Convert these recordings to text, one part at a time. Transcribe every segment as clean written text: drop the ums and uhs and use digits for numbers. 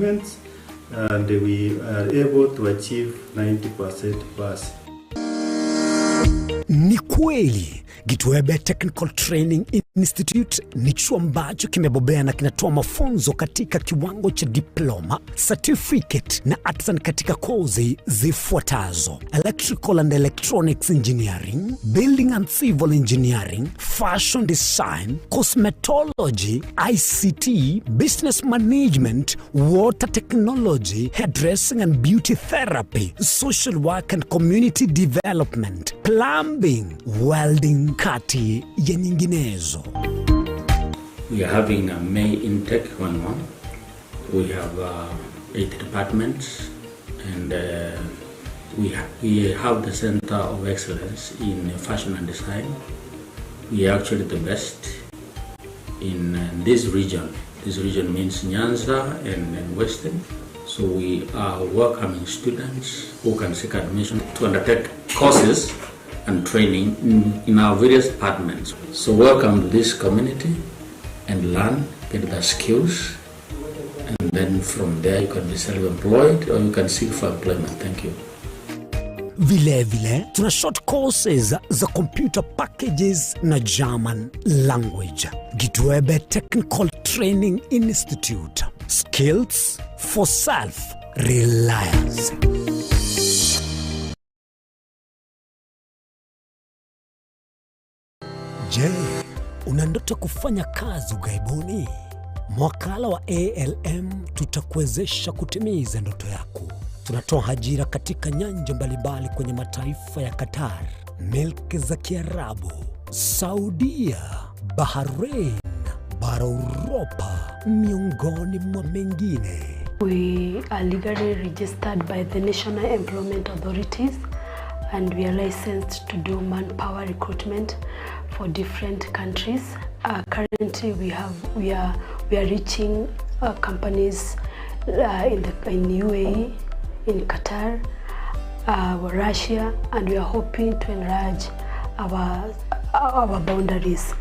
And we are able to achieve 90% pass. Ni kweli Gitwebe Technical Training Institute ni chuo ambacho kimebobea na kinatoa mafunzo katika kiwango cha diploma, certificate na artisan katika kozi zifuatazo: electrical and electronics engineering, building and civil engineering, fashion design, cosmetology, ICT, business management, water technology, hairdressing and beauty therapy, social work and community development, plumbing, welding, kati ya nyinginezo. We are having a May intake going on. We have 8 departments and we have the Center of Excellence in Fashion and Design. We are actually the best in this region. This region means Nyanza and Western. So we are welcoming students who can seek admission to undertake courses and training in our various departments. So welcome to this community and learn, get the skills, and then from there you can be self-employed or you can seek for employment. Thank you. Vile vile tuna short courses za computer packages na German language. Gitwebe Technical Training Institute. Skills for self-reliance. Je, una ndoto kufanya kazi ughaibuni? Mwakala wa ALM tutakuwezesha kutimiza ndoto yako. Tunatoa ajira katika nyanja mbalimbali kwenye mataifa ya Qatar, milki za Kiarabu, Saudia, Bahrain, bara Uropa, miongoni mwa mengine. We are legally registered by the National Employment Authorities and we are licensed to do manpower recruitment for different countries. Currently we are reaching companies in UAE, in Qatar, Russia, and we are hoping to enlarge our boundaries.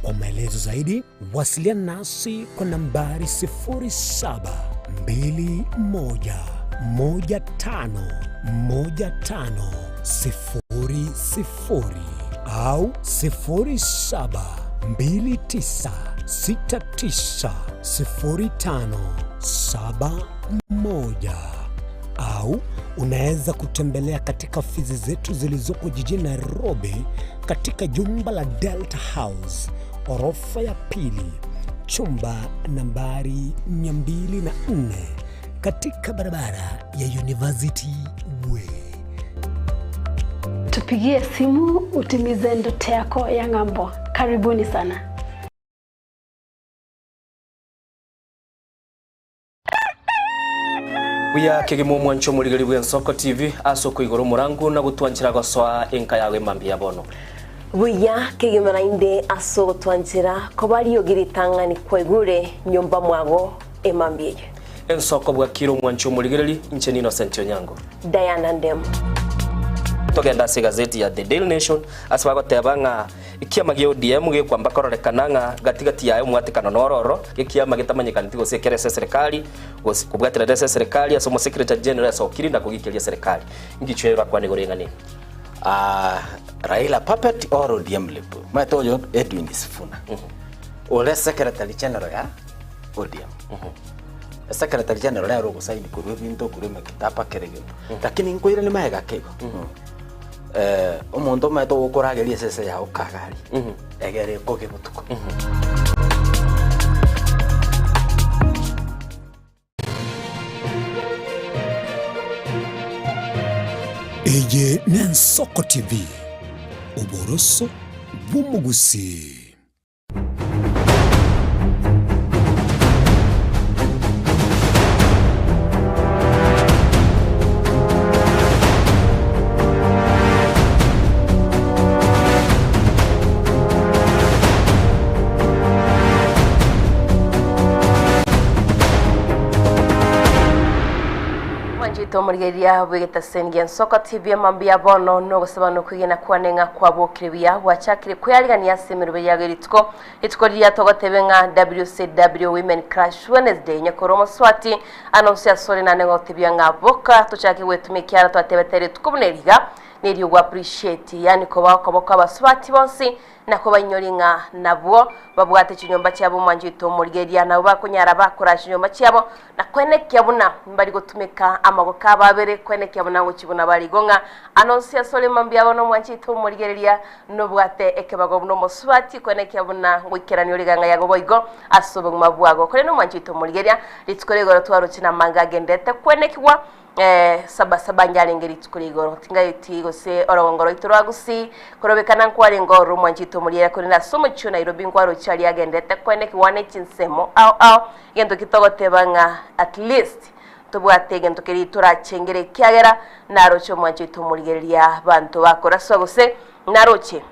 Kwa maelezo zaidi wasiliana nasi kwa nambari sifuri saba mbili moja moja tano moja tano sifuri sifuri au sifuri saba mbili tisa sita tisa sifuri tano saba moja au unaweza kutembelea katika ofisi zetu zilizoko jijini Nairobi katika jumba la Delta House orofa ya pili chumba nambari 204 katika barabara ya University Way. Tupigie simu utimize ndoto yako ya ng'ambo. Karibuni sana. Buya kegima omwancho omorigeri bw'Ensoko TV ase okoigora omorango na gotwanchera gosoa enka yago emambia ya bono. Buya kegima naende ase ogotwanchera koba riogi ritang'ani kwaigure nyomba mwago emambia eye. Ensoko bwakire omwancho omorigereri inche ni Innocent Onyango. Diana Ndemo. Togenda ase egazeti ya The Daily Nation ase bagoteba ng'a ekiama gia ODM gekwamba kororekana ng'a gatigati yaye omwatekano nororo gekiama getamanyekaneti gose ekere ase eserikali gose kobwaterera ase eserikali ase omosecretary general ase okiri na kogikeria serikali. Ngichwe orakwane igoro eng'ana eye. Raila puppet or ODM lip. Maete oyo Edwin Sifuna. Ore secretary general ya ODM. Secretary general ere ogosaini korwa ebinto korwa emekitaba kere egento. Lakini nkoirani magega ake igo. Omonto omanyete ogokorageria esese yago kagari. Egere ekoge botuko. Eye n'Ensoko TV, oboroso bw'omogusii. Mwanchete omorigereria bw'egetaseni gi'ensoko TV amambia bono nogosaba nokwegena kwane ng'a kwabokire buya gwachakire kwearigania ase emeroberi yago erituko rituko riria togotebe ng'a WCW Women Crush Wednesday nyakore omoswati anonsi asore nane gotebia ng'a boka tochake gwetumia ekiara twatebete rituko buna eriga nerio gwa appreciate yani koba okoboko abasubati bonsi na kobainyori ng'a nabwo babwate chinyomba chiabo omwancho oito omorigereria, nabwo bakonyara bakora chinyomba chiabo, na kwenekia buna mbari gotumeka amaboko abo abere, kwenekia buna ngochia buna bare. Igo ng'a anonsi asore mambia abo nomwancho oito omorigereria, nobwate ekebago buna omosubati, kwenekia buna ngoikerania ore eganga yago boigo ase obogima bwago. Korende omwancho oito omorigereria, rituko ria igoro twaroche namanga agenderete kwenekigwa, Saba saba njarenge rituko ria igoro, tingaeti gose orogongo rwaito rwa Gusii, korobekana nkwarenge ororo omwanchete omoriere korende ase omochie o Nairobi nkwaroche aria agenderete koenekigwa ne chinsemo ao ao, egento ki togoteba ng'a at least ntobwate egento keria torachengere ekiagera naroche omwanchete omorigereria abanto bakoraswa gose naroche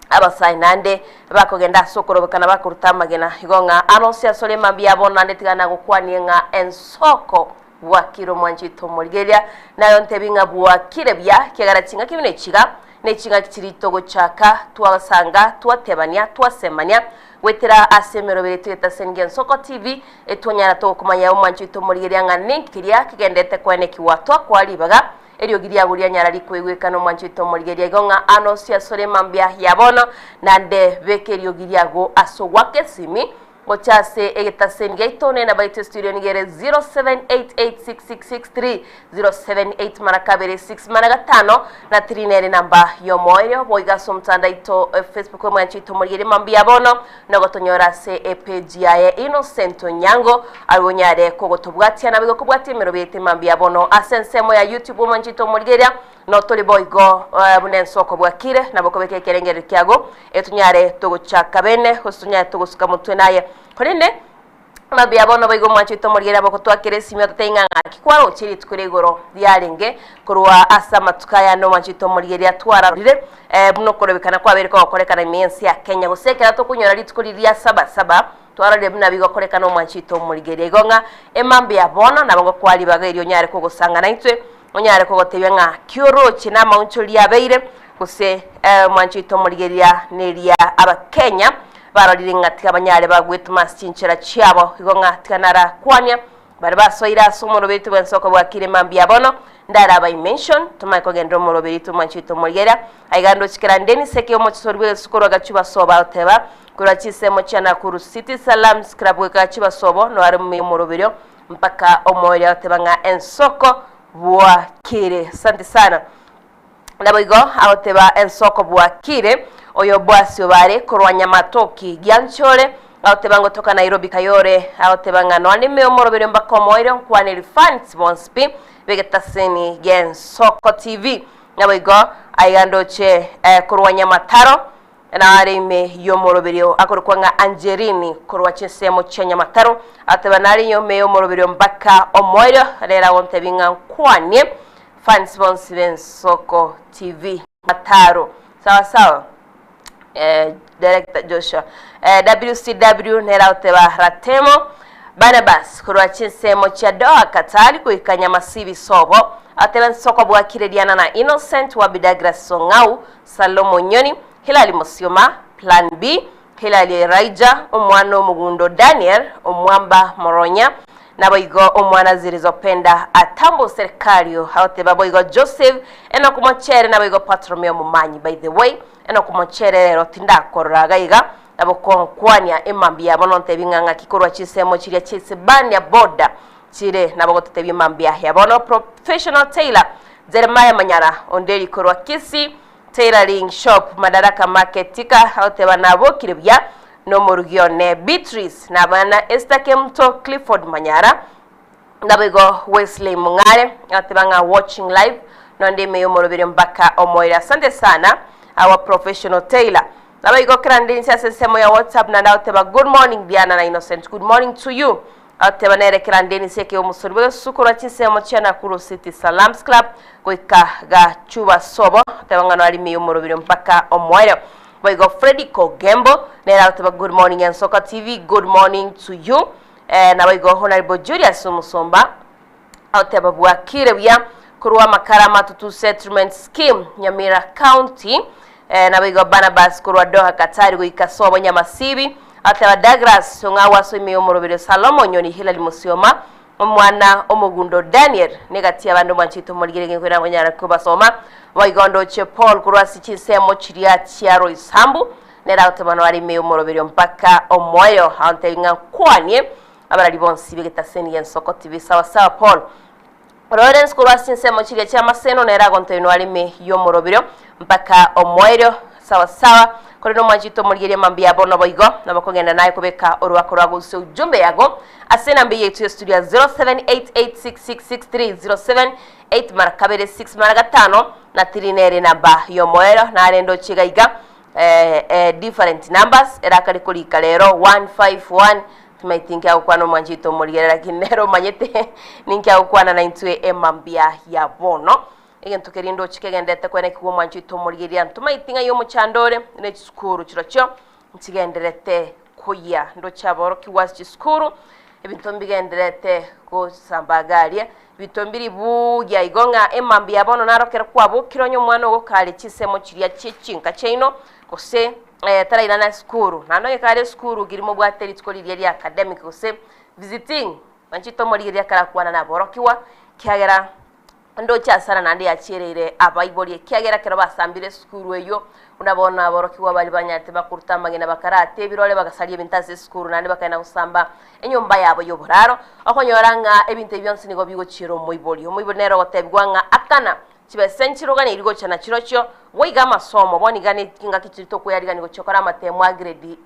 Abasae naende bakogenda ase okorobekana bakoruta amagena, igo ng'a aronsi asore mambia abo naende tiga nagokwanie ng'a ensoko bwakire omwanchete omorigereria, naye ontebi ng'a bwakire buya, ekiagera ching'aki buna echiga neching'aki chiria togochaka twasanga twatebania twasemania goetera ase emeroberi toyetaseni gensoko TV etwanyara togokomanya omwanchete omorigereria ng'a ninki keria kegenderete koenekigwa twakoa ribaga Eriogi riago rianyara rikoigwekana omwanchete omorigereria igo ng'a anosie asore mambia ya bono, naende beka eriogi riago ase ogwaka esimi gocha ase egetaseni giaito ne enamba yaito estudio nigo ere 07886663 078 mara kabere 6 mara gatano na 3 nere enamba y'omoerio boigo ase omotandao aito e Facebook omwanchete omorigereria mambia ya bono nogotonyora ase epage yaye Innocent Onyango Aye onyare kogotobwatia naboigo kobwatia emerobe yaito mambia bono ase ensemo ya YouTube omwanchete omorigereria notore boigo buna ensoko bwakire nabo kobeka ekerengererio kiago etonyare togochaka bene gose tonyare togosuka motwe naye korende mambia bono boigo omwanchete omorigereria bogotwakera esimi ototebie ng'a ng'aki kwaroche rituko ria igoro riarenge korwa ase amatuko aya ande omwanchete omorigereria twararorire buna okorobekana kwabeire kogokorekana ime y'ense ya Kenya gose ekero tokonyora rituko riria sabasaba Twarorire buna bigokorekana omwanchete omorigereria igo ng'a emambia ya bono nabo ngokoa ribaga erio onyare kogosanga naintwe, onyare kogotebia ng'a ki oroche na amauncho riria abeire, gose omwanchete omorigereria neria Abakenya barorire ng'a tiga banyare bagwetoma ase chinchera chiabo igo ng'a tiga narakwania Baria basoire ase omoroberio bw'ensoko bwakire mambia bono, ndarabai mention, tomanye kogenderera omoroberio tomwanchete omorigereria. Aiga ndoche kera Dennis eke omochisori bw'egesusu korwa Gachuba sobo agoteba, korwa chinsemo chia Nakuru City Salams Club goika Gachuba sobo noare omoroberio mpaka omoerio agoteba ng'a ensoko bwakire. Asante sana. Naboigo agoteba ensoko bwakire, oyo Boasi obare korwa Nyamatoki gianchore, agoteba ngotoka Nairobi kayore, agoteba ng'a noa nime omoroberio mbaka omoerio nkwaneri fans bonsi pi begetaseni gi'ensoko TV. Naboigo aiga ndoche eh, korwa Nyamataro nare ime y'omoroberio akorokwa ng'a Angeline korwa chinsemo chia Nyamataro, agoteba nare ime y'omoroberio mbaka omoerio, rero agontebia ng'a nkwanie Fans bonsi b'Ensoko TV Mataro sawa sawa eh, Director Joshua eh, WCW nere agoteba Ratemo Barnabas korwa chinsemo chia Doha Qatar goika Nyamasibi sobo agoteba Ensoko bwakire Diana na Innocent Wabi Douglas Song'au Salomo Nyoni Hilary Musioma Plan B Hilary Elijah omwana omogundo Daniel Omwamba Moronya Naboigo omwana Zilizopenda atambo serikario agoteba boigo Joseph Enock Mochere naboigo Patromeo Momanyi by the way Enock Mochere rero tindakorora iga iga nabo konkwania emambia yabo nontebi ng'a ng'aki korwa chinsemo chiria chia Isibania border chire nabo gototebia emambia ya bono Professional Tailor Jeremiah Manyara Onderi korwa Kisii Tailoring Shop Madaraka Market Tika agoteba nabokire buya Nomorugi one Beatrice, na abana Esther Kemuto, Clifford Manyara, naboigo Wesley Mung'are, agateba ng'a watching live nonde ime y'omoroberio mpaka omoerio. Asante sana our professional tailor. Naboigo kera nde inse ase ensemo ya WhatsApp naende agoteba good morning Diana na Innocent, good morning to you. Agoteba nere kera nde inse eke omosori bw'egesusu korwa chinsemo chia Nakuru City Salams Club goika Gachuba Sobo, agoteba ng'a noare ime y'omoroberio mpaka omoerio. Boigo Freddy Kogembo nere agoteba good morning Ensoka TV good morning to you eh, naboigo Honorable Julius Omusomba. Agoteba bwakire buya korwa amakara amatutu settlement scheme Nyamira county eh, naboigo Barnabas korwa Doha Qatar goika sobo Nyamasibi agoteba Douglas ong'ao ase ime y'omoroberio Salomo Nyoni Hillary Musioma omwana omogundo Daniel negati y'abande omwanchete omorigere ngekwera ngonyara kobasoma boigo ndoche Paul korwa ase chinsemo chiria chia Roysambu nere agoteba noare ime y'omoroberio mpaka omoyo agontebia ng'a nkwanie Abarari bonsi b'egetaseni gi'ensoko tibi sawa sawa Paul. Lawrence korwa ase chinsemo chiria chi'amaseno nere agontoinwa arime y'omoroberio mpaka omoerio sawa sawa. Korende omwanchete omorigereria mambia bono boigo nabo kogenda naye kobeka oroako rwago gose ujumbe yago ase enamba eye yaito ya studio ya 0788666307 8 mara kabere 6 mara gatano na 3 nere enamba y'omoerio narende oche iga iga eh, eh, different numbers erakare korika rero 151 Timaeti inki agokwana omwanchi oito omorigere, lakini nere omanyete ninki agokwana naintwe emambia ya bono. Egento keria ndoche kegenderete kwenekigwa omwanchi oito omorigereria, ntomaeti ng'ai omochando ore, ne chisukuru chirochio nchigendererete koyia. Ndoche aborokigwa ase chisukuru, ebinto mbigendererete gosamba iga aria, ebinto mbiri buya igo ng'a emambia ya bono naro ekero kwabokire onye omwana ogokaria chinsemo chiria chie chinka chiaino, gose tarairana esukuru, naende onye kare esukuru keri mobwate rituko riria ria academic gose visiting, manchete omorigereria akarakwana na aborokigwa, ekiagera ndoche asara naende yachiereire abaibori ekiagera ekero basambire esukuru eywo, buna bono aborokigwa baria banyarete bakoruta amagena bakarata ebirore bagasaria ebinto ase esukuru naende bakagenda gosamba enyomba yabo ya oboraro, okonyora ng'a ebinto ebi bionsi nigo bigochiera omoibori. Omoibori nere ogotebiwa ng'a akana Chibesa nchiroganeiri gocha na chirochio, goiga amasomo, bono iga ne chingaki chiria tokoyarigania gochia gokora amatemo a grade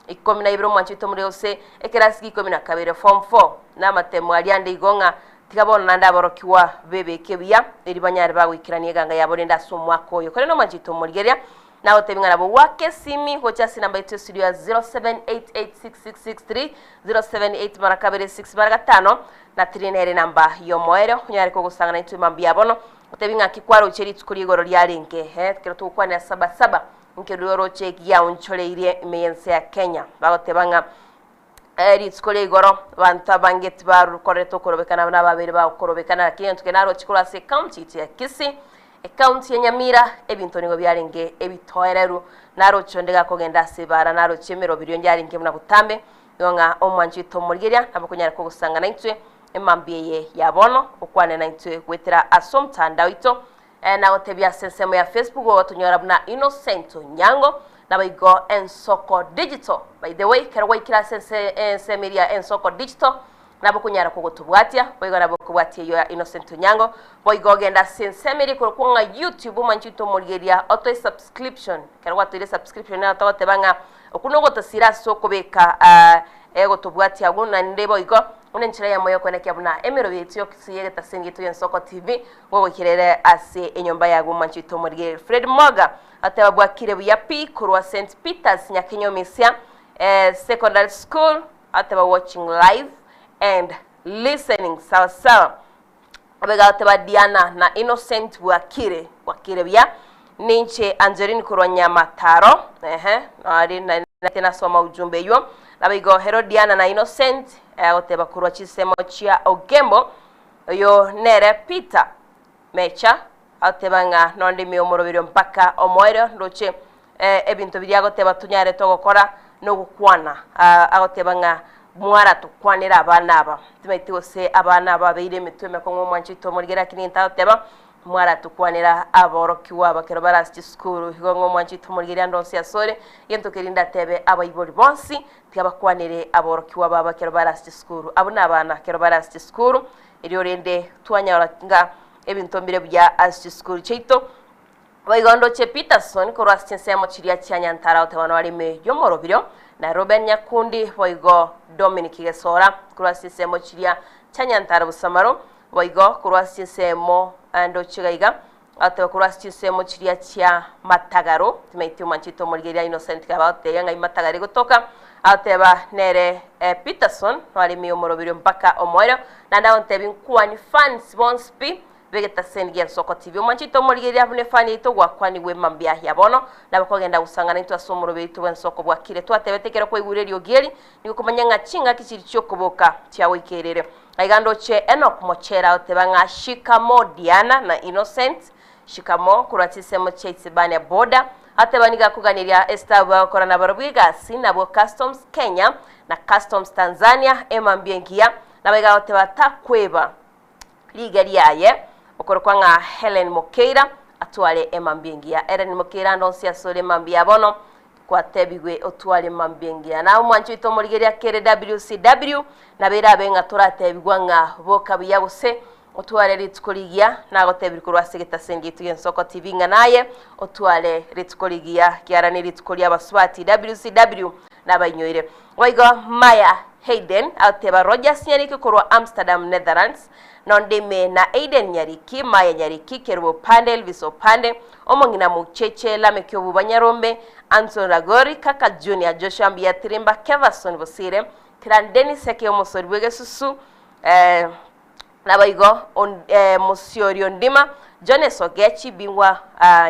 ikomi na ibere omwancho oito omorero gose ekerasi gia ikomi na kabere, form four, na amatemo aria ande igo ng'a tiga bono naende aborokigwa bebeke buya erio banyare bagoikerania eganga yabo rende ase omwaka oyo. Korende omwancho oito omorigereria, Nagotebia ng'a nabo goaka esimi gocha ase enamba yaito estudio ya 07886663 078 mara kabere 6 mara gatano na 3 nere enamba y'omoerio onyare kogosang'ana intwe mambia bono gotebia ng'aki kwaroche rituko ria igoro riarenge eh ekero togokwanera saba saba nkerwe oroche giaonchoreirie ime y'ense ya Kenya bagoteba ng'a Rituko ria igoro abanto abange tibakorete okorobekana buna ababeire bagokorobekana, lakini egento keria naroche korwa ase ecounty yaito ya Kisii, ecounty ya Nyamira, ebinto nigo biarenge ebitoereru. Naroche onde gakogenda ase ebara, naroche emeroberio yarenge buna botambe, igo ng'a omwancho oito omorigeria nabo okonyara kogosanga naintwe emambia eye ya bono, okwane naintwe goetera ase omotandao oito Nagotebia ase ensemo ya Facebook ogotonyora buna Innocent Onyango naboigo Ensoko Digital. By the way, ekero gwaikire ase ense ensemo eria Ensoko Digital nabo okonyara kogotobwatia, boigo nabo okobwatia eyio ya Innocent Onyango, boigo ogende ase ensemo eria ekorokwa ng'a YouTube omwanchi oito omorigeria otoe subscription. Ekero gwatoire subscription nero togoteba ng'a okwo nogotosira ase okobeka egotobwatia agwo naende boigo buna enchera eyemo yokoenekia buna emerobio yaito yonsi y'egetaseni giaito y'Ensoko TV Gogoikerere ase enyomba yago omwanchi oito omorigereria Fred Moga ateba bwakire buya pi korwa St Peters Nyakenyomisia Secondary School ateba watching live and listening sawa sawa abega ateba Diana na Innocent bwakire bwakire buya ninche Angeline korwa Nyamataro ehe nari nari nasoma ujumbe eywo nabo igo Herodiana na Innocent agoteba korwa chisemo chia Ogembo Oyo nere Peter Mecha agoteba ng'a nondime omoroberio mpaka omoerio ndoche ebinto biria agoteba tonyare togokora nogokwana agoteba ng'a mwaratokwanere abana aba timaeti gose abana aba babeire emetwe emekong'u omwancho oito omorigere lakini egento agoteba mwaratokwanera aborokigwa aba ekero bare ase chisukuru igo ng'a omwancho oito omorigere ande onsi asore egento keria ndatebe abaibori bonsi Tiga bakwanere aborokigwa babo ekero bare ase chisukuru, abwo nabana ekero bare ase chisukuru, erio rende twanyora ng'a ebinto mbire buya ase chisukuru chiaito. Boigo ndoche Peterson korwa ase chinsemo chiria chia Nyantara goteba nore ime y'omorobirio, na Reuben Nyakundi boigo Dominic Gesora korwa ase chinsemo chiria chia Nyantara Bosamaro, boigo korwa ase chinsemo ndoche iga iga Agateba korwa ase chinsemo chiria chia matagaro, timaeti omwanchete omorigereria Innocent kaba agotebia ng'ai matagaro egotoka, agateba nere Peterson noaremie omoroberio mpaka omoerio, naende agontebia nkwani fans bonsi pi, B'egetaseni gi'ensoko TV. Omwanchete omorigereria buna efani yaito gwakwanigwe mambia ya bono, nabo kogenda gosang'ana intwe ase omoroberi oito bw'ensoko bwakire. Twatebete ekero kwaigure eriogi eri, nigo okomanya ng'a ching'aki chiria chi'okoboka chiagoikerire. Aiga ndoche Enock Mochera oteba ng'a Shikamo Diana na Innocent Shikamo korwa chinsemo chia Isebania Border, ateba nigo akoganeria estabu bagokora nabarobwo egasi nabwo Customs Kenya na Customs Tanzania emambia engiya, nabo iga agoteba takweba Rigia riaye, okorokwa ng'a Hellen Mokeira, atware emambia engiya. Hellen Mokeira ande onsi asore emambia ya bono, gwatebigwe otware emambia engiya. Na omwancho oito omorigereria kere WCW, nabo erabe ng'a toratebigwa ng'a boka buya gose otware rituko rigiya, nagotebiri korwa ase egetaseni giaito gi'Ensoko TV ng'a naye otware rituko rigiya, kiara nerituko ri'abasubati WCW nabainyoire. Boigo Maya Hayden agoteba Rogers Nyariki korwa Amsterdam, Netherlands, nonde ime na Aiden Nyariki, Maya Nyariki, Kerubo Opande, Elvis Opande, omong'ina Mucheche, Lameck Obuba Nyarombe, Anson Ragori, Kaka Junior, Joshua Mbuya Tirimba, Keverson Bosire, Kiran Dennis Eke omosori bw'egesusu, eh, Naboigo Mosiori Ondima, Jones Ogechi, Bingwa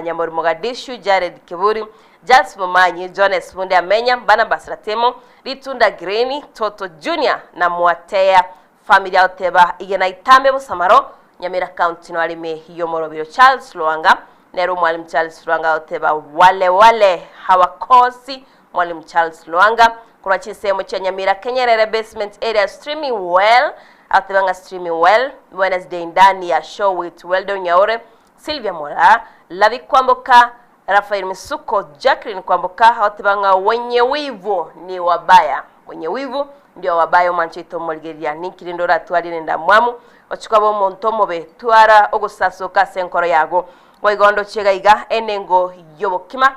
Nyamori Mogadishu, Jared Kiburi, Charles Momanyi, Jones Bunde Amenya, Barnabas Ratemo, Ritunda Green, Toto Junior na Mwateya Family agoteba igena itambe bosamaro Nyamira County noareme y'omorobio Charles Lwanga nere omwalimu Charles Lwanga agoteba wale wale hawakosi Mwalimu Charles Lwanga korwa chinsemo chia Nyamira Kenyerere Basement Area Streaming Well agoteba ng'a Streaming Well Wednesday ndani ya Show with Weldon Nyaore Sylvia Moraa Lavi Kwamboka Raphael Misuko Jacqueline Kwamboka agoteba ng'a wenye wivu ni wabaya wenye wivu ndio wabaya omwancho oito omorigereria ninki rende oratwarire endamwamu ochia koba omonto omobe twara ogosasoka ase enkoro yago boigo ndoche iga iga enengo y'obokima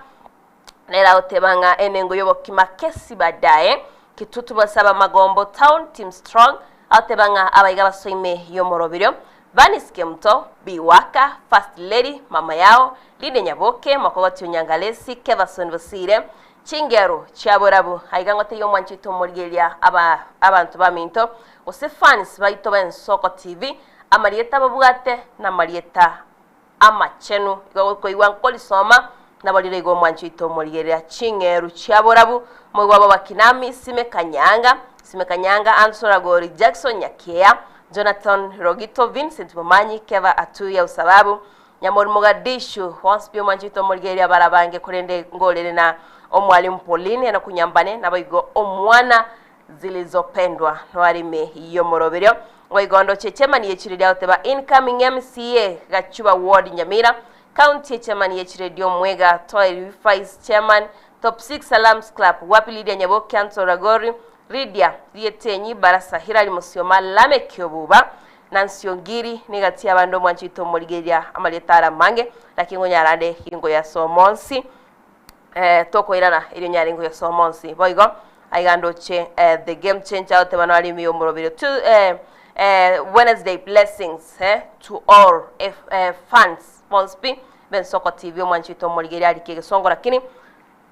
Nere agoteba ng'a enengo y'obokima kesi badaye, Kitutu bonsi ab'amagombo Town Team Strong, agoteba ng'a abaiga basoime y'omoroberio, Bernice Kemuto, Biwaka, First Lady, Mama Yao, Lydia Nyaboke, Mokogoti Onyangalesi, Keverson Bosire, Chingero chia borabu, aiga ngotebie omwanchi oito omorigereria aba abanto baminto, gose fans baito b'Ensoko TV, amarieta babwate namarieta amachenu. Igo gokoigwa nkorisoma, nabo rire igo omwancho oito omorigereria ching'eru chia borabu, moigwa bw'abakinami, Simeka Nyaanga, Simeka Nyaanga, Anson Ragori, Jackson Nyakeya, Jonathan Rogito, Vincent Momanyi, Keva Atuya Usababu, Nyamori Mogadishu, bonsi pi omwancho oito omorigereria barabange korende ngorere na Omwalimu Pauline Enokunyambane, naboigo omwana Zilizopendwa noare ime y'omoroberio Ngoigondo che chairman ye chiredio agoteba incoming MCA Gachuba ward Nyamira county ye chairman ye chiredio Omwega Toil Vice chairman Top 6 Alarms Club Wapi Lydia Nyaboke Anson Ragori Lydia Rietenyi Barasa Hilary Musioma Lameck Obuba Nancy Ongiri negati y'abande omwancho oito omorigereria amarieta are amange naki ngonyarande gingoyasoma onsi eh, tokoirana erio nyare ngoyosoma onsi boigo aiga ndoche eh, the game changer oteba nari ime y'omorobiri to eh, eh, Wednesday blessings eh, to all eh, eh, fans bonsi pi b'Ensoko TV omwanchi oito omorigereria arike egesongo lakini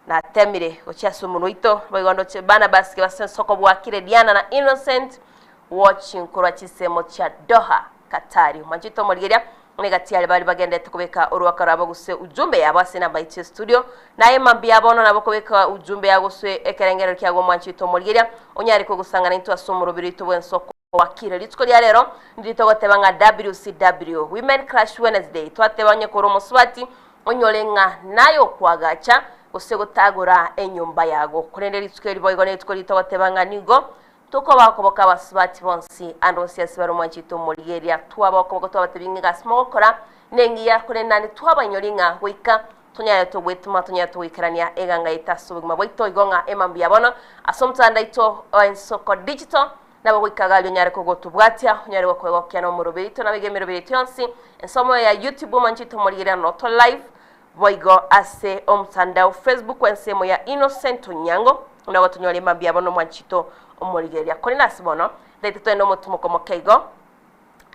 natemire gochia ase omonwa oito boigo ndoche Barnabas kebase Ensoko bwakire Diana na Innocent watching korwa chisemo chia Doha Katari. Omwanchete omorigeria, negati aria baria bagenderete kobeka oroaka rwabo gose ujumbe yabo ase enamba yaito ya studio. Naye mambia bono nabo kobeka ujumbe yao gose ekerengerero kiago omwanchete omorigeria, onyare kogosang'ana intwe ase omoroberi oito bw'ensoko wakire. Rituko ria rero ndiri togoteba ng'a WCW, Women Crush Wednesday, twateba onye kore omosubati, onyore ng'a naye okoagacha gose gotagora enyomba yago. Korende rituko eri boigo nerituko riria togoteba ng'a nigo Tokoba okoboka abasubati bonsi ande onsi ase bare omwanchete omorigereria, twaba okoboko twabatebia ng'a egasi mogokora nengiya, korende naende twabainyori ng'a goika tonyare togwetoma, tonyare togoikerania eganga yaito ase obogima bwaito, igo ng'a emambia bono ase omotanda oito o Ensoko Digital nabo goika iga aria onyare kogotobwatia, onyare gokoegokia nomoroberi oito nabo iga emeroberi yaito yonsi, ensomo ya YouTube omwanchete omorigereria noto live, Boigo ase omotandao Facebook ensemo ya Innocent Onyango buna gotonyora emambia bono omwanchito omorigereria. Korende ase bono ntaete togende omotimoko moke igo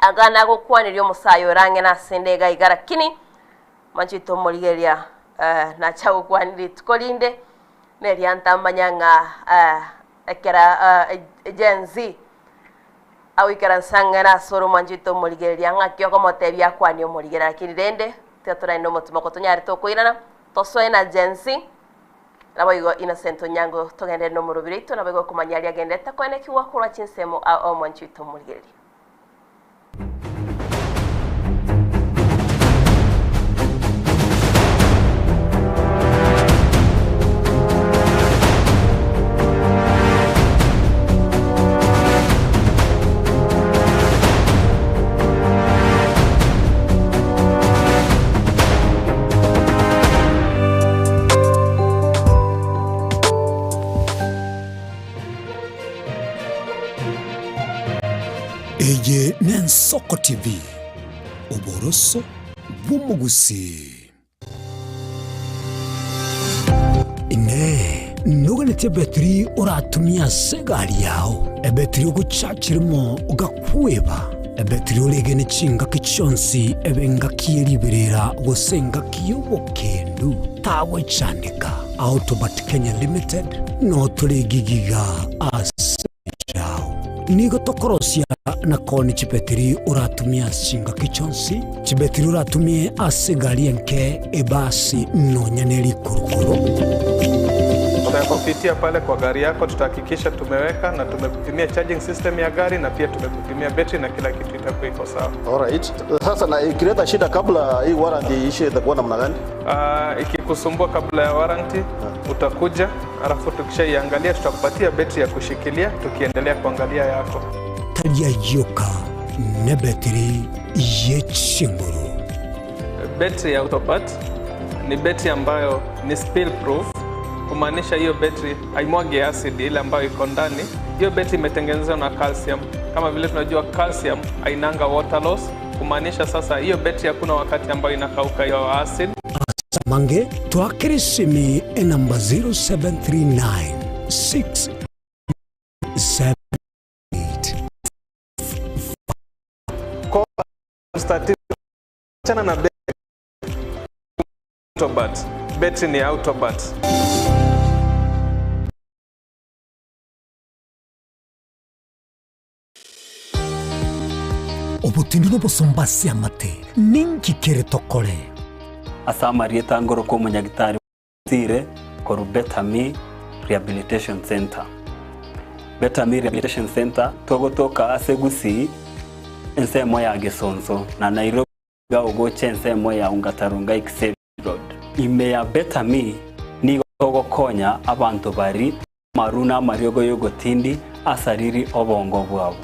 anga nagokwaneria omosae ore ang'e nase nde iga iga lakini mwanchete omorigereria eh, nacha gokwania rituko rinde neria ntamanya ng'a eh, ekera eh, Gen Z. Agoikaransa ang'e ase ore omwanchete omorigereria, ng'aki okomotebia akwanie omorigereria. Lakini rende, tiga torende omotima oko tonyarete okoirana, tosoe na Gen Z, naboigo Innocent Onyango togenderere nomorobiri oito, naboigo okomanya aria agenderete koenekigwa korwa chinsemo ao omwanchi oito omorigereria. Eye n'Ensoko TV, oboroso bw'omogusii. Inee! Noganetie ebetiri oratumie ase egari yao, ebetiri ogochachiremo ogakweba, ebetiri oregene chingaki chionsi ebe engaki ye riberera gose engaki y'obokendu? Tagwechandeka. Autobat Kenya Limited notore gigiga ase yao. Nigo tokorosia na koonia chibetiri oratumie ase chingaki chionsi, chibetiri oratumie ase egari enke, ebasi, nonya ne rikurukuru. Tutakupitia pale kwa gari yako, tutahakikisha tumeweka na tumekupimia charging system ya gari na pia tumekupimia betri na kila kitu itakuwa iko sawa. Alright. Sasa na ikileta shida kabla hii warranty iishe itakuwa namna gani? Ikikusumbua kabla ya warranty utakuja, alafu tukishaiangalia tutakupatia betri ya kushikilia tukiendelea kuangalia yako. Tari ayioka nebetiri ye chinguru. Betri ya Autobat ni betri ambayo ni spill proof, kumaanisha hiyo betri haimwagi acid ile ambayo iko ndani. Hiyo betri imetengenezwa na calcium. Kama vile tunajua calcium hainanga water loss, kumaanisha sasa hiyo betri hakuna wakati ambayo inakauka hiyo acid. Mange twakere esimi enamba 0739 6 7 8 Achana na betri Autobat. Betri ni Autobat. Obotindi nobosomba ase amate, ninki kere tokore? Ase amarieta ngorokwa omonyagitari Sire korwa Betami Rehabilitation Centre. Betami Rehabilitation Centre togotoka ase Gusii ensemo ya Gesonso na Nairobi iga ogocha ensemo ya Ongata Rongai Kiseri Road. Ime ya Betami nigo togokonya abanto bari amaru na amariogo y'ogotindi asariri obongo bwabo.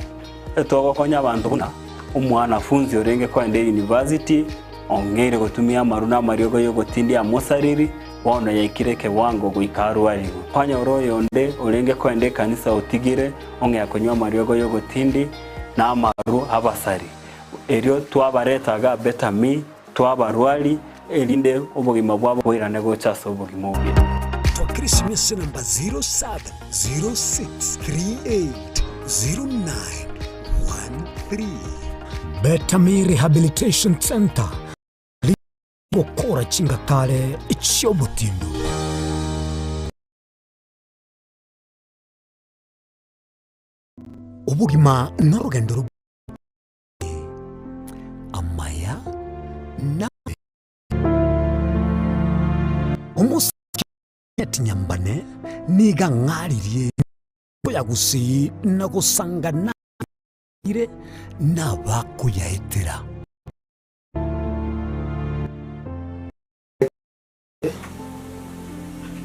Togokonya abanto buna omwanafunzi orenge kogenda eyunivasiti ong'eire gotumia amaru na amariogo y'ogotindi amosariri, bono yaikire ekewango goika arwarigwe. Kwanyora oyonde orenge kogenda ekanisa otigire ong'ea konywa amariogo y'ogotindi na amaru abasari. Erio twabareta iga Betami, twabarwari, erinde obogima bwabo boirane gocha ase obogima obuya. Twakera esimi ase enamba 0706380913. Betami Rehabilitation Centre rigokora chingatare chi'obotindu. Obogima norogendo robe amaya na amabe. Omosacha Nyambane nigo ang'aririe ya gusii na gosanga naire nabakoyaetera.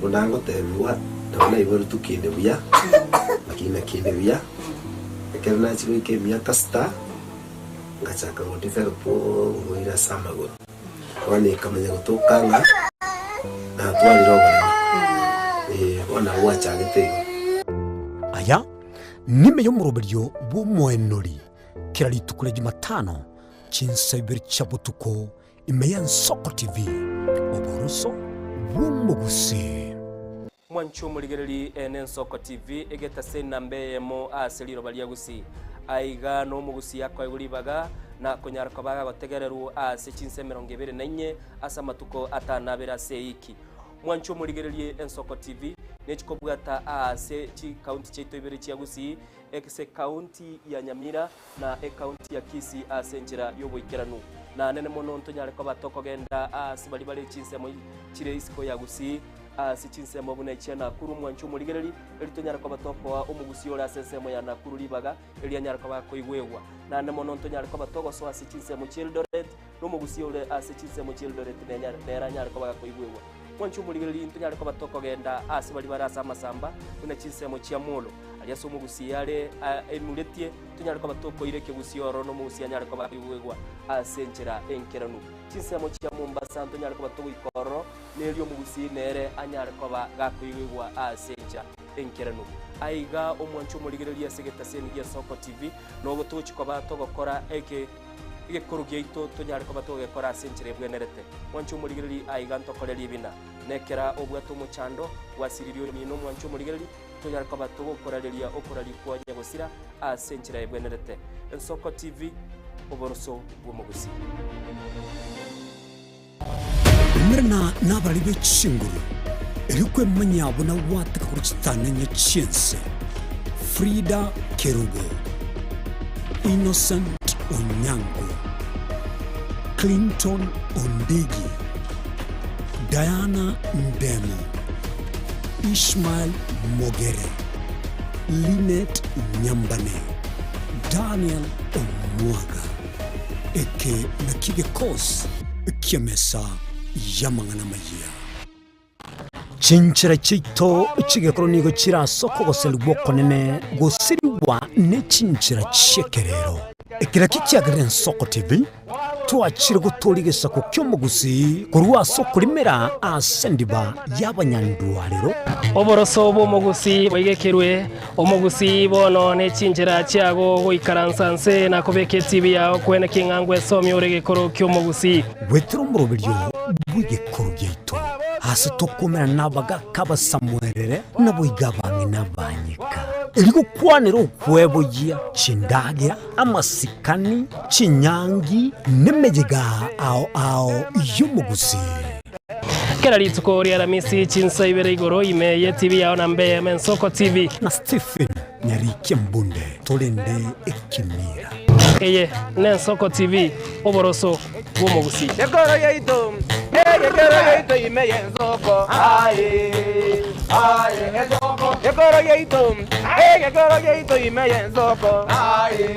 Buna ngotebigwa, nabo naiboretwe kinde buya, lakini kinde buya, ekero nachia goika emiaka sita, ngachaka go develop oborwaire ase amagoro. Bono ekamanya gotoka ng'a natwarire oboremo, eh, bono nabo gwachagete igo. Aya nime y'omoroberio bw'omoenori kera rituko ria Jumatano chinsa ibere chia botuko Ime y'Ensoko TV, oboroso bw'omogusii. Mwanche omorigereri n'Ensoko TV egetase enamba eyemo ase riroba ria Gusii. Aiga nomogusii akoegwa ribaga na konyara koba agagotegererwa ase chinsa 24 ase amatuko atanabere ase eiki. Mwanche omorigererie Ensoko TV nechikobwata ase chikaunti chiaito ibere chia Gusii. Ase ekaunti ya Nyamira na ekaunti ya Kisii ase enchera y'oboikeranu. Na nene mono ntonyare koba tokogenda aase baria bare chinsemo chire isiko ya Gusii, ase chinsemo buna echia Nakuru omwancho omorigereri, erio tonyare koba tokoa omogusii ore ase ensemo ya Nakuru ribaga, erio anyare koba akoigwegwa. Naende mono ntonyare koba togosoa ase chinsemo chia Eldoret, na omogusii ore ase chinsemo chia Eldoret nere anyare koba gakoigwegwa. Mwanche omorigereria ntonyare koba tokogenda aase baria bare ase amasamba, buna chinsemo chia Molo, aria ase omogusii are aimuretie, tonyare koba tokoira ekegusii ororo na omogusii anyare koba akoigwegwa ase enchera enkeranu. Chinsemo chia Mombasa ntonyare koba togoika ororo, na erio omogusii nere anyare koba gakoigwegwa ase enchera enkeranu. Aiga omwanche omorigereria ase egetaseni gia Soko TV, nogo togochia koba togokora eke. Egekoro giaito tonyare koba togekora ase enchera ebwenerete. Mwanche omorigereri aiga ntokore ribina. Nekera obwate omochando, gwasiririe oyomino omwanche omorigereri, tonyare koba togokorareria okoraria kwa nyagosira ase enchera ebwenerete. Ensoko TV, oboroso bw'omogusii. Umerana nabarari be chinguru, erio kwemanyia buna gwateka korwa chitananya chi'ense. Frida Kerubo, Innocent Onyango, Clinton Ondigi, Diana Ndemo, Ishmael Mogere, Linet Nyambane, Daniel Omwaga. Eke nakio gekosi ki'emesa y'amang'ana amayia. Chinchera chiaito chi'egekoro nigo chire ase okogoserigwa okonene gosirigwa ne chinchera chi'ekerero. Eke nakio kiagerire Ensoko TV twachire gotooria egesaku ki'omogusii korwa ase okorimera ase endiba y'abanyandwarero. Oboroso bw'omogusii bwaigekerwe Omogusii bono ne chinchera chiago goikaransa nse na kobeka etibi yao kwene king'a ngwesomia ore egekoro ki'omogusii. Gwetera omoroberio bw'egekoro giaito, aase tokomerana nabagaaka abasamuerere, naboigo abang'ina abanyeka, erio gokwanera okweboyia chindagera, amasikani, chinyangi, nemeyega ao ao y'omogusii. Kera rituko ri'Aramisi chinsa ibere igoro ime y'etibi yao na mbe Mensoko TV. Na Stephen Nyarikia Mbunde torende ekemira. Eye n'Ensoko TV, oboroso bw'omogusii. Ekoro yaito, egekero yaito ime y'ensoko, aye, aye, ensoko. Ekoro yaito, egekero yaito ime y'ensoko, aye,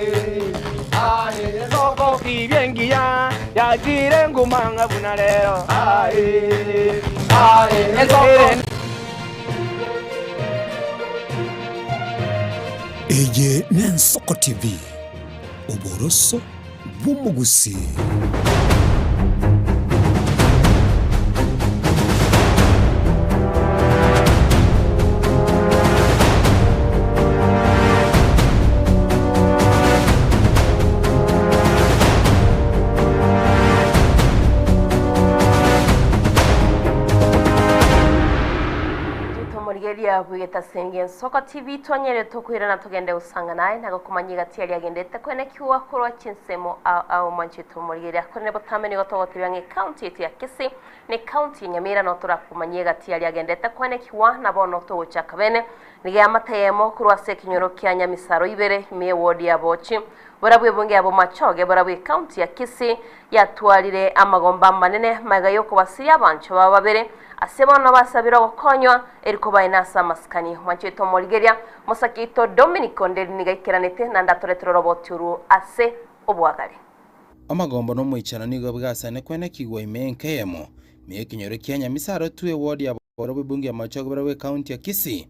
aye, ensoko. Tibia engiya yachire nguma ng'a buna rero, aye, aye, ensoko. Eye n'Ensoko TV, oboroso bw'omogusii. Tomorigeria bwegetasenge Ensoko TV twanyerete tokoirana togende gosanga naye na gokomanya egati aria agendete kwenekiwa korwa chinsemo ao ao mwanchete omorigeria korende botambe nigo togotebia ng'a ecounty yaito ya Kisii ne county ya Nyamira no torakomanyie egati aria agendete kwenekiwa na bono togochaka bene nigo eamate eyemo korwa ase ekenyoro kia Nyamisaro ibere ime eward ya Bochi Barabwo ebunge ya Bomachoge barabwo ecounty ya Kisii yatwarire amagomba amanene magega yokobasiria abanchwa babo babere ase bono basabire ogokonywa eri kobaena ase amasikani. Mwanchete omorigeria mosake oito Dominic Onderi nigo aikeranete naende atoretere oroboti orwo ase oboagare. Amagombo na omoichano nigo bigasane kwenekigwa ime enka eyemo, ime y'ekenyoro kia Nyamisaro tu eward ya Barabwo ebunge ya Machoge barabwo ecounty ya Kisii.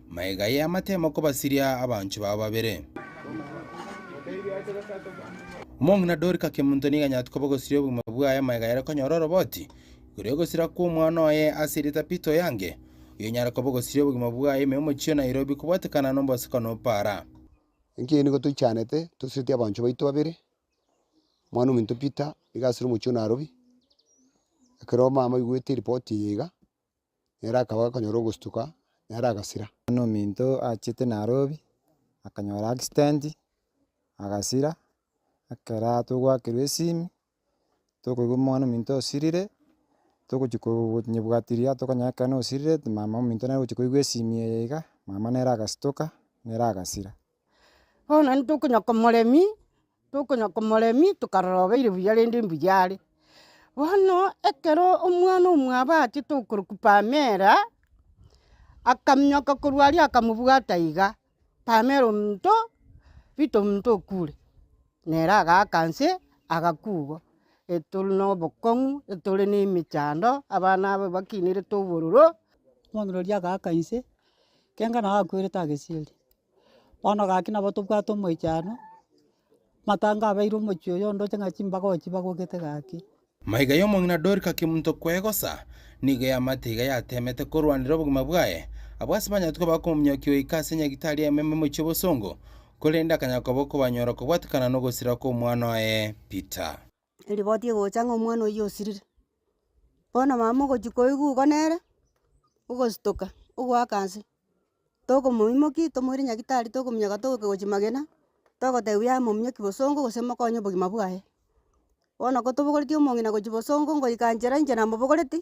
Magega y'amatemo kobasiria abanchwa babo babere. Omong'ina Dorika Kemunto nigo anyarete koba ogosiria obogima bwaye magega ere konyora oroboti igoro y'ogosira kw'omwana oye ase erieta Peter Oyange, oyonyare koba ogosiria obogima bwaye ime y'omochie o Nairobi kobwatekana nombosekano o para. Inki nigo toichanete tosireti abanchwa baito babere, omwana ominto Peter nigo asire omochie o Nairobi, ekero mama aigwete eripoti eye iga, nere akaba akonyora ogostuka, nere agasira. Omwana ominto achete Nairobi, akanyora accident, agasira, ekero togoakerwa esimi, tokoigwa omwana ominto osirire, togochia konyebwatiria tokonyora ekero nosirire, mama ominto nere ogochia koigwa esimi eye iga, mama nere agastuka, nere agasira. Bono naende tokonya komoremia, tokonya komoremia tokarora obeire buya rende mbuya are. Bono ekero omwana omwabo achete okorokwa Pamela, akaminyoka korwa aria akamobwata iga, Pamela ominto, Peter ominto okure, nere agaaka nse agakwa igo. Etore na obokong'u, etore na emechando, abana aba bakinerete obororo. Omong'ina oria agaaka inse, kenga nabo akwerete agesieri. Bono gaki nabo tobwate omoichano, amatanga abeire omochie oyo ondoche ng'a chimbaga ochi bagogete gaki. Maiga y'omong'ina Dorika kemonto kwegosa, nigo eamate iga yateemete korwanera obogima bwaye. Abwo ase banyarete koba bakomominyokia goika ase nyagitari eyemo emochie obosongo, korende akanyara koba okobanyora kobwatekana nogosira kw'omwana oye Peter. Eriboti egocha ng'a omwana oyio osirire. Bono mama ogochia koigwa igo nere, ogositoka, ogoaka nse, tokomoimokia tomoire nyagetari tokominyoka togoika gochia magena, togotebiwa yaya mominyoki bosongo gose mokonye obogima bwaye. Bono ko tobogoretie omong'ina gochia bosongo ngoika nchera inche namobogoretie,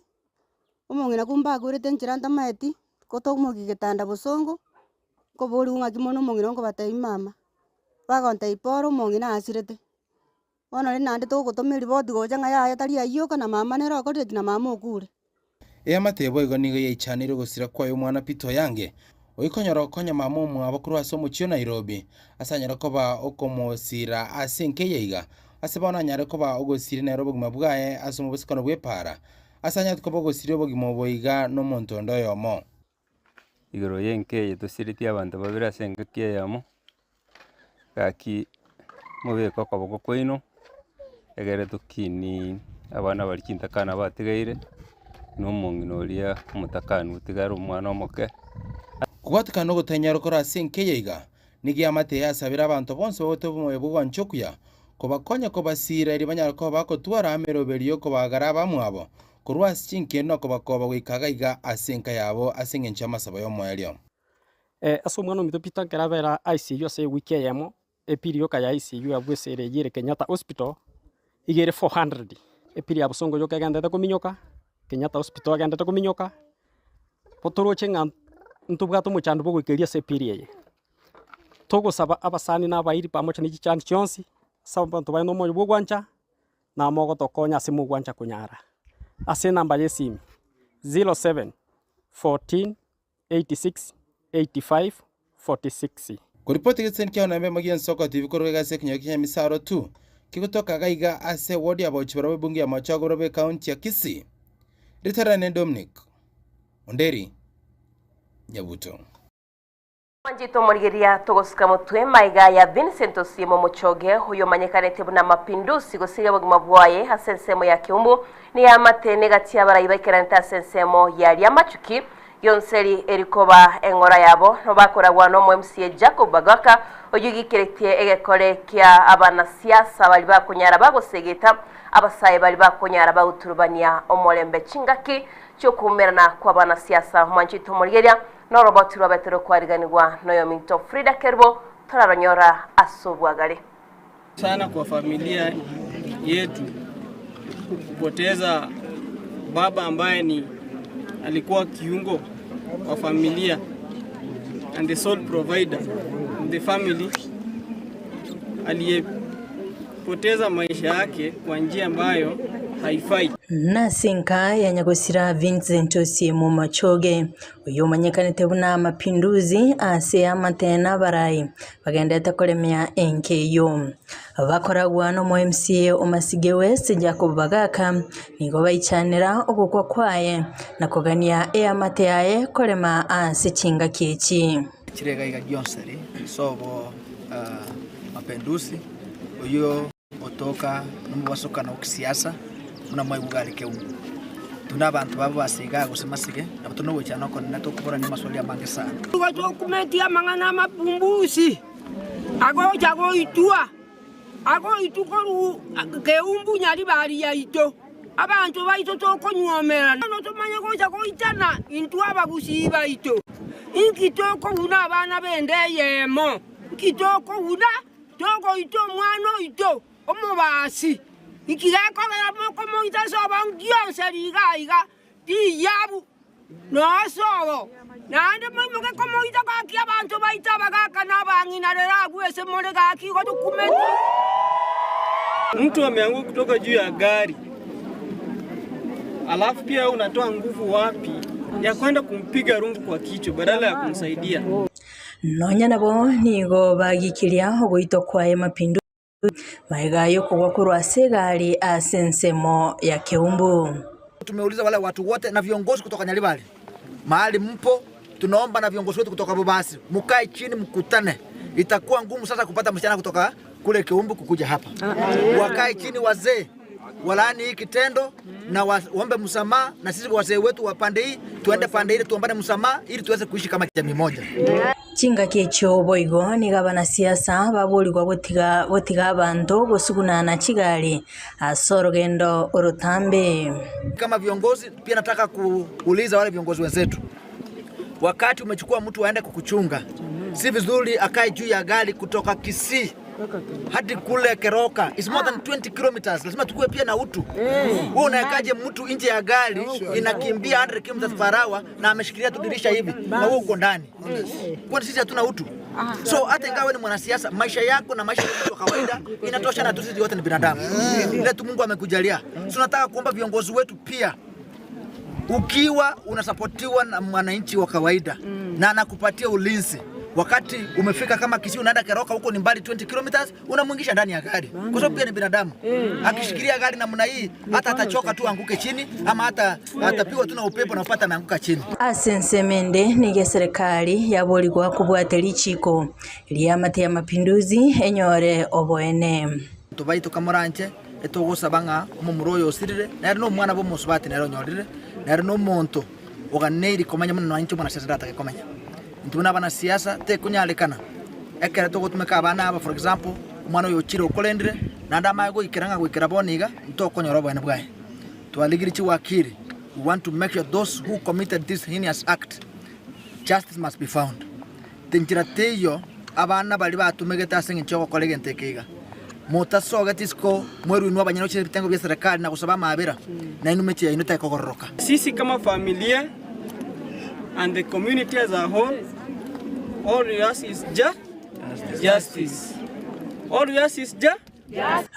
omong'ina kumbe akwerete nchera ntamaeti, ko tomoiki getanda bosongo, nkoboriwa ng'aki mono omong'ina nkobatebia mama, bagontebia pore omong'ina asirete. Bono rende naende togotoma eripoti gocha ng'a yaya tari ayio oka na mama nere okorire ki na mama okure. Eamate boigo nigo yaichanire ogosira kwaye omwana Peter Oyange, oikonyora gokonya mama omwabo korwa ase omochie o Nairobi, ase anyare koba okomosira ase enka eye iga, ase bono anyare koba ogosiria nere obogima bwaye ase omobosekano bw'epaara, ase anyarete koba ogosiria obogima obo iga nomonto onde oyomo. Igoro y'enka eye tosiretie abanto babere ase engaki eyemo, Gaki mobeke okoboko kwaino, egere tokinie abana baria chintakana batigaire, na omong'ina oria omotakani otigare omwana omoke. Kobwatekana nogotanyara kore ase enka eye iga, nigo eamate eye yasabire abanto bonsi bagote obomoyo bw'ogwancha okuya, kobakonya kobasiira erio banyare koba bagotwara ameroberi y'okobagara abamwabo korwa ase chinkendu na kobakoba goika iga iga ase enka yabo ase engencho y'amasabo y'omoerio. Ase omwana ominto Peter ekero abera ICU ase ewiki eyemo, ebill yoka ya ICU abwo ase ere eyio ere Kenyatta Hospital, iga ere 400. Ebill ya bosongo yoka egenderete kominyoka, Kenyatta Hospital egenderete kominyoka, bo toroche ng'a ntobwate omochando bwa ogoikeria ase ebill eye. Togosaba abasani na abairi pamoja na chichani chionsi, ase abanto bare na omoyo bwa ogwancha, namogotokonya ase mogwancha konyara. Ase enamba ya esimi, 07 14 86 85 46. Koripoti egetiseni kiao naembe emogi y'ensoko TV korwa iga ase ekenyoro kia Nyamisaro 2, kegotoka iga iga ase ewodi ya Bochi barabwo ebunge ya Machogu barabwo ekaunti ya Kisii. Ritarane Dominic Onderi Nyabuto. Mwanchete omorigereria togosika motwe maiga ya Vincent Osiemo Omochoge oyo omanyekanete buna Mapinduzi gosiria obogima bwaye ase ensemo ya Keumbu neyamate negati y'abarai baikeranete ase ensemo ya Riamachuki gionseri erikoba eng'ora yabo nobakoragwa nomo MCA Jacob Bagaka oyio oigikeretie egekore kia abanasiasa baria bakonyara bagosegeta abasae baria bakonyara bagoturubania omorembe chingaki chiokoumerana kw'abanasiasa Mwanchete omorigereria Noroboti rwabete rokwariganigwa noyominto Frida Kerubo toraronyora ase obwagare. Sana kwa familia yetu kupoteza baba ambaye ni alikuwa kiungo wa familia and the sole provider in the family aliyepoteza maisha yake kwa njia ambayo haifai. Nase enka ya nyagosira Vincent Osiemo Machoge, oyio omanyekanete buna Mapinduzi ase amate na abarai bagendete koremia enka eyio. Bakoragwa nomo MCA o Masige West Jacob Bagaka nigo baichanera ogokwa kwaye na kogania eamate yaye korema ase chingaki echi. Chire iga iga gionseri sobo Mapinduzi oyio Otoka nomobasokano o kisiasa buna mwaigwa gare keumbu. Intwe nabanto babo base igaa gose masige, nabo tore nogoichana okonene tokoborania amaswali amange sana. Nigo tokumetie amang'ana amapumbusi agocha goitwa, agoitwa korwa keumbu nyaribari yaito, abanto baito tokonyuomerana. Bono tomanye gocha goitana intwe abagusii baito. Inki tokobuna abana b'enda eyemo? Inki tokobuna Togoita omwana oito omobasi, inki gekogera mokomoita ase obongi gionsi riga aiga riyabu noe sobo? Naende moimoke komoita gaki abanto baito abagaaka na abang'ina rero agwo ase more gaki igo tokumeti. Mtu ameanguka kutoka juu ya gari, alafu pia wewe unatoa nguvu wapi ya kwenda kumpiga rungu kwa kichwa badala ya kumsaidia? Nonya nabo nigo bagikiria ogoitwa kwaye mapinduzi Magega y'okogwa korwa ase egari ase ensemo ya Keumbu. Tumeuliza wale watu wote na viongozi kutoka Nyaribari mahali mpo, tunaomba na viongozi wetu kutoka Bobasi mukae chini mkutane. Itakuwa ngumu sasa kupata msichana kutoka kule Keumbu kukuja hapa. Wakae chini wazee walaani hii kitendo na waombe msamaha, na sisi wazee wetu wa pande hii tuende pande ile tuombane msamaha ili tuweze kuishi kama jamii moja. Chingaki echio boigo nigo abanasiasa baborigwa gotiga gotiga abanto gosugunana chigari ase orogendo orotambe. Kama viongozi pia nataka kuuliza wale viongozi wenzetu, wakati umechukua mtu aende kukuchunga, si vizuri akae juu ya gari kutoka Kisii hadi kule Keroka. It's more than 20 kilometers. Lazima tukue pia na utu. Wewe unawekaje mtu nje ya gari inakimbia 100 kilometers per hour na ameshikilia tu dirisha hivi na wewe uko ndani? Kwani sisi hatuna utu? So hata ingawa wewe ni mwanasiasa, maisha yako na maisha ya mtu wa kawaida inatosha, na tu sisi wote ni binadamu. Ile tu Mungu amekujalia. So nataka kuomba viongozi wetu pia ukiwa unasapotiwa na mwananchi wa kawaida na anakupatia ulinzi wakati umefika kama Kisii unaenda Keroka huko ni mbali 20 kilometers, unamwingisha ndani ya gari kwa sababu pia ni binadamu. Akishikilia gari namna hii hata atachoka tu anguke chini, ama hata atapigwa tu na upepo na upata ameanguka chini. Ase ensemo ende nigo eserekari yaborigwa kobwate richiko ri'amate ya mapinduzi enyore oboene. Tobaito kamoranche etogosaba ng'a omomura oyo osirire, nere nomwana bw'omosubati nere onyorire, nere nomonto oganeiri komenya buna nonya inche omwanasiasa ndatake komenya. Intwe buna abanasiasa tekonyarekana ekero togotumeka abana aba for example, omwana oyo ochire okorendire, naende amanye goikera ng'a goikera bono iga, ntokonyora oboene bwaye. Twarigire chiwakiri, we want to make sure those who committed this heinous act, justice must be found. Enchera teiyo abana baria batumegete ase engencho y'ogokora egento eke iga. Motasogeti isiko mwerue inwe abanyene gochia ebitengo bia serikali na gosaba amaabera, na inwe mechie yaino tekogororoka. Sisi kama familia and the community as a whole, all we ask is ju justice. All we ask is ju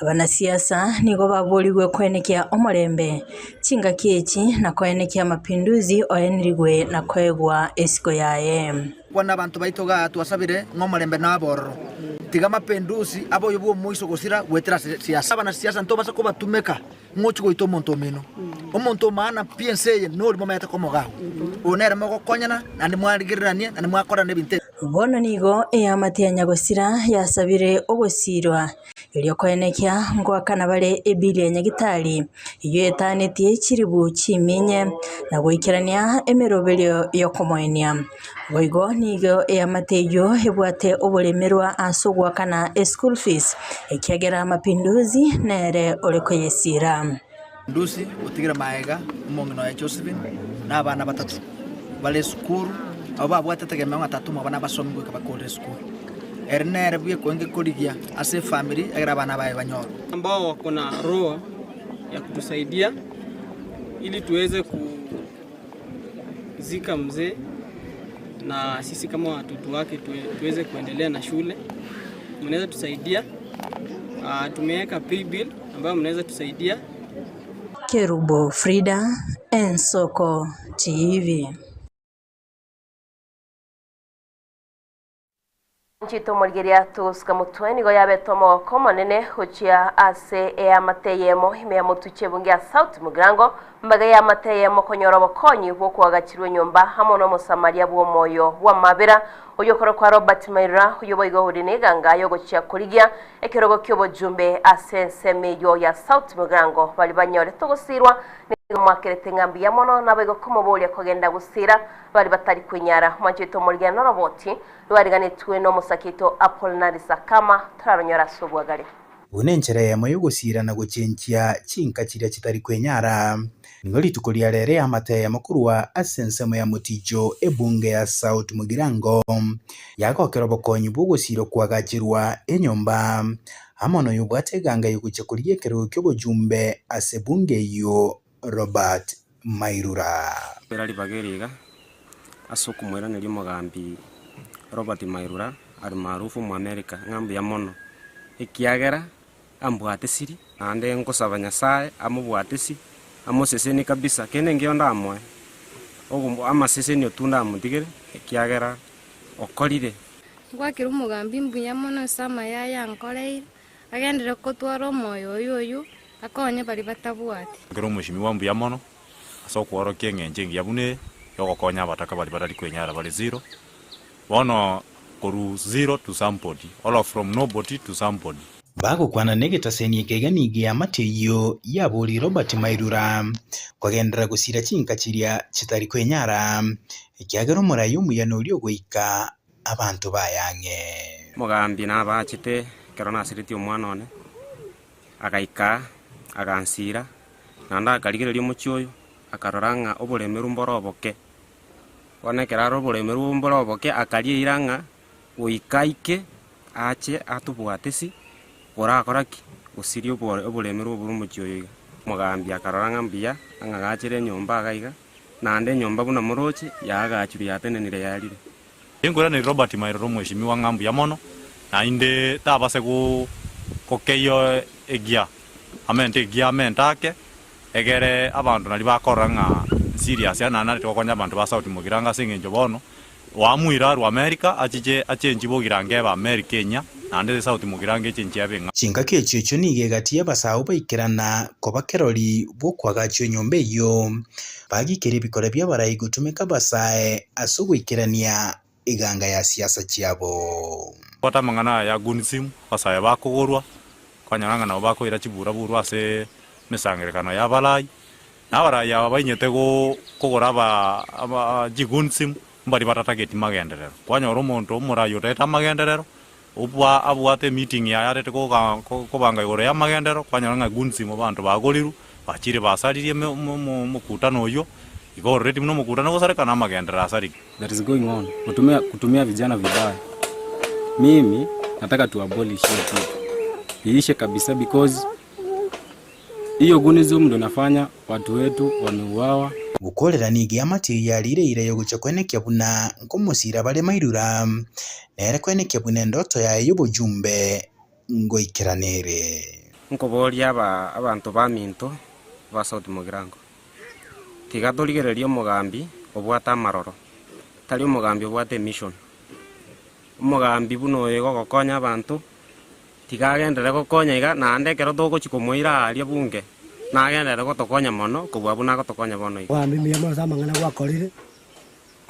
Abanasiasa nigo baborigwe koenekia omorembe chingaki echi na koenekia mapinduzi oenirigwe na koegwa esiko yaye. Kwana abanto baito igaa twasabire ng'a omorembe nabe ororo. Tiga mapinduzi abe oyo bw'omoiso gosira goetera ase siasa. Abanasiasa ntobasa kobatumeka ng'a ochie goita omonto omino. Omonto omaana pi ense eye nori momanyete komoga agwo. Oyo nere mogokonyana naende mwarigereranie naende mwakorana ebinto ebi. Bono nigo eamate ya nyagosira yasabire ogosiirwa, erio koenekia ngoakana bare ebili ya nyagitari eyio etanetie chiribu chiminye, na goikerania emeroberio y'okomoenia. Boigo nigo eamate eyio ebwate oboremerwa ase ogoakana eschool fees, ekiagera Mapinduzi nere ore koyesiira. Ndusi otigire magega omong'ina oye Josephine na abana batato bare esukuru, abwo babwate etegemeo ng'a tata omwabo nabasomi goika bakorire esukuru. Ere nere bw'ekoenge korigia ase efamiri egere abana baye banyore. Ambao wako na roho ya kutusaidia ili tuweze kuzika mzee na sisi kama watoto wake tuweze kuendelea na shule. Mnaweza tusaidia. Uh, tumeweka paybill ambayo mnaweza tusaidia. Kerubo Frida, Ensoko TV. Nchito omorigereria togosika motwe nigo yabete omogoko omonene gochia ase eamate eyemo ime ya motuchi ebunge ya South Mugirango mbaga y'eamate eyemo konyora obokonyi bw'okoagachirwa enyomba amo n'omosamaria bw'omoyo bw'amabera Oyokorokwa Robert Mairura, oyio boigo ore neganga y'ogochia korigia ekerogo ki'obojumbe ase ensemo eyio ya South Mugirango baria banyorete ogosiirwa nigo mwakerete ng'a mbuya mono naboigo komoboria kogenda gosiira baria batari kwenyara. Mwanchete omorigena noroboti rwariganetwe n'omosake oito Apolinari Sakama toraronyore ase obwagare. Buna enchera eyemo y'ogosiira na gochenchia chinka chiria chitari kwenyara, nigo rituko ria rero eamate eyemo korwa ase ensemo ya Moticho ebunge ya South Mugirango yagokera obokonyi bw'ogosiira okoagacherwa enyomba amo noyobwate eganga y'ogochia korigia ekerogo ki'obochumbe ase ebunge eyio Robert Mairura. Kwera ribaga eri iga. Ase okomoiraneria omogambi Robert Mairura almaarufu Omoamerika ng'a mbuya mono, ekiagera ambwatesiri, naende nkosaba Nyasae amobwatesi, amosesenie kabisa, kende nkeiyo ndamoe, ogo amaseseni otwo ndamotigere, ekiagera okorire. Ngwakera omogambi mbuya mono ase amaya aya ankoreire, agenderere gotwara omoyo oye oyio, akonye baria batabwati. Ekero omweshimiwa mbuya mono ase okworokia eng'encho engiya buna eye, yogokonya abataka baria batari kwenyara bare zero, bono korwa zero to somebody or from nobody to somebody. Bagokwana negetaseni eke iga nigo eamate eyio yaborie Robert Mairura kogenderera gosira chinka chiria chitari kwenyara, ekiagera omorai omuya noria ogoika abanto baye ang'e. Omogambi nabachete ekero nasiretie omwana one, agaika agansira, naende akarigereria omochie oyo, akarora ng'a oboremeru mbore oboke. Bono ekero are oboremeru mbore oboke, akaria eira ng'a goika aike ache atobwate si, orakora ki? Gosiria obore oboremeru obore omochie oyo iga. Omogambi akarora ng'a mbuya, ang'agachere enyomba iga iga, naende enyomba buna moroche, yaagachirwe yatenenire yarire. Inkoiraneria Robert Mairoro omweshimiwa ng'a mbuya mono, naende tabase gokeyia egia amente egia amente ake, egere abanto naria bakorora ng'a nserious yaani naende narete gokonya abanto ba South Mugirango ase eng'encho bono oamuire arwe America achiche achenchi Bogirango ebe America enyia naende South Mugirango echenchi ebe eng'ao. Chingaki echio echio nigo egati y'abasao baikerana koba kerori bw'okoagachwa enyomba eyio. Bagikera ebikora bi'abarai gotumeka abasae ase ogoikerania eganga ya siasa chiabo. Bwata amang'ana aya ya Gunsim, abasae bakogorwa, kwanyora ng'a nabo bakoira chiburaburu ase emesangererekano y'abarai, na abarai aba bainyete kogora aba chigunsim mbaria batatageti magenderero. Kwanyora omonto omorai otagete amagenderero, obwa abwate emeeting yaye arete kobanga igoro y'amagenderero, kwanyora ng'a gunsim abanto bagorirwe, bachire basaririe omokutano oyio, igo already buna omokutano ogosareka na amagenderero asarigwe. That is going on kutumia, kutumia vijana vibaya. Mimi nataka tu abolish hiyo kitu iishe kabisa because hiyo gunism ndo inafanya watu wetu wameuawa. Gokorera nigo eamate eyio yarire eira y'ogochia kwenekia buna nkomosiira bare mairura, nere kwenekia buna endoto yaye y'obojumbe ngoikerana ere. Nkoboria aba abanto baminto ba South Mugirango, tiga torigererie omogambi obwate amaroro, tari omogambi obwate emission. Omogambi buna oyo iga ogokonya abanto, Tiga agenderere gokonya iga, naende ekero togochia komoira aaria bunge, nagenderere gotokonya mono kobua buna agotokonya bono iga. Ogambe mbuya mono ase amang'ana gwakorire,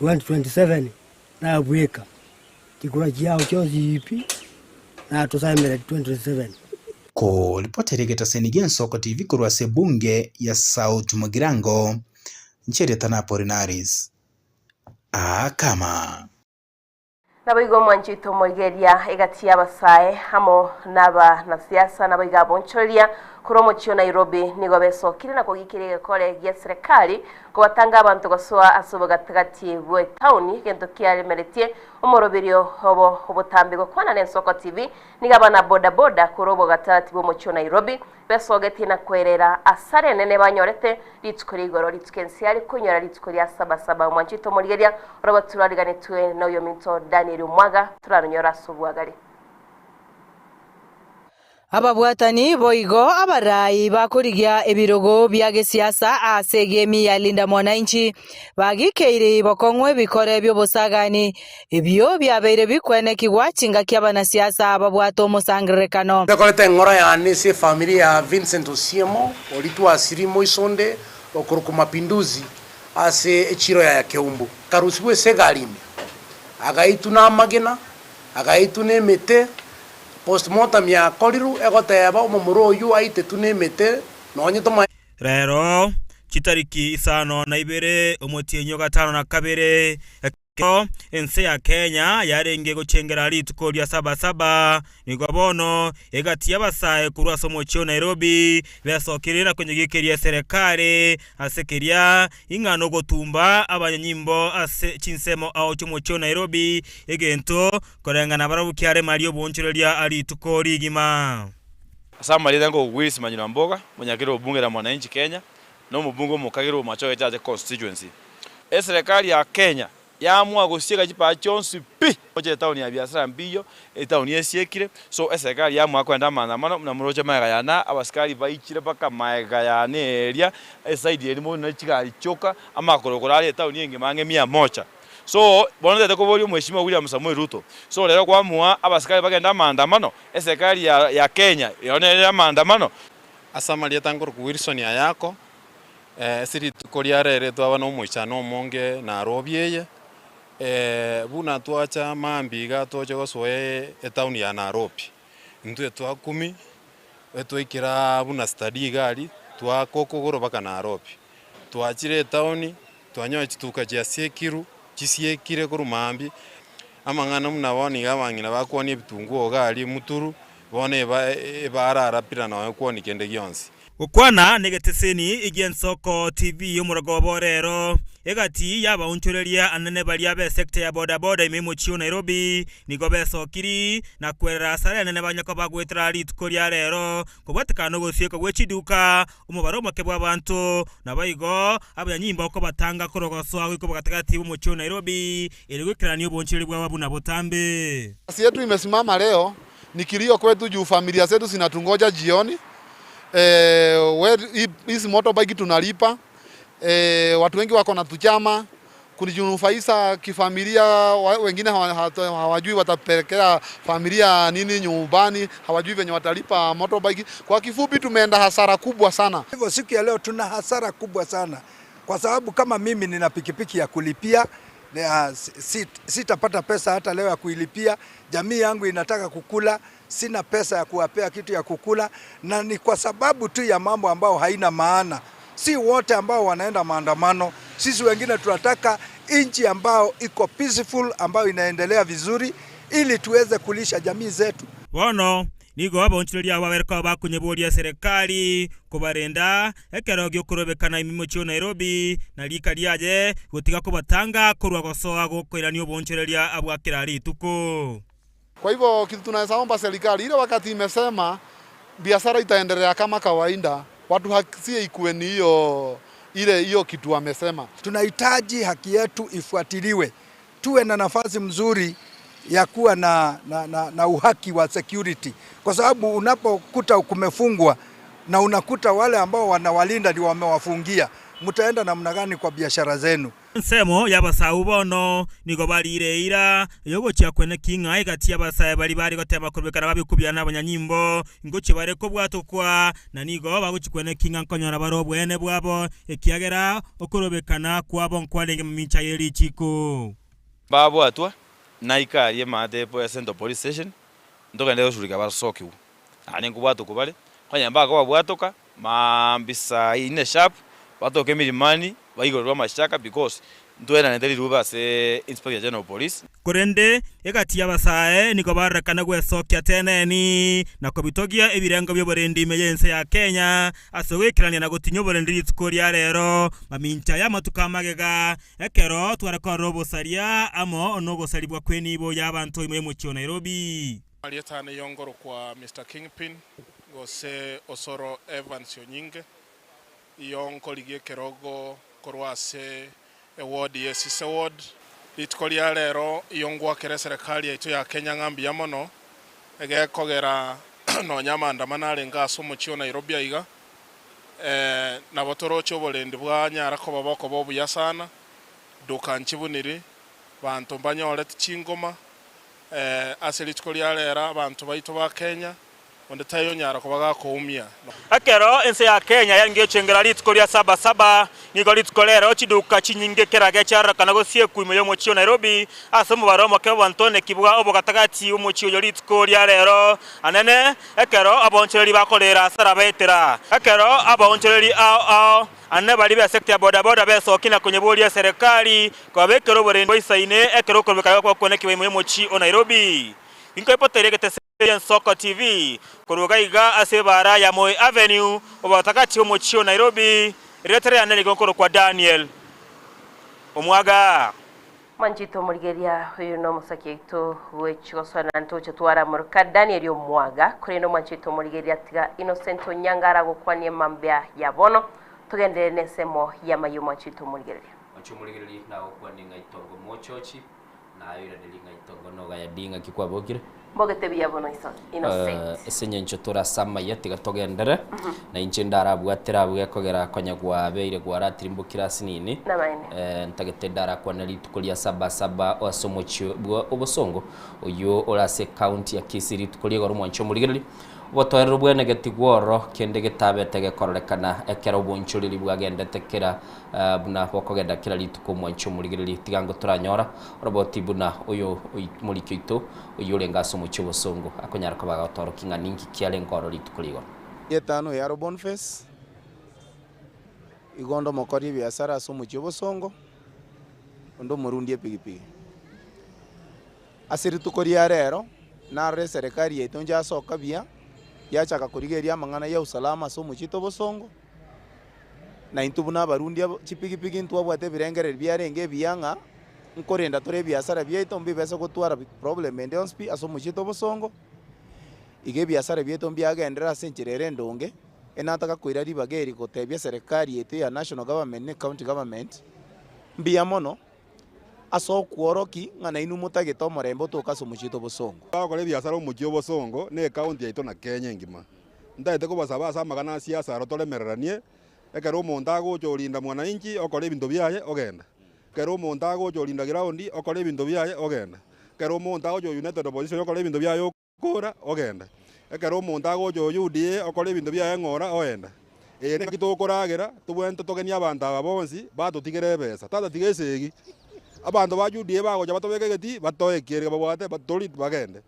2027 nabweka chikura chiao chionsi pi, natosaemereti 2027. Koripotera egetaseni gi'Ensoko TV korwa ase ebunge ya South Mugirango, inche erieta na Apolinaris Akama. Naboigo omwanchete omorigereria egati y'abasae amo n'abanasiasa naboigo abonchoreria korwa omochie o Nairobi nigo besokire na kogikeria egekore gia serikali kobatanga abanto gosoa ase obogatagati bw'etaoni egento kiaremeretie omoroberio obo obotambe gokwana n'Ensoko TV nigo abana boda boda korwa obogatagati bw'omochie o Nairobi Besogetie na kwerera asare enene banyorete rituko ria igoro, rituko ense rikonyora rituko ria Sabasaba. Omwanchete omorigeria oroba turariganetwe noyominto Daniel Omwaga, turaronyore ase obwagare. Ababwatani boigo abarai bakorigia ebirogo bia gesiasa ase egemi ya Linda Mwananchi bagikeire bokong'u ebikore bi'obosagani Ebio biabeire bikwenekigwa chingaki abanasiasa babwate omosangererekano. Nekorete eng'ora yane ase efamiri ya Vincent Osiemo, oria twasirie moisonde okorokwa Mapinduzi ase echiro ya Keumbu. Akarusigwa ase egari ime, agaitwa namagena, agaitwa nemete, postmortem yakorirwe egoteba omomura oyio aitetwe nemete nonye toma. Rero, chitariki isano na ibere omotienyi o gatano na kabere, Ekero ense ya Kenya yarenge gochengera rituko ria Saba Saba, nigo bono egati y'abasae korwa ase omochie o Nairobi besokire na konyegikeria eserekari ase keria ing'a nogotumba abanyanyimbo ase chinsemo ao chi'omochie o Nairobi egento koreng'ana barabwo kiaremaria oboonchoreria rituko rigima. Ase amarieta nkogwisia Manyura Mboga, omonyakeri obunge la Mwananchi Kenya, na omobunge omokagera o Machoge Chache Constituency. Eserekari ya Kenya Yaamua gosieka chipaa chionsi pi! Gocha etaoni ya biasara mbiyo, etaoni esiekire, so eserikari yaamua kogenda amaandamano buna moroche magega yane aa, abasikari baichire mpaka magega yane eria, eside eria mono ne chigari chioka, amakorokoro are etaoni engima ang'e mia moja. So, bono ntagete koboria omweshimiwa William Samoei Ruto, so rero kwamua abasikari bagende amaandamano, eserikari ya ya Kenya ero nere amaandamano. Ase amarieta nkorokwa Wilson Ayako, Ase rituko ria rero twaba nomoichano omonge Nairobi eye, buna twacha mambia iga toche gosoa etown ya Nairobi, intwe twakumi twaikera buna study iga aria, twaaka okogoro mpaka Nairobi. Twachire etown, twanyora chituka chiasiekirwe, chisiekire korwa mambia, amang'ana buna bono iga abang'ina bakwonia ebitunguo iga aria muturu, bono eba ebarara bila nonya kwonia kende gionsi. Gokwana negeteseni gi'Ensoko TV omorogoba o rero, egati y'abaonchoreria anene baria b'esecta ya bodaboda ime y'omochie o Nairobi nigo besokiri na kwerera asara enene banya koba goetera rituko ria rero kobwatekana nogosiekwa gwe chiduka, omobaro omoke bw'abanto, naboigo abanyanyimbo kobatanga korwa gosoa goika obogatagati bw'omochie o Nairobi erio goikerania obonchoreri bwabo buna botambe. Kazi yetu imesimama leo ni kilio kwetu juu familia zetu zinatungoja jioni. Eh, hizi motorbike tunalipa. Eh, watu wengi wako na tuchama kujinufaisha kifamilia, wengine hawajui watapelekea familia nini nyumbani, hawajui venye watalipa motorbike. Kwa kifupi, tumeenda hasara kubwa sana. Hivyo siku ya leo tuna hasara kubwa sana, kwa sababu kama mimi nina pikipiki ya kulipia sitapata pesa hata leo ya kuilipia. Jamii yangu inataka kukula, sina pesa ya kuwapea kitu ya kukula, na ni kwa sababu tu ya mambo ambayo haina maana. Si wote ambao wanaenda maandamano, sisi wengine tunataka nchi ambayo iko peaceful, ambayo inaendelea vizuri, ili tuweze kulisha jamii zetu. Bono nigo abaonchoreria abo babere koba bakonyeburia eserekari kobarenda ekero gi'okorobekana ime mochie o Nairobi na rika riaye gotiga kobatanga korwa gosoa gokoirania oboonchoreria bwa kera rituko. Kwa hivyo kitu tunaweza omba serikali ile wakati imesema biashara itaendelea kama kawaida, watu hasie ikuwe ni hiyo ile hiyo kitu wamesema. Tunahitaji haki yetu ifuatiliwe, tuwe na nafasi mzuri ya kuwa na, na, na, na uhaki wa security, kwa sababu unapokuta kumefungwa na unakuta wale ambao wanawalinda ndio wamewafungia, mtaenda namna gani kwa biashara zenu? Ensemo y'abasau bono nigo barire eira yogochia kwene king'a egati y'abasae bari bari gotema korobekana babikubia na abanyanyimbo ngochia bare kobwatokwa na nigo bagochia kwene king'a nkonyora bare obwene bwabo ekiagera okorobekana kwabo nkwarenge mamincha ye richiko. Babwatwa, naika aria emate ya Central Police Station, ntogende gosurika basokiwe. Naende nkobwatokwa bare, onye mbakobabwatoka, maambia saa ine sharp, batoke milimani, baigorerwe amashaka because ntweranete rirube ase Inspector General of Police. Korende egati y'abasae nigo barorekana gwesokia teneni na kobitogia ebirengo bi'oborendi ime y'ense ya Kenya ase ogoikerania na gotinyia oborendi rituko ria rero mamincha y'amatuko amagega ekero tware korora obosaria amo nogosaribwa kw'enibo y'abanto ime y'omochie o Nairobi. Marieta ane yongorokwa Mister Kingpin gose Osoro Evans Onyinge, iyonkorigia ekerogo korwa ase eward ya Esise Ward. Rituko ria rero iyo ngwakera eserekari yaito ya Kenya ng'a mbuya mono, egekogera nonya amaandamano arenge ase omochie o Nairobi aiga, nabo toroche oborendi bwanyara koba bokoba obuya sana, duka nchibuniri, banto mbanyoreti chingoma, Ase rituko ria rero abanto baito ba Kenya, onde taiyo onyara koba gakoumia. Ekero ense ya Kenya yarenge gochengera rituko ria Saba Saba, nigo rituko rero chiduka chinyinge kerage chiarorekana gosiekwa ime y'omochie o Nairobi ase omobaro omoke bw'abanto nekibwa obogatagati bw'omochie oyo rituko ria rero anene ekero abaonchoreri bakorera asara baetera ekero abaonchoreri ao ao Anene baria b'esecta ya bodaboda besokia na konyeboria eserekari kobabekera oborendi boisaine ekero okorobeka gokwanekigwa ime y'omochie o Nairobi. Inkoipoteria egetese gi'Ensoko TV korwa iga iga ase ebaara ya Moi Avenue obogatagati bw'omochie o Nairobi, erieta riane nigo nkorokwa Daniel Omwaga. Mwanchete omorigereria oyo nomosaki oito bw'echigosoa na ntoche twaramoroka Daniel Omwaga, korende omwanchete omorigereria tiga Innocent Onyanga aragokwanie mambia ya bono, togenderere nensemo y'amayio mwanchete omorigereria. Mwanche omorigereria nagokwanie ng'a itongo mochochi, naye oiranerie ng'a itongo nogaya di ng'aki kwabokire. Mbogete buya bono iso Innocent. Ase engencho tore ase amaya tiga togendere, na inche ndarabwatera abwo gekogera konya gwabeire gwaratirimbokire ase nini. Namaene. Ntagete ndarakwane rituko ria saba saba ase omochie bwa obosongo oyio ore ase ecounty ya Kisii rituko ria igoro mwanche omorigereria. Obotoereru bw'enegeti bw'ororo kende getabete gekororekana ekero obonchoreri bwagendete kera buna bokogenda kera rituko omwanche omorigereria tiga ngo toranyora oroboti buna oyo omoriki oito oyio orenge ase omochie obosongo akonyara koba agotorokia ng'a ninki kiarenge ororo rituko rigoro. Getano Yaro Boniface, igo onde omokori ebiasara ase omochie obosongo, onde omorundi epigipigi. Ase rituko ria rero, narore eserekari yaito inche asoka buya, yachaka korigereria amang'ana ya usalama ase omochie oito obosongo, na intwe buna abarundi aba chipigipigi ntwabwate ebirengererio biarenge ebiya ng'a nkorenda tore ebiasara biaito mbibese gotwara problem ende yonsi pi ase omochie oito obosongo, iga ebiasara biaito mbiagenderere ase enchera ere endonge, enataka koira ribaga eri gotebia eserekari yaito ya national government na ecounty government, mbuya mono. Ase okworokia ng'a nainwe motagete omorembe otoke ase omochie oito obosongo. Bagokora ebiasara omochie obosongo na ecounty yaito na Kenya engima. Ntagete kobasaba ase amagana a siasa aro toremereranie, ekero omonto agocha orinda mwananchi okora ebinto biaye ogenda. Ekero omonto agocha orinda ground okora ebinto biaye ogenda. Ekero omonto agocha o United Opposition okora ebinto biaye okora ogenda. Ekero omonto agocha o UDA okora ebinto biaye ng'ora oenda. Eye nengaki tokoragera, tobwenerete togenie abanto aba bonsi batotigere ebesa. Tata tiga esegi, abanto ba UDA bagocha batobeke egetii batoe ekieni babwate batori bagende.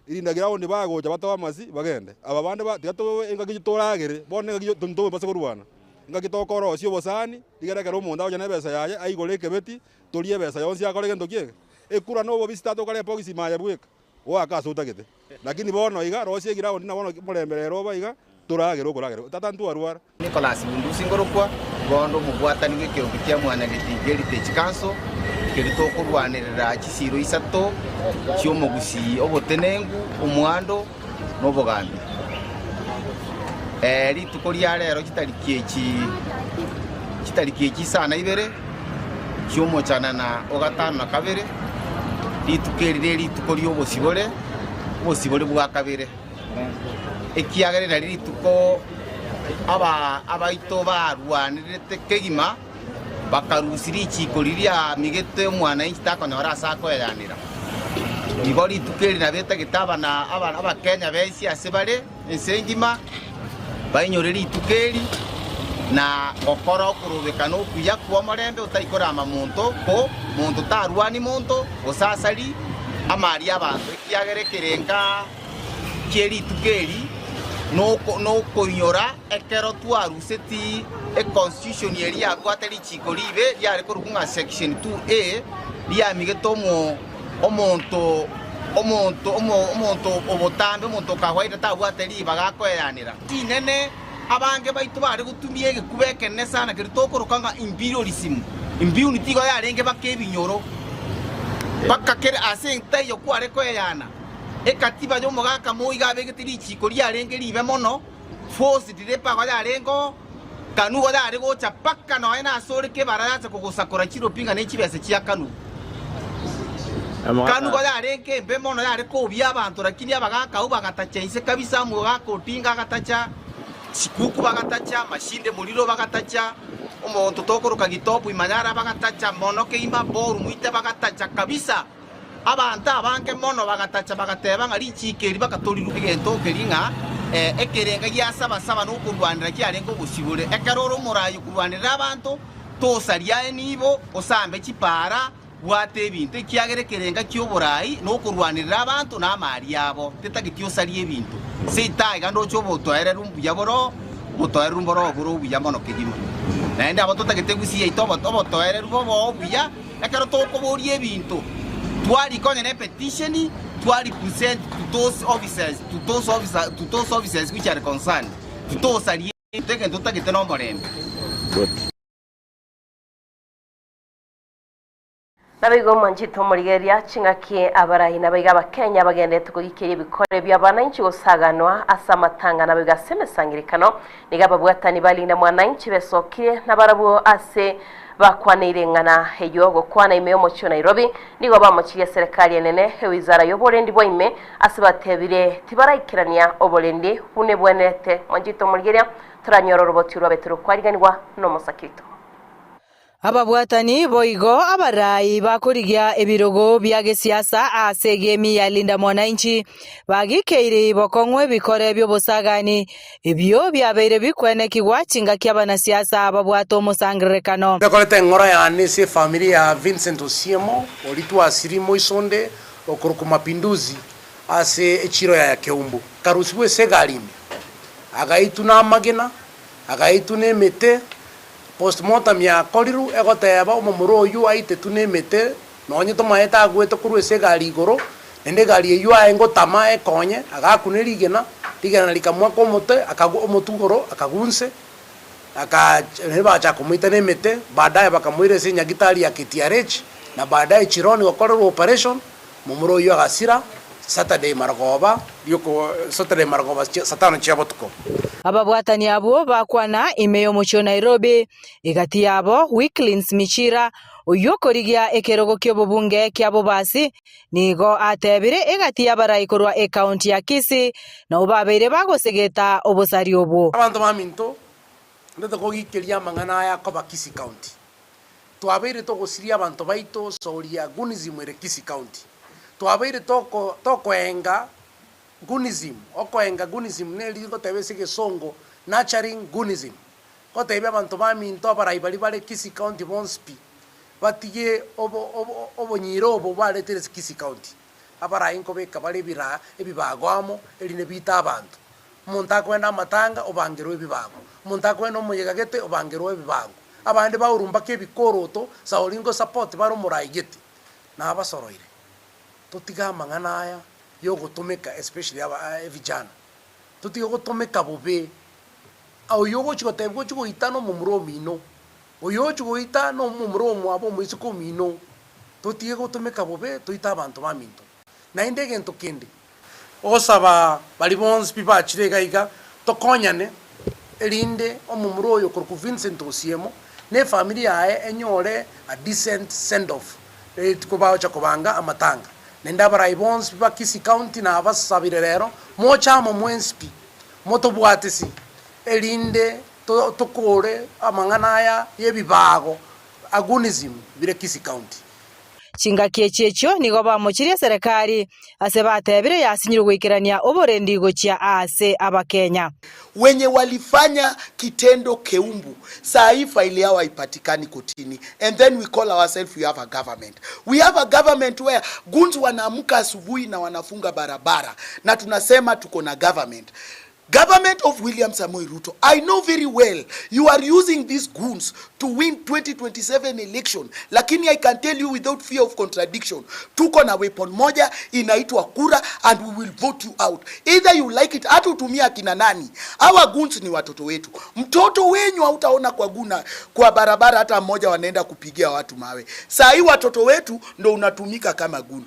Rinda ground bagocha batoe amasi bagende. Aba bande ba tiga tobe engaki toragere, bono engaki ntobase korwana. Engaki tokorosia obosani, rigera ekero omonto agocha na ebesa yaye aigore ekebeti, torie ebesa yonsi akore gento ki eke? Ekura na obobisi tata okore ebogisi ime aye bweka. Goaka ase otagete. Lakini bono iga, rosia egiraundi na bono omorembe rero obe iga, toragere okoragera. Tata ntwarwara. Nicholas Bundusi ngorokwa, bondo omobwatani bw'ekeombe kia Mwanyagetinge Heritage Council, keria tokorwanerera chisiiro isato chi'omogusii, obotenenku, omwando na obogambi. Rituko ria rero chitariki echi chitariki echi isano na ibere chi'omochanana o gatano na kabere, rituko eri nerituko ri'obosibore, obosibore bwa kabere, ekiagera nari rituko aba abaito barwanerete kegima, bakarusia richiiko riria riamigete omwananchi takonyora ase akoeyanera. Igo rituko eri nabetagete abana Abakenya bensi ase bare ense engima, bainyore rituko eri, na gokora okorobekana okuya kw'omorembe otaikorama monto, ko monto tarwani monto, gose asari amari y'abanto, ekiagera ekerenga kie rituko eri nokoinyora ekero twaruseti econstitution eria yabwate richiko ribe riare korokwa ng'a section 2A riamigete omo omonto omonto omonto obotambe omonto okawaida tabwate ribaga akoeyanera. Inene abange baito bare gotumia egekuba ekenene sana keria tokoroka ng'a imperialism. Impunity igo yarenge baka ebinyoro baka kera ase entaiyo kware koeyana. Ekatiba y'omogaka moigo abegete richiiko riarenge ribe mono, forced rape igo yarenge oo, kanu igo yare gocha mpaka nonya nase ore kebara yacha kogosakora chiropi ng'a ne chibesa chia kanu. Kanu igo yarenge embe mono yare kobia abanto lakini abagaka abwo bagatacha inse kabisa omogaka Odinga agatacha, Shikuku bagatacha, Mashinde Muliro bagatacha, omonto tokoroka Gitobu Imanyara bagatacha mono keima, Paul Mwite bagatacha kabisa. Abanto abange mono bagatacha bagateba ng'a richiiko eri bakatorirwe egento keria ng'a ekerenga gia saba-saba na okorwanera kiarenge obosibore. Ekero ore omoraai okorwanerera abanto, tosaria enibo, osambe chipaara, bwata ebinto, ekiagera ekerenga ki'oboraai nokorwanerera abanto na amari abo, tetageti osarie ebinto. Seita iga ndoche obotoereru mbuya boro, obotoereru mboro bore obuya mono kegima. Naende abo totagete gusii yaito obotoereru bobe obuya. Ekero tokoboria ebinto, twarika onye ne petition, twa represent to those offices, to those officer, to those offices which are concerned, titosaria ebinto egento totagete nomorembe. Naboigo mwanchete omorigereria ching'aki abarai naboigo abakenya bagenderete kogikeria ebikore bia abananchi gosaganwa ase amatanga naboigo ase emesangerekano. Nigo ababwatani ba Linda Mwananchi besokire nabarabwo ase bakwaneire eng'ana eyio gokwana ime y'omochie o Nairobi. Nigo bamochirie eserekari enene ewizara y'oborendi bwa ime ase batebire tibaraikerania oborendi buna ebwenerete. Mwanchete omorigereria toranyore oroboti orwabete rokwariganigwa nomosaki oito. Ababwatani boigo abarai bakorigia ebirogo bia gesiasa ase egemi ya Linda Mwananchi bagikeiri bokong'u ebikore bi'obosagani ebio biabeire bikwenekigwa chingaki abanasiasa babwate omosangererekano. Ndekorete eng'ora yane ase efamiri ya Vincent Osiemo, oria twasirie moisonde okorokwa Mapinduzi ase echiro ya Keumbu. Akarusigwa ase egari ime, agaitwa namagena, agaitwa nemete, Postmortem yakorirwe egoteba omomura oyio aitetwe nemete nonye tomaete agwete korwa ase egari igoro, naende egari eyio aye ngotama ekonye, agakuna rigena, rigena rikamoaka omote akagwa omotwe igoro akagwa inse, aka naende bagachaka komoita nemete, baadaye bakamoira ase enyagitari ya KTRH, na baadaye Chironi gokorerwa operation, momura oyio agasira Saturday marogoba rioko Saturday marogoba saa tano chia botuko. Ababwatani abwo bakwana ime y'omochie o Nairobi, egati yabo Wicklins Michira, oyio okorigia ekerogo ki'obobunge kia Bobasi, nigo atebire egati y'abarai korwa ekaunti ya Kisii nabwo babeire bagosegeta obosari obwo. Abanto baminto, ndete kogikeria amang'ana aya akoba Kisii County. Twabeire togosiria abanto baito soria Gunism ere Kisii County. Twabeire toko tokoenga Gunism, okoenga Gunism neri rigoteba ase egesongo nurturing Gunism. Gotebia abanto baminto abarai baria bare Kisii County bonsi pi, batige obo obo obonyira obo baretire ase Kisii County. Abarai nkobeka bare ebira ebibago amo erinde biite abanto. Omonto akoenda amatanga obangerwe ebibago, omonto akoenda omoyega gete obangerwe ebibago. Abande baorumbaka ebikoroto Sauli ngosupport bare omorai gete. Nabasoroire totige amang'ana aya yogotomeka especially aba evijana. Totige gotomeka bobe. Oyio ogochi gotebia gochi goita nomomura omino, oyo ochi goita nomomura omwabo omoiseke omino. Totige gotomeka bobe toite abanto baminto. Naende egento kende, Ogosaba baria bonsi pi bachire iga iga tokonyane, erinde omomura oyo okorokwa Vincent Osiemo na efamiri yaye enyore a decent send off rituko bagocha kobanga amatanga. Naende abarai bonsi pi ba Kisii County nabasabire rero moche amo mwensi pi motobwatisi erinde tokore amang'ana aya yebibago agunism bire Kisii County. Chingaki echi echio nigo bamochirie eserekari, ase batebire yasinyirwe goikerania oborendi gochia aase Abakenya. Wenye walifanya kitendo Keumbu saa hii file yao haipatikani kotini and then we call ourselves we have a government. We have a government where goons wanaamka asubuhi na wanafunga barabara na tunasema tuko na government. Government of William Samoei Ruto, I know very well you are using these goons to win 2027 election, lakini I can tell you without fear of contradiction, tuko na weapon moja inaitwa kura and we will vote you out either you like it, hata utumia akina nani. Hawa goons ni watoto wetu. Mtoto wenyu hautaona kwa guna kwa barabara hata mmoja wanaenda kupigia watu mawe. Saa hii watoto wetu ndo unatumika kama goon.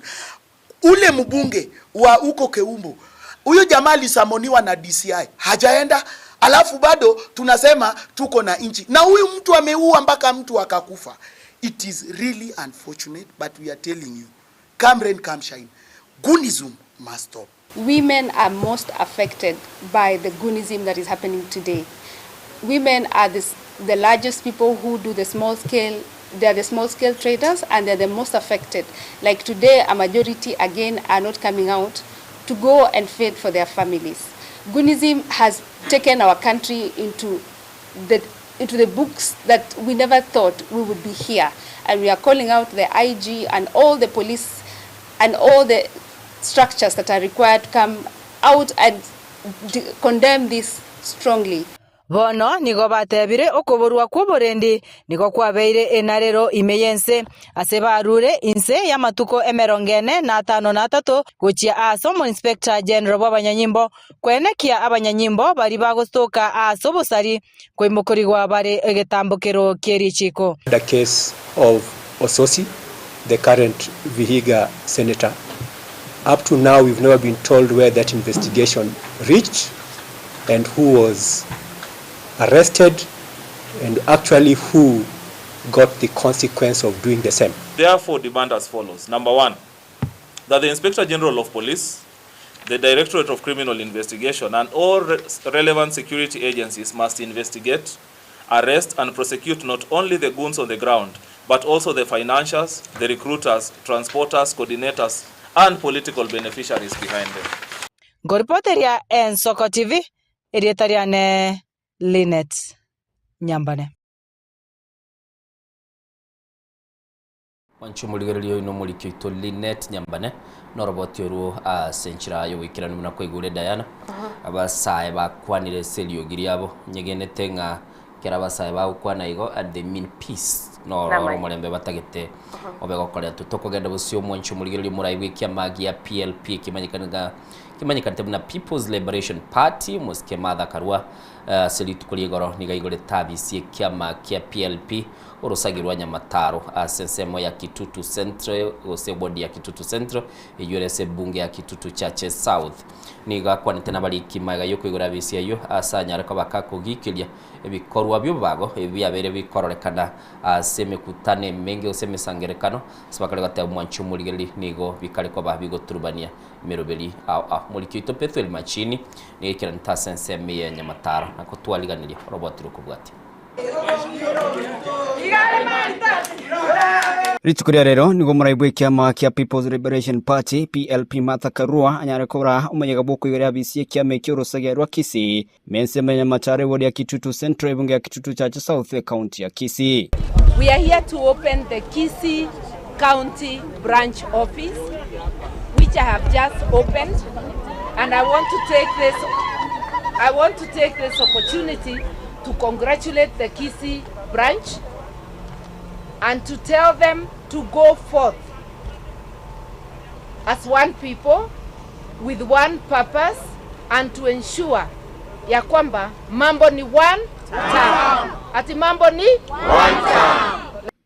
Ule mbunge wa huko Keumbu, huyo jamaa alisamoniwa na DCI hajaenda, alafu bado tunasema tuko na nchi, na huyu mtu ameua mpaka mtu akakufa. It is really unfortunate but we are telling you, come rain come shine, Goonism must stop. Women are most affected by the Goonism that is happening today. Women are the, the largest people who do the small scale, they are the small scale traders and they're the most affected. Like today, a majority again are not coming out to go and fend for their families. Goonism has taken our country into the into the books that we never thought we would be here. And we are calling out the IG and all the police and all the structures that are required to come out and condemn this strongly. Bono nigo batebire okoborwa kw'oborendi nigo kwabeire enarero ime y'ense, ase barure inse y'amatuko emerongo ene na atano na atato gochia aase omoinspector general bw'abanyanyimbo koenekia abanyanyimbo baria bagostoka aase obosari koimokorigwa bare egetambokero kie richiiko. The case of Osotsi. the current Vihiga senator. Up to now, we've never been told where that investigation reached and who was arrested and actually who got the consequence of doing the same. Therefore, demand as follows. Number one, that the Inspector General of Police, the Directorate of Criminal Investigation, and all re relevant security agencies must investigate, arrest, and prosecute not only the goons on the ground, but also the financiers, the recruiters, transporters, coordinators, and political beneficiaries behind them. Nkoripoteria Ensoko TV, erieta riane Linet Nyambane. Mwanche omorigereria oino omoriki oito Linet Nyambane noroboti orwo ase enchera y'ogoikeranu buna kwaigure Diana. Abasae bakwanire ase eriogi riabo nyegenete ng'a ekero abasae bagokwana igo and they mean peace noro Namaya. omorembe batagete obe gokoretwa. Tokogenda bosio omwanche omorigereria omorai bw'ekiama gia PLP ekemanyekani ng'a kemanyekanete buna People's Liberation Party omosike Martha Karua ase rituko ria igoro nigo aigorete abisi ekiama kia PLP Orosagi rwa Nyamataro ase ensemo ya Kitutu Central gose eward ya Kitutu Central eyio ere ase ebunge ya Kitutu Chache South. Nigo akwanete nabariki magega y'okoigora abisi ayio ase anyare koba kakogiikeria ebikorwa bi'obobago ebi biabeire bikororekana ase emekutano emenge gose emesangerekano ase bakare goteba omwanchi omorigereri nigo bikare koba bigoturubania emeroberi ao ao. Omoriki oito Pethuel Machini nigo aikeranete ase ensemo eye ya Nyamataro na kotwariganiria oroboti rokobwatia. Rituko ria rero nigo omorai bw'ekiama kia People's Liberation Party, PLP, Martha Karua anyare kobora omoyega bw'okoigoria abisi y'ekiama ekio orosagia rwa Kisii, ime ensemo ya Nyamataro eward ya Kitutu Central ebunge ya Kitutu Chache South ecounty ya Kisii. We are here to open the Kisii County Branch Office, which I have just opened, and I want to take this, I want to take this opportunity to congratulate the Kisii branch and to tell them to go forth as one people with one purpose and to ensure ya kwamba mambo ni one term. Ati mambo ni one term.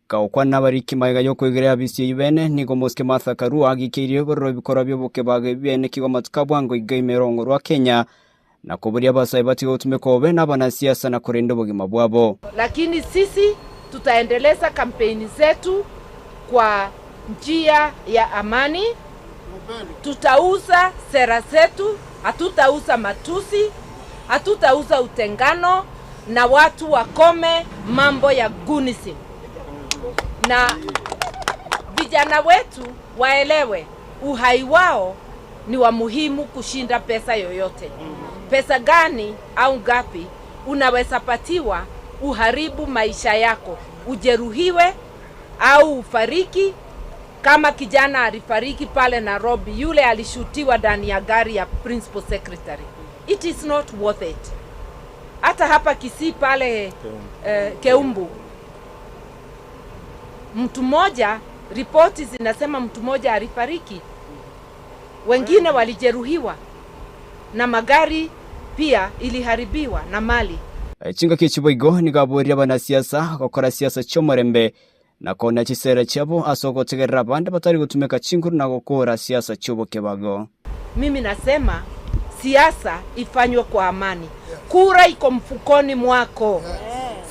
Gokwana nabariki magega y'okoigereria abisi eyio bene, nigo Mosike Martha Karua agikeirie bororo ebikorwa bi'obokebago ebi biaenekigwe amatuko a bwango iga ime rongo rwa Kenya, na koboria abasae batige gotumeka obobe nabanasiasa na korenda obogima bwabo. Lakini sisi tutaendeleza kampeni zetu kwa njia ya amani. Tutauza sera zetu, hatutauza matusi, hatutauza utengano, na watu wakome mambo ya gunism. Na vijana wetu waelewe uhai wao ni wa muhimu kushinda pesa yoyote. Pesa gani au ngapi unaweza patiwa uharibu maisha yako, ujeruhiwe au ufariki kama kijana alifariki pale Nairobi, yule alishutiwa ndani ya gari ya principal secretary. It is not worth it. Hata hapa Kisii pale Keumbu, mtu mmoja, ripoti zinasema mtu mmoja alifariki, wengine walijeruhiwa na magari pia iliharibiwa na mali. Chingaki echi boigo nigo aboria abanasiasa gokora siasa chi'omorembe na konya chisera chiabo ase ogotegerera abande batari gotumeka chinguru na gokora siasa chi'obokebago. Mimi nasema siasa ifanywe kwa amani. Kura iko mfukoni mwako.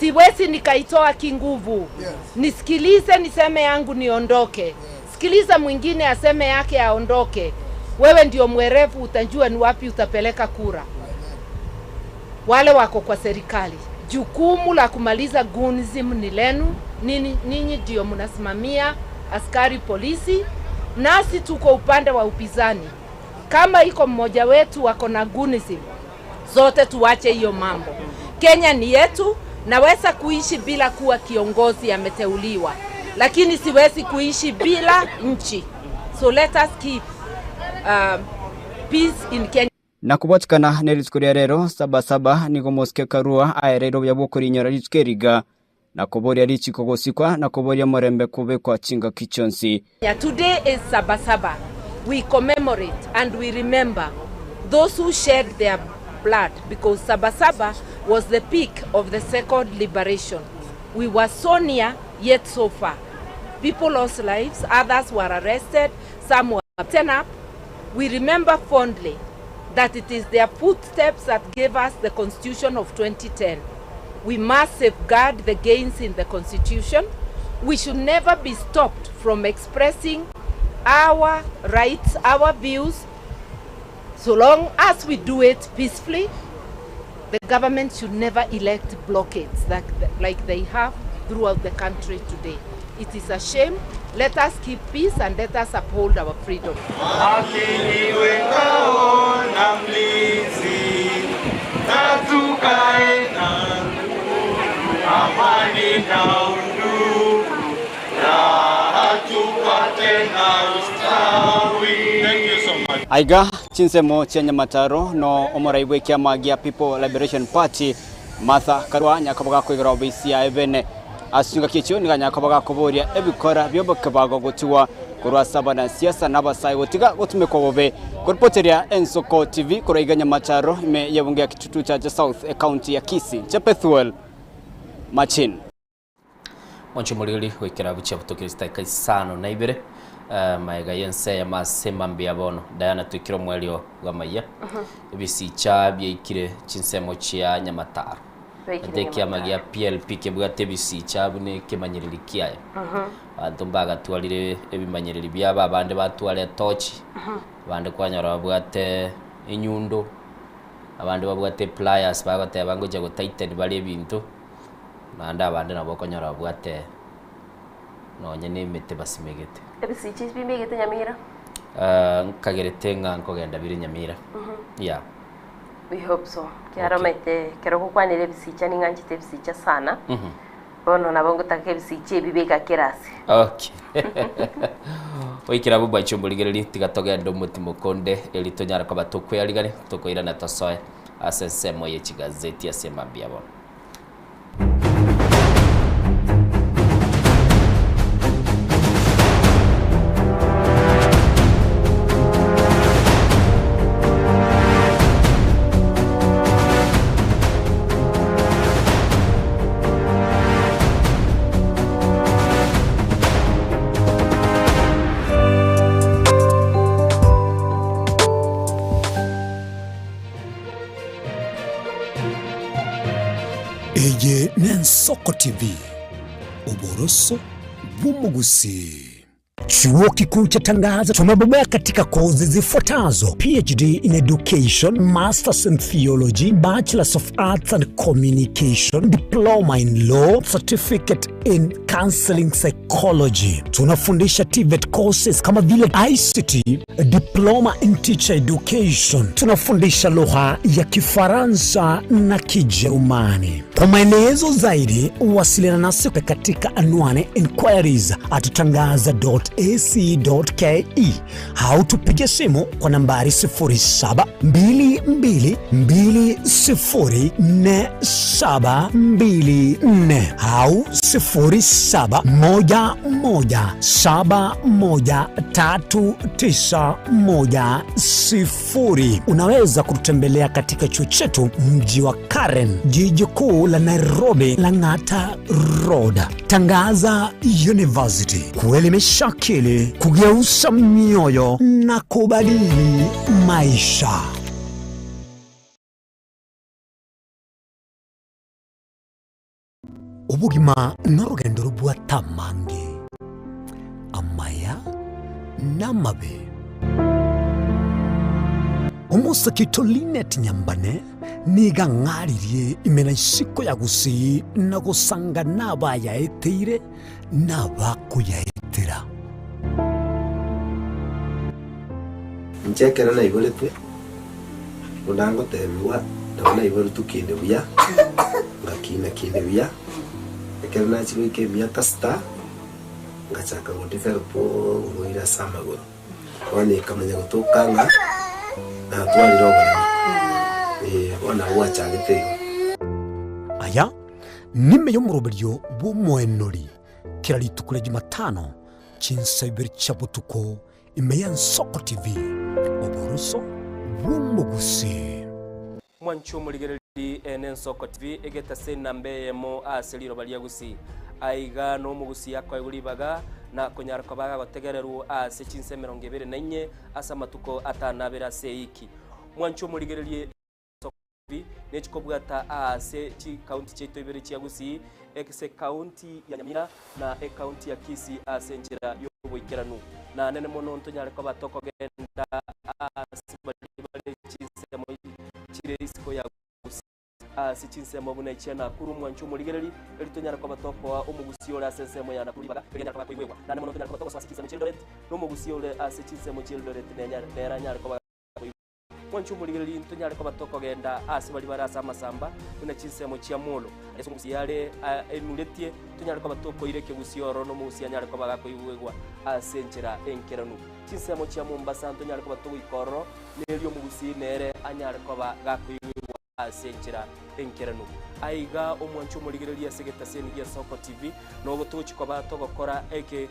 Siwezi nikaitoa kinguvu. Nisikilize niseme yangu niondoke. Sikiliza mwingine aseme yake aondoke. Wewe ndio mwerevu, utajua ni wapi utapeleka kura. Wale wako kwa serikali, jukumu la kumaliza gunism ni lenu. Ninyi ndio mnasimamia askari polisi, nasi tuko upande wa upinzani. Kama iko mmoja wetu wako na gunism, zote tuache hiyo mambo. Kenya ni yetu, naweza kuishi bila kuwa kiongozi ameteuliwa, lakini siwezi kuishi bila nchi. So let us keep peace in Kenya. Na kobwatikana ne rituko ria rero Sabasaba nigo Mosike Karua aereire obuya bw'okorinyora rituko eriga na koboria richiko gosikwa na koboria omorembe kobekwa chingaki chionsi. Today is Sabasaba. We commemorate and we remember those who shed their blood, because Sabasaba was the peak of the second liberation. We were so near, yet so far. People lost lives, others were arrested, some were beaten up. We remember fondly that it is their footsteps that gave us the Constitution of 2010. We must safeguard the gains in the Constitution. We should never be stopped from expressing our rights, our views, so long as we do it peacefully. The government should never elect blockades like, like they have throughout the country today. It is a shame. Let us keep peace and let us uphold our freedom. Aiga chinsemo chia Nyamataro no omorai bw'ekiama gia People Liberation Party Martha Karua nyakoba gakoigora obisi yaye bene. Ase chingaki echio nigo nyakoba gakoboria ebikora bi'obokebago gotigwa korwa ase abanasiasa na abasae gotiga gotumekwa bobe. Koripoteria Ensoko TV korwa iga Nyamataro ime y'ebunge ya Kitutu Chache South ecounty ya Kisii, Chepethuel Machin. Mwanche omoriri goikera gochia botokire chidakika isano na ibere eh, maega y'ense eyemo ase mambia bono Diana toikire omwerio bw'amayia ebisicha biaikire chinsemo chia Nyamataro Biaikire ate ekiama gia PLP kebwate ebisicha buna ekemanyereri kiaye abanto mbagatwarire ebimanyereri biabo abande batware etochi abande kwanyora babwate enyundo abande babwate epliers bagoteba ngochia gotighten bare ebinto. Naende abande nabo okonyora babwate nonye na emete basimegete. Ebisicha ebi bimegete Nyamira? Eh, nkagerete ng'a nkogenda bire Nyamira. Yeah. We hope so. Kiara omanyete ekero ogokwanera ebisicha ning'anchete ebisicha sana. Bono nabo ngotaka ebisicha ebi beka kera ase. Okay. Goikera abwo bwanche omorigereria, tiga togende omotimo konde eri tonyare koba tokweyarigania, tokoirana tosoe ase ensemo ye chigazeti ase mambia bono. Eye n'Ensoko TV, oboroso bw'omogusii. Chuo Kikuu cha Tangaza tumebobea katika kozi zifuatazo: PhD in Education, Masters in Theology, Bachelors of Arts and Communication, Diploma in Law, Certificate in Counseling Psychology. Tunafundisha TVET courses kama vile ICT, Diploma in Teacher Education. Tunafundisha lugha ya Kifaransa na Kijerumani. Kwa maelezo zaidi, wasiliana nasi katika anwani inquiries at tangaza.ac.ke au tupige simu kwa nambari 0722204724 au 0711713910. Unaweza kututembelea katika chuo chetu mji wa Karen, jiji kuu la Nairobi, Lang'ata Road. Tangaza University, kuelimisha akili, kugeuza mioyo na kubadili maisha. Obogima norogendo robwate amange, amaya na amabe. Omosike oito Linet Nyambane nigo ang'aririe ime na isiko ya Gusii na gosanga nabayaeteire na abakoyaetera. Inche ekero naiboretwe, buna ngotebigwa, nabo naiboretwe kinde buya, ngakina kinde buya, ekero nachia goika emiaka sita, ngachaka godevelop oborwaire ase amagoro. Bono ekamanya gotoka ng'a natwarire oboremo, eh, bono nabo gwachagete igo. Aya nime y'omoroberio bw'omoenori kera rituko ria Jumatano chinsa ibere chia botuko ime y'Ensoko TV, oboroso bw'omogusii. Mwanche omorigereria ene Ensoko TV egetase enamba eyemo ase riroba ria Gusii. Aiga nomogusii akoegwa ribaga na konyara koba gagotegererwa ase chinsa 24 ase amatuko 52 ase eiki. Mwanche omorigererie Bi nechikobwata aase chikaunti chiaito ibere chia Gusii, ase ekaunti ya Nyamira na ekaunti ya Kisii ase enchera y'oboikeranu. Na nene mono ntonyare koba tokogenda aase baria bare chinsemo chire isiko ya Gusii, ase chinsemo buna echia Nakuru mwanche omorigereri, eri tonyare koba tokoa omogusii ore ase ensemo ya Nakuru ribaga erio anyare koba koigwegwa. Naende mono ntonyare koba togosoa ase chinsemo chia Eldoret, na omogusii ore ase chinsemo chia Eldoret nere anyare koba koigwegwa. Mwanche omorigereria ntonyare koba tokogenda aase baria bare ase amasamba, buna chinsemo chia molo. Ase omogusii are enuretie, tonyare koba tokoira ekegusii ororo na omogusii anyare koba gakoigwegwa ase enchera enkeranu. Chinsemo chia Mombasa ntonyare koba togoika ororo, nerio omogusii nere anyare koba gakoigwegwa ase enchera enkeranu. Aiga omwanche omorigereria ase egetaseni gia Soko TV, nobo togochia koba togokora eke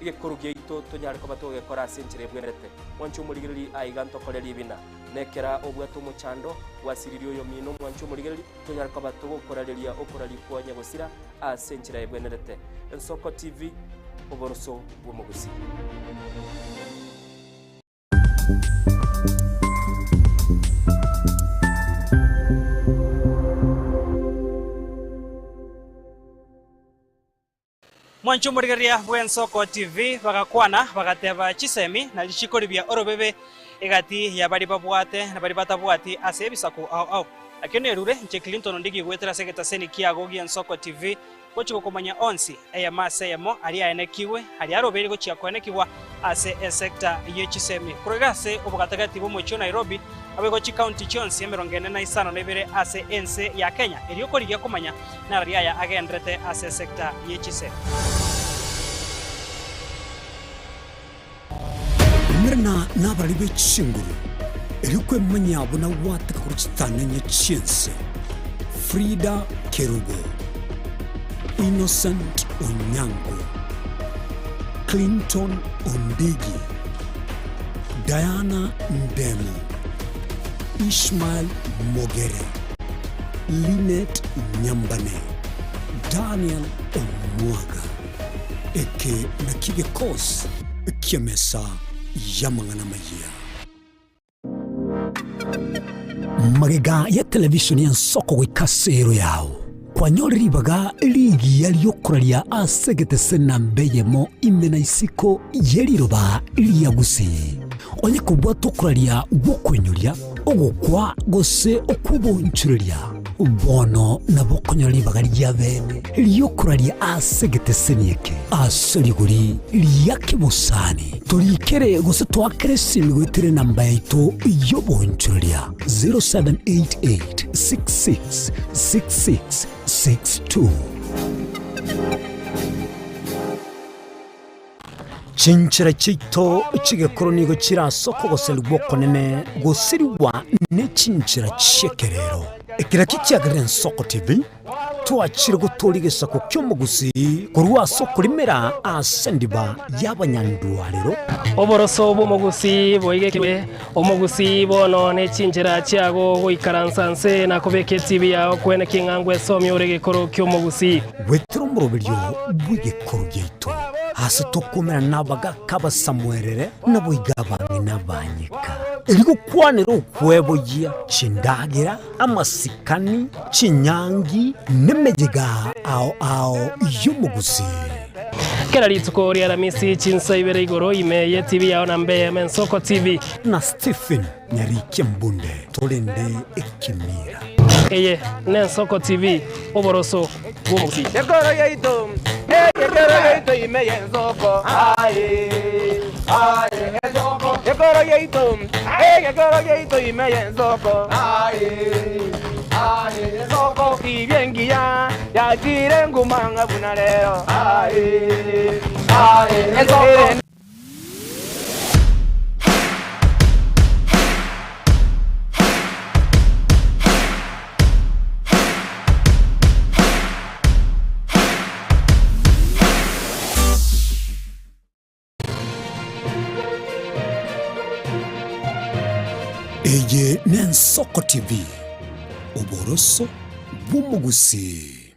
egekoro giaito tonyare koba togegekora ase enchera ebwenerete. Mwanche omorigereria aiga ntokore ribina. Nekera obwate omochando, gwasiririe oyomino omwanche omorigereria, tonyare koba togokorareria okoraria kwa nyagosira ase enchera ebwenerete. Ensoko TV, oboroso bw'omogusii. Mwanche omorigereria bw'Ensoko TV bagakwana bagateba chisemi na richiko ribia orobebe egati ya baria babwate na baria batabwati ase ebisaku ao ao. Nakio nerure inche Clinton Ondigi goetera ase egetaseni kiago gi'Ensoko TV Gochia gokomanya onsi, eyemo ase eyemo, aria aenekigwe, aria arobeire gochia koenekigwa ase esecta ye chisemi. Korwa iga ase obogatagati bw'omochie o Nairobi, naboigo chikaunti chionsi 45 ase ense ya Kenya, erio korigia komanya narari aya agenderete ase esecta ye chisemi. Umerana nabarari be chinguru, erio kwemanyia buna gwateka korwa chitang'ani chi'ense. Frida Kerubo, Innocent Onyango, Clinton Ondigi, Diana Ndemo, Ishmael Mogere, Linet Nyambane, Daniel Omwaga. Eke nakio gekosi ki'emesa y'amang'ana amayia. Magega ya televishoni y'ensoko goika ase ero yao, kwanyorire ribaga rigiya ri'okoraria ase egetese namba eyemo ime na isiko ye riroba ria Gusii. Onye kobwate okoraria gw'okoinyoria, ogokwa gose okw'obonchoreria, bono nabo okonyora ribaga ri'abeene ri'okoraria ase egeteseni eke ase rigori ria kebosani. Torikere gose toakere esimi goetera enamba yaito y'obonchoreria 0788 66 66 62. Chinchera chiaito chi'egekoro nigo chire ase okogoserigwa okonene gosirigwa ne chinchera chi'ekerero. Eki nakio kiagerire Ensoko TV twachire gotooria egesaku ki'omogusii korwa ase okorimera ase endiba y'abanyandwarero. Oboroso bw'omogusii boigekirwe, omogusii bono ne chinchera chiago goikaransa nse na kobeka etibi yao kwene king'a ngwesomia ore egekoro ki'omogusii. Goetera omoroberio bw'egekoro giaito, aase tokomerana nabagaaka abasamuerere, naboigo abang'ina abanyeka, erio gokwanera okweboyia chindagera, amasikani, chinyangi, nemeyega ao ao y'omogusii. Kera rituko ria Aramisi chinsa ibere igoro ime ye TV yao na mbe eyemo Ensoko TV. Na Stephen Nyarikia Mbunde torende ekemira. Eye n'Ensoko TV, oboroso bw'omogusii. Ekoro yaito, ekero yaito ime y'ensoko, aye, aye, ensoko. Ekoro yaito, ekero yaito ime y'ensoko, aye, aye, ensoko. Tibia engiya yachire nguma ng'a buna rero, aye, aye, ensoko. Eye n'Ensoko TV, oboroso bw'omogusii.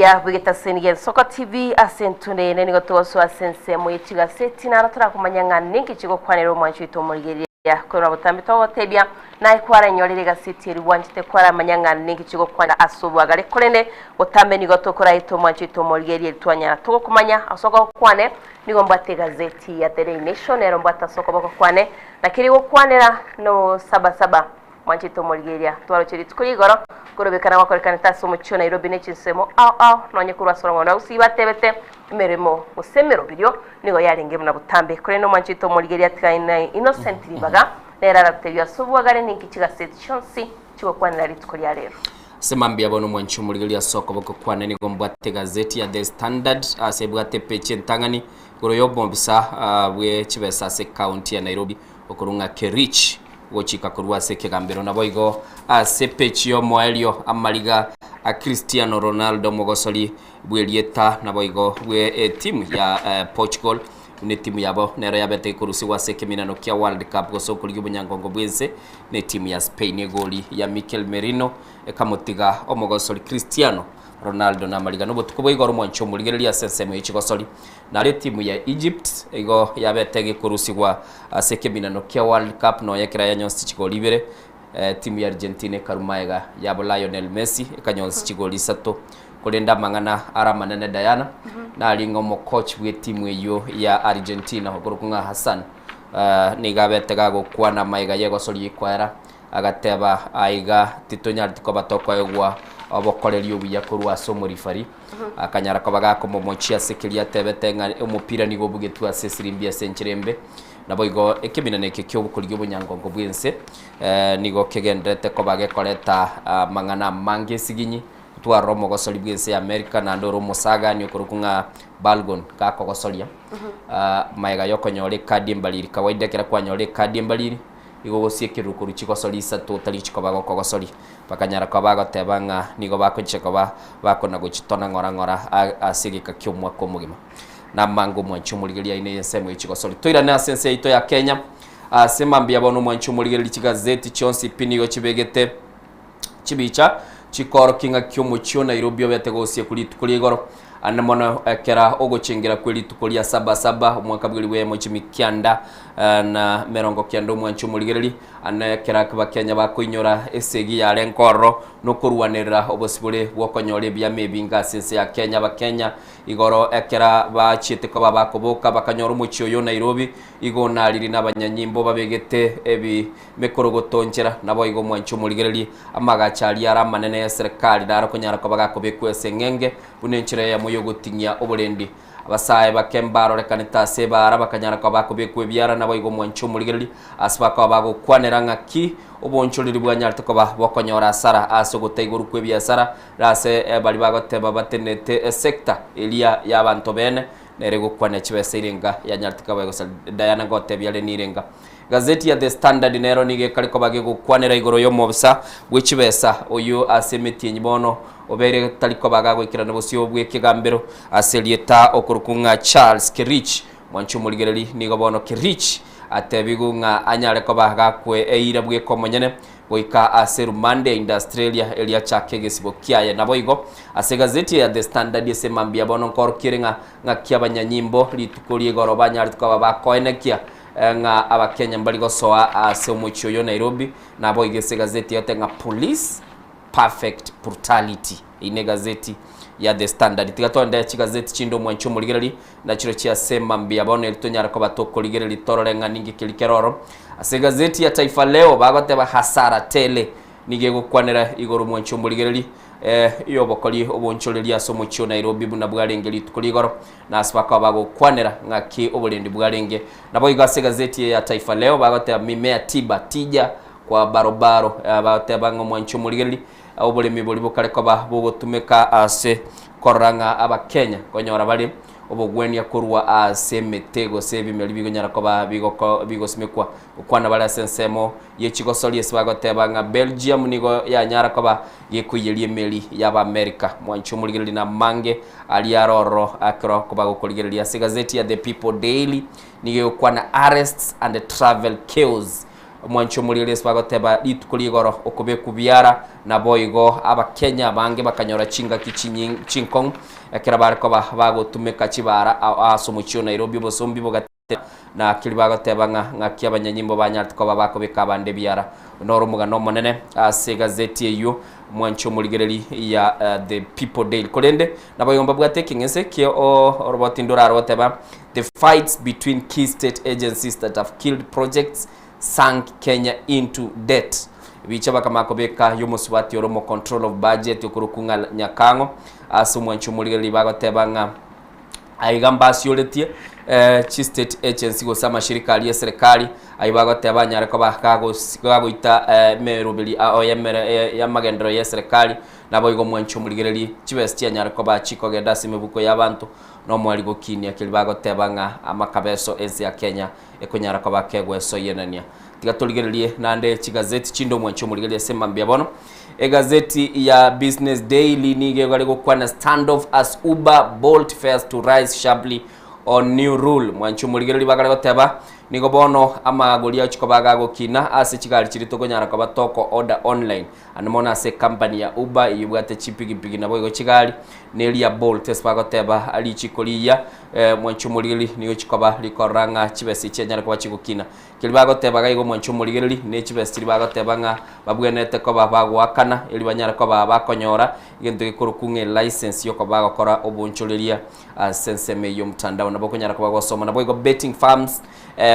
Omorigereria bw'egetaseni gia Nsoko TV ase entunde ene nigo togosoa ase ensemo ye chigaseti naro torakomanya ng'a ninki chigokwanera omwanchi oito omorigereria. Korwa botambe togotebia naye kwaranyorire egaseti eri bwanchete kwaramanya ng'a ninki chigokwanera ase obwagare korende botambe nigo tokoraete omwanchi oito omorigereria eri twanyara togokomanya ase ogokwane nigo mbwate egazeti ya The Daily Nation ero mbwate ase okoboko kwane naki rigokwanera no sabasaba Mwanchete omorigereria, twaroche rituko rigoro, korobekana gwakorekanete ase omochie o Nairobi ne chinsemo ao ao, nonye korwa ase orong'ondo rwa Gusii batebete emeremo gose emeroberio nigo yarenge buna botambe. Korende omwanchete omorigereria atigaine na Innocent ribaga, nere aratebie ase obwagare ninki chigaseti chionsi chigokwanera rituko ria rero. Ase mambia bono omwanchi omorigereria ase okoboko kwane nigo mbwate egazeti ya The Standard ase ebwate epeji entang'ani igoro y'obobisa bwe chibesa ase ekaunti ya Nairobi okorwa ng'a Kerich gochika korwa ase ekegambero. Naboigo ase pechi y'omoerio amariga a Cristiano Ronaldo omogosori bw'erieta naboigo bwe etimu ya Portugal buna etimu yabo nero yabete ekorusigwa ase ekeminano kia World Cup gose okorigia obonyangongo bw'ense na etimu ya Spain egori ya Mikel Merino ekamotiga omogosori Cristiano Ronaldo namariga nobotuko bwa igoro mwanche omorigereria ase ensemo ye chigosori Naro etimu ya Egypt igo yabete egekorusigwa ase ekeminano kia World Cup nonya ekero yanyonsi chigori ibere. Etimu ya Argentina ekarwa magega yabo Lionel Messi ekanyonsi chigori isato. Korende amang'ana are amanene Diana nari ng'a omocoach bw'etimu eyio ya Argentina okorokwa ng'a Hassan nigo abete gagokwana magega y'egosori koera agateba aiga titonyareti koba tokoegwa obokoreri obuya korwa ase omorifari. Akanyara koba gakomomochia ase keria atebete ng'a omopira nigo obugetwe ase esirimbi ase enchera embe. Naboigo ekeminana eke ki'obokorigia obonyangongo bw'ense nigo kegendererete koba gekoreta amang'ana amange esiginyi, twarora omogosori bw'ense ya America naende ore omosagani okorokwa ng'a Balgon gakogosoria magega yokonyora ekadi embariri. Kawaida ekero kwanyora ekadi embariri igo ogosiekerwa korwa chigosori isato otari chikoba gokogosoria. Bakanyara koba bagoteba ng'a nigo bagochia koba bakona gochitona ng'ora ng'ora ase egeka ki'omwaka omogima. Namange omwanchi omorigereria aine y'ensemo ye chigosori. Toirane ase ense yaito ya Kenya, ase mambia bono omwanchi omorigereria chigazeti chionsi pi nigo chibegete chibicha chikoorokia ng'aki omochie o Nairobi obete gosiekwa rituko ria igoro. Ande mono ekera ogochengera kwe rituko ria saba saba omwaka bw'elifu eyemo chimi kianda na merongo kianda omwanchi omorigereria ande ekero abakenya bakoinyora esegi yare nkororo nokorwanerera obosibore bw'okonyora ebiama ebinge ase ense ya Kenya abakenya igoro ekera bachiete koba bakoboka bakanyora omochie oyo Nairobi igo nariri nabanyanyimbo babegete ebi mekorogoto nchera naboigo omwanchi omorigereria amagacho aria are amanene y'eserekari naro konyara koba gakobekwa ase eng'enge Buna enchera eyemo y'ogoting'ia oborendi. Abasae bake mbarorekanete ase ebaara bakanyara koba bakobekwa ebiara, naboigo omwanche omorigereria ase bakoba bagokwanera ng'aki oboonchoreri bwanyarete koba bokonyora asara ase ogotaigorwa kw'ebiasara, na ase baria bagoteba batenenete esecta eria y'abanto bene nere egokwania chibesa irenga yanyarete koba egosaria. Diana ngotebia are nirenga. Gazeti ya The Standard nero nigo ekare koba gegokwanera igoro y'omobisa bwe chibesa oyio ase emetienyi bono obeire tari koba gagoikerana bosio bw'ekegambero ase erieta okorokwa ng'a Charles Kerich. Mwanche omorigereri nigo bono Kerich atebigwe ng'a anyare koba gakwe eira bweka omonyene goika ase rumande ya Industrialia eria achake egesibo kiaye. Naboigo ase egazeti ya The Standard ase mambia bono nkorokiere ng'a ng'aki abanyanyimbo rituko ria igoro banyarete koba bakoenekia ng'a Abakenya mbari gosoa ase omochie oyo Nairobi, naboigo ase egazeti yote ng'a Police Perfect Brutality. Eyio ne egazeti ya The Standard. Tiga toende chigazeti chinde omwanchi omorigereria, nachiro chiase mambia bono eri tonyare koba tokorigereria torore ng'a ninki keri kere oro. Ase egazeti ya Taifa Leo bagoteba hasara tele nigo egokwanera igoro omwanchi omorigereria y'obokori obonchoreria ase omochie o Nairobi buna bwarenge rituko rigoro. Na ase bakaba bagokwanera ng'aki oborendi bwarenge. Naboigo ase egazeti eye ya Taifa Leo bagoteba mimea tiba tija kwa barobaro, bagoteba ng'a omwanchi omorigereri oboremi boria bokare koba bogotumeka ase korora ng'a abakenya konyora bare obogwenia korwa ase emete gose ebimeri bikonyara koba bigoko bigosimekwa. Gokwana bare ase ensemo ye chigosori ase bagoteba ng'a Belgium nigo yanyara koba gekoiyeria emeri y'Abaamerika. Mwanche omorigereria namange aria are ororo ekero kobagokorigereria ase egazeti ya The People Daily nigo egokwana Arrests and Travel Chaos. Omwanchi omoriri ase bagoteba rituko rigoro okobekwa biara, naboigo Abakenya abange bakanyora chingaki chinying chinkong'u ekero bare koba bagotumeka chibara ao ase omochie o Nairobi obosombi bogatera na keria bagoteba ng'a ng'aki abanyanyimbo banyarete koba bakobeka abande biara. Noro omogano omonene ase egazeti eyio mwanche omorigereri ya The People Daily. Korende naboigo mbabwate ekeng'ese kia oroboti ndorare goteba the fights between key state agencies that have killed projects sank Kenya into debt. Ebicha bakamanya kobeka y'omosubati ore omo control of budget okorokwa ng'a Nyakang'o ase omwancho omorigereri bagoteba ng'a aiga mbasioretie eh, chi state agency gose amashirika aria eserekari ayio bagoteba anyare koba gagos gagoita eh, emeroberi ao yemere eh, y'amagenderero y'eserekari naboigo omwancho omorigereri chibesa chianyare koba chikogenda ase emebuko y'abanto nomwari gokinia keria bagoteba ng'a amakabeso ense ya Kenya ekonyara koba kegwesoienania. Tiga torigererie naende chigazeti chinde omwanche omorigererie ase mambia bono. Egazeti ya Business Daily nigo egare gokwana standoff as Uber, Bolt fares to rise sharply on new rule. Mwanche omorigererie bagare goteba nigo bono amagori agochia koba gagokina ase chigari chiria tokonyara koba toko order online. Ande mono ase ecompany ya Uber eyio ebwate chipigipigi naboigo chigari, na eria Bolt ase bagoteba richiko riya mwanche omorigereria nigo chikoba rikorora ng'a chibesa echi chianyare koba chigokina. Keria bagoteba iga igo mwanche omorigereria ne chibesa chiria bagoteba ng'a babwenerete koba bagoakana erio banyare koba bakonyora egento gekorokwa ng'a elicense yokoba bagokora obonchoreria ase ensemo eyio omtandao. Nabo okonyara koba gosoma naboigo betting firms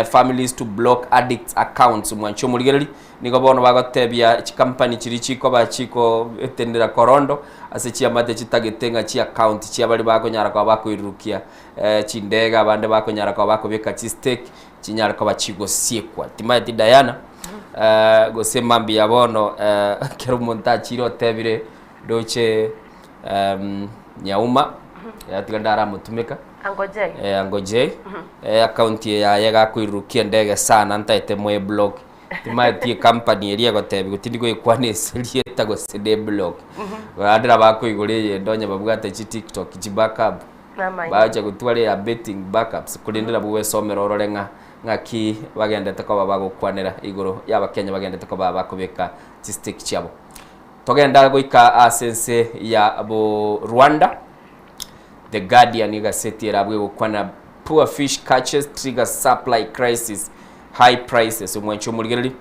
families to block addicts accounts mwanche omorigereria. Nigo bono bagotebia chikampani chiria chikoba chikotenenera korondo ase chiamate chitagete ng'a chiaccount chia baria bakonyara koba bakoirurukia chindege abande bakonyara koba bakobeka chistake chinyare koba chigosiekwa. Timanyeti Diana gose mambia bono ekero omonto achire otebire ndoche Nyauma tiga ndaramotumeka Uncle Jay. Eh, Uncle Jay account eye yaye gakoirurukia endege sana ntaete moe block. Timaeti ecompany eria egotebigwa tindi goekwana ase erieta gose ne blog. Naende nabo bakoigora eyende onye babwate chi tiktok chi backup, Namanya. bacha gotwara eya betting backups korende nabo gwesomera orore ng'a ng'aki bagendete koba bagokwanera igoro ya abakenya bagendete koba bakobeka chistake chiabo. Togenda goika ase ense ya bo Rwanda, The Guardian egaseti erabwo egokwana Poor fish catches trigger supply crisis, high prices. Omwanchi omorigereria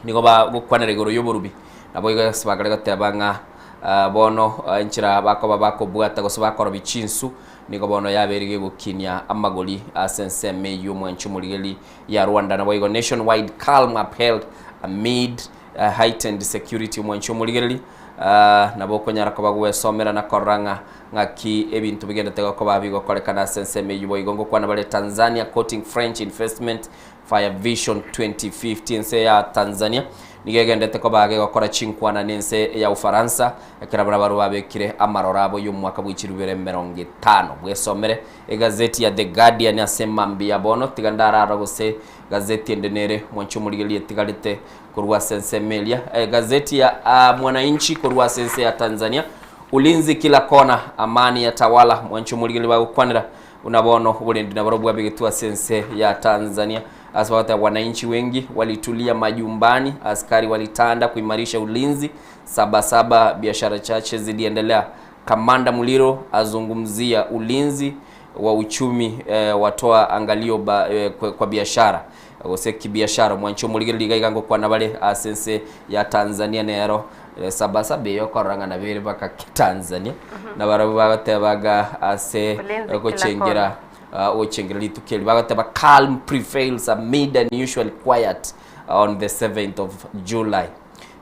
nigo bagokwanera igoro y'oborubi nabo igo ase bakare goteba ng'a ah, bono ah, enchera bakoba bakobwata gose bakorobia chinsu nigo bono yabeire gegokinia amagori ase ensemo eyio omwanchi omorigereria ya Rwanda nabo igo nationwide calm upheld amid uh, heightened security omwanchi omorigereria Ah, nabo okonyara koba gwesomera na korora ng'a ng'aki ebinto bigendete gokoba bigokorekana ase ensemo eyio boigo ngokwana bare Tanzania courting French investment via Vision 2050 ense ya Tanzania nigo egendete koba gegokora chinkwana na ense ya Ufaransa ekero abana barobwo babekire amaroro abo y'omwaka bwe chirubere emerongo etano bwesomere egazeti ya The Guardian ase mambia bono tiga ndarara gose gazeti ende nere mwanche omorigereria etigarete Korwa ase ensemo eria, egazeti ya Mwananchi korwa ase ense ya Tanzania, Ulinzi kila kona, amani yatawala, mwanche omorigereria bagokwanera buna bono oborendi nabarobwo bwabegetwe ase ense ya Tanzania. Ase bagoteba wananchi wengi walitulia majumbani, askari walitanda kuimarisha ulinzi, sabasaba biashara chache ziliendelea. Kamanda Muliro azungumzia ulinzi wa uchumi eh, watoa angalio ba, eh, kwa, kwa biashara gose kibiashara mwanche omorigereria iga iga ngokwana bare ase ense ya Tanzania nero eh, sabasaba eyo okorora ng'a nabo ere baka Tanzania nabarabwo bagoteba iga ase Ulinzi kila ogochengera ah, ogochengera rituko eri bagoteba calm prevails amid unusual quiet on the 7th of July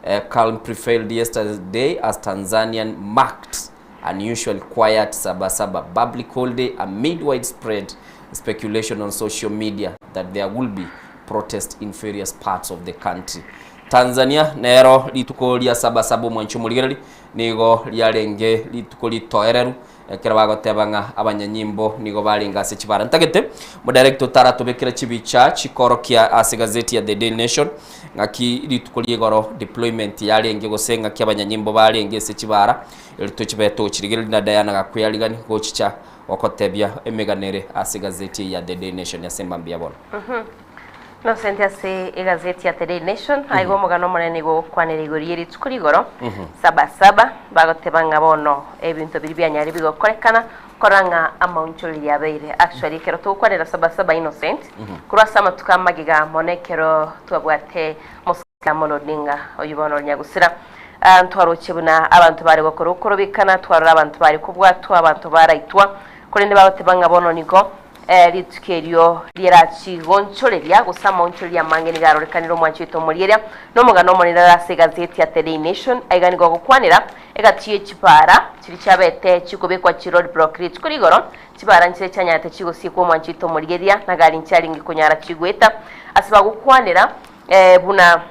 Eh, calm prevailed yesterday as Tanzanian marked unusually quiet Sabasaba public holiday amid widespread speculation on social media that there will be protest in various parts of the country. Tanzania nero rituko ria Sabasaba omwanchi omorigereri nigo riarenge rituko ritoereru ekero bagoteba ng'a abanyanyimbo nigo barenge ase chibara. Ntagete modirector otaratobekera chibicha chikorokia ase gazeti ya The Daily Nation ng'aki rituko ria igoro deployment yarenge gose ng'aki abanyanyimbo barenge ase chibara eri tochibe tochirigereria na Diana gakwearigani gochicha gokotebia emegano ere ase gazeti eye ya The Daily Nation ase mambia bono. Innocent ase egazeti ya The Daily Nation aiga omogano omonene nigo ogokwanera igoro ye rituko rigoro Sabasaba bagoteba ng'a bono ebinto biria bianyare bigokorekana korora ng'a amaunchoreri abeire. Actually ekero togokwanera Sabasaba Innocent korwa ase amatuko amagega mono ekero twabwate Mosike Amolo Odinga oyio bono ore nyagusira ah, ntwaroche buna abanto bare gokora okorobekana twarora abanto bare kobwatwa abanto baraitwa korende bagoteba ng'a bono nigo Rituko erio rirachigonchoreria, gose amaonchoreria amange nigo arorekanire omwancho oito omorieria, na omogano omonene ore ase egazeti ya The Daily Nation. Aiga nigo ogokwanera egati ye chipaara chiria chiabete chikobekwa chiroadblock rituko rigoro, chipaara nchire chianyarete chigosiekwa omwancho oito omorigeria, na gari nchiarenge konyara chigweta. Ase bagokwanera buna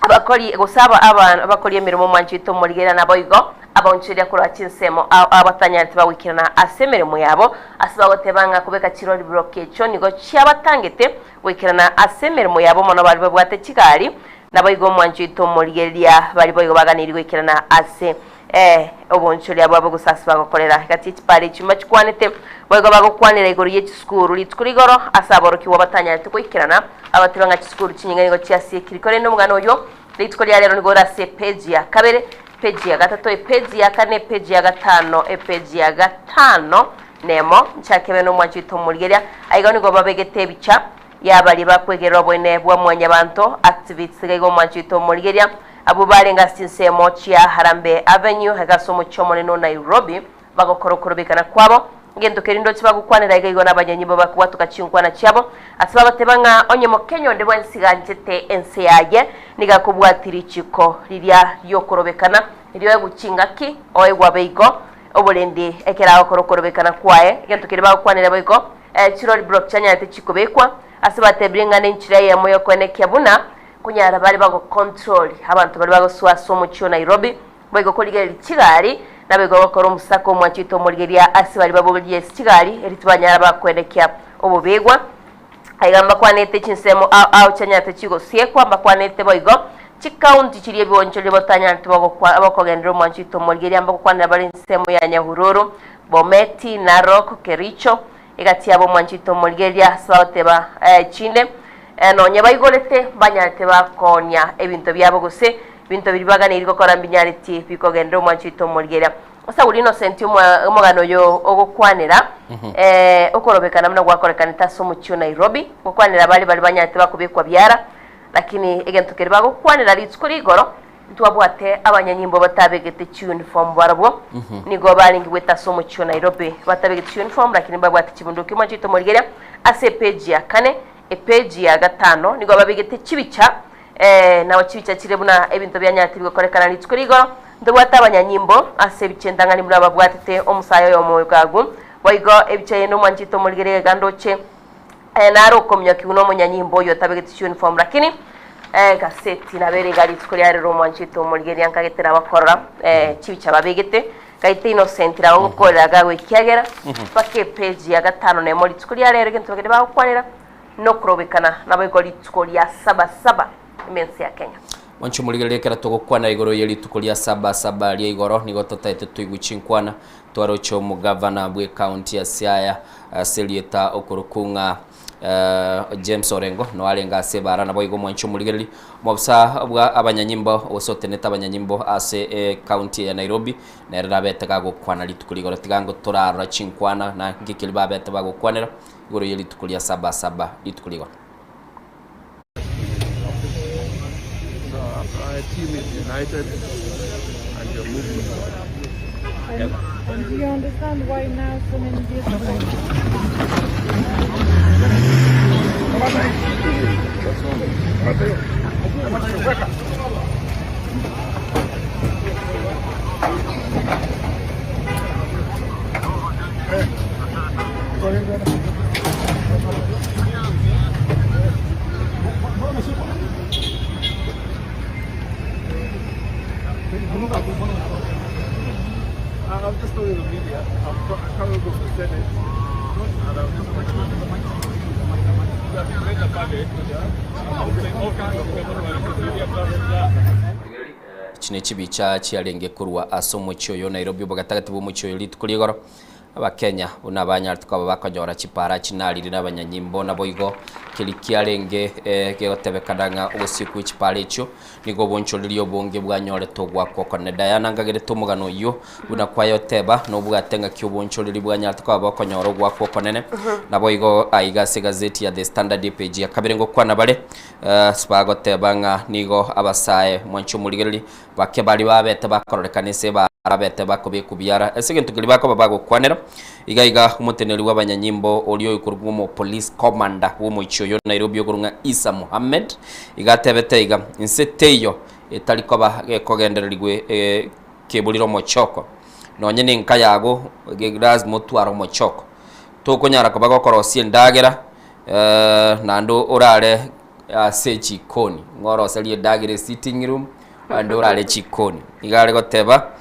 Abakori, gose aba aba abakori emeremo omwancho oito omorigereria naboigo abaonchoreria korwa chinsemo ao ao batanyarete bagoikerana ase emeremo yabo, ase bagoteba ng'a kobeka chirori block echio nigo chiabatangete goikerana ase emeremo yabo mono baria babwate chigari, naboigo omwancho oito omorigereria baria boigo baganeirie goikerana ase eh oboonchoreria bwabo gose ase bagokorera. Egati ye chipara echio mbachikwanete, boigo bagokwanera igoro ye chisukuru rituko rigoro ase aborokigwa batanyarete goikerana, bagoteba ng'a chisukuru chinyinge nigo chiasiekiri. Korende omogano oyio rituko ria rero nigo ore ase epeji ya kabere, epeji ya gatato, epeji ya kane, epeji ya gatano, epeji ya gatano nemo. Nchake bene omwancho oito omorigereria. Aiga nigo babegete ebicha ya baria bakwegerera oboene bwa mwanyabanto, activists, iga igo omwancho oito omorigereria. Abwo barenge ase chinsemo chia Harambee Avenue, aiga ase omochie omonene o Nairobi, bagokora okorobekana kwabo. Egento keria ndoche bagokwanera aiga igo nabanyanyimbo bakobwatoka chinkwana chiabo, ase bagoteba ng'a onye Mokenya onde bwensi ganchete ense yaye, nigo akobwatia richiko riria riokorobekana, erio oegwe chingaki, oegwe abe igo oborendi ekero agokora okorobekana kwaye. Egento keria bagokwanera boigo, chirori block chianyarete chikobekwa, ase batebire ng'a nenchera eyemo yokoenekia buna Konyara bare bagocontrol abanto baria bagosoa ase omochie o Nairobi, boigo korigereria chigari, naboigo gokora omosako omwanchete omorigeria ase baria babogoririe ase chigari eri tibanyara bakoenekia obobegwa. Aiga mbakwanete chinsemo ao ao chianyarete chigosiekwa, mbakwanete boigo chikaunti chiria ebionchoreria botanyarete bogokwa bokogenderera omwanchete omorigeria mbagokwanera bare ensemo ya Nyahururu, Bometi, Narok, Kericho, Egati yabo omwanchete omorigereria ase bagoteba chinde, Nonya baigorete, mbanyarete bakoonia ebinto biabo, gose ebinto biria baganeiri gokora mbinyaretie bikogenderera omwanchete omorigereria. Ase agwo Innocent omogano oyo ogokwanera okorobekana buna gwakorekanete ase omochie o Nairobi, gokwanera baria baria banyarete bakobekwa biara, lakini egento keria bagokwanera rituko rigoro Ntwabwate abanyanyimbo batabegete chiuniform barabwo nigo barenge goeta ase omochie o Nairobi batabegete chiuniform lakini mbabwate chibunduki mwanchete omorigeria ase epeji ya kane epeji ya gatano nigo babegete chibicha eh, nabo chibicha chire buna ebinto bianyarete bigokorekana rituko rigoro ntobwate abanyanyimbo ase ebicha entang'ani buna babwatete omosae oyomo oyo gagu boigo ebicha yende omwanchete omorigeria iga ndoche Aye naro okominyokiwa nomonyanyimbo oyio otabegeti chiuniform lakini eh, gaseti nabo ere iga rituko ria rero omwanchete omorigereria nkagete nabakorora eh, chibicha babegete gaite Innocent nabo ngokorera gago ekiagera mpaka epage ya gatano nemo rituko ria rero egento bagende bagokwanera nokorobekana naboigo rituko ria saba saba ime ense ya Kenya. Mwanche omorigereria ekero togokwana igoro ye rituko ria saba saba ria igoro nigo totaete toigwe chinkwana Twaroche omogavana bw'ecounty ya Siaya ase erieta okorokwa ng'a James Orengo noo arenge ase ebara naboigo omwanchi omorigereri omobisa bwa abanyanyimbo gose otenete abanyanyimbo ase ecounty ya Nairobi nere nabete gagokwana rituko rigoro tiga ngo torarora chinkwana na nki keria babete bagokwanera igoro ye rituko ria saba saba rituko rigoro. So our team is united and we are moving forward. And do you understand why now so many vehicles I'm just talking to the media. I'm coming from the Senate. And I'm just Echi ne chibicha chiarenge korwa ase omochie oyo Nairobi obogatagati bw'omochie oyo rituko rigoro. Abakenya buna banyarete koba bakonyora chipara chinarire na abanyanyimbo naboigo keri kiarenge gegotebekana ng'a ogosiekwa gwe chipara echio nigo obonchoreria obonge bwanyorete ogwakwa okonene. Diana ngagerete omogano oyio buna kwayoteba nobwate ng'aki obonchoreria bwanyarete koba bokonyora ogwakwa okonene. Naboigo aiga ase egazeti ya The Standard epage ya kabere ngokwana bare ase bagoteba ng'a nigo abasae mwanche omorigereria Bake baria babete bakororekana ase barabete bakobekwa biara ase egento keria bakoba bagokwanera. Iga iga omoteneneri bw'abanyanyimbo oria oyokorokwa omo police commander bw'omochie oyo Nairobi okorokwa ng'a Issa Mohammed iga atebete iga, Inse teiyo etari koba gekogendererigwe keborire omochoko. Nonye nenka yago lazima otware omochoko. Tokonyara koba gokorosia endagera naende orare ase echikoni, ng'oroserie endagera esitting room, naende orare chikoni. Iga are goteba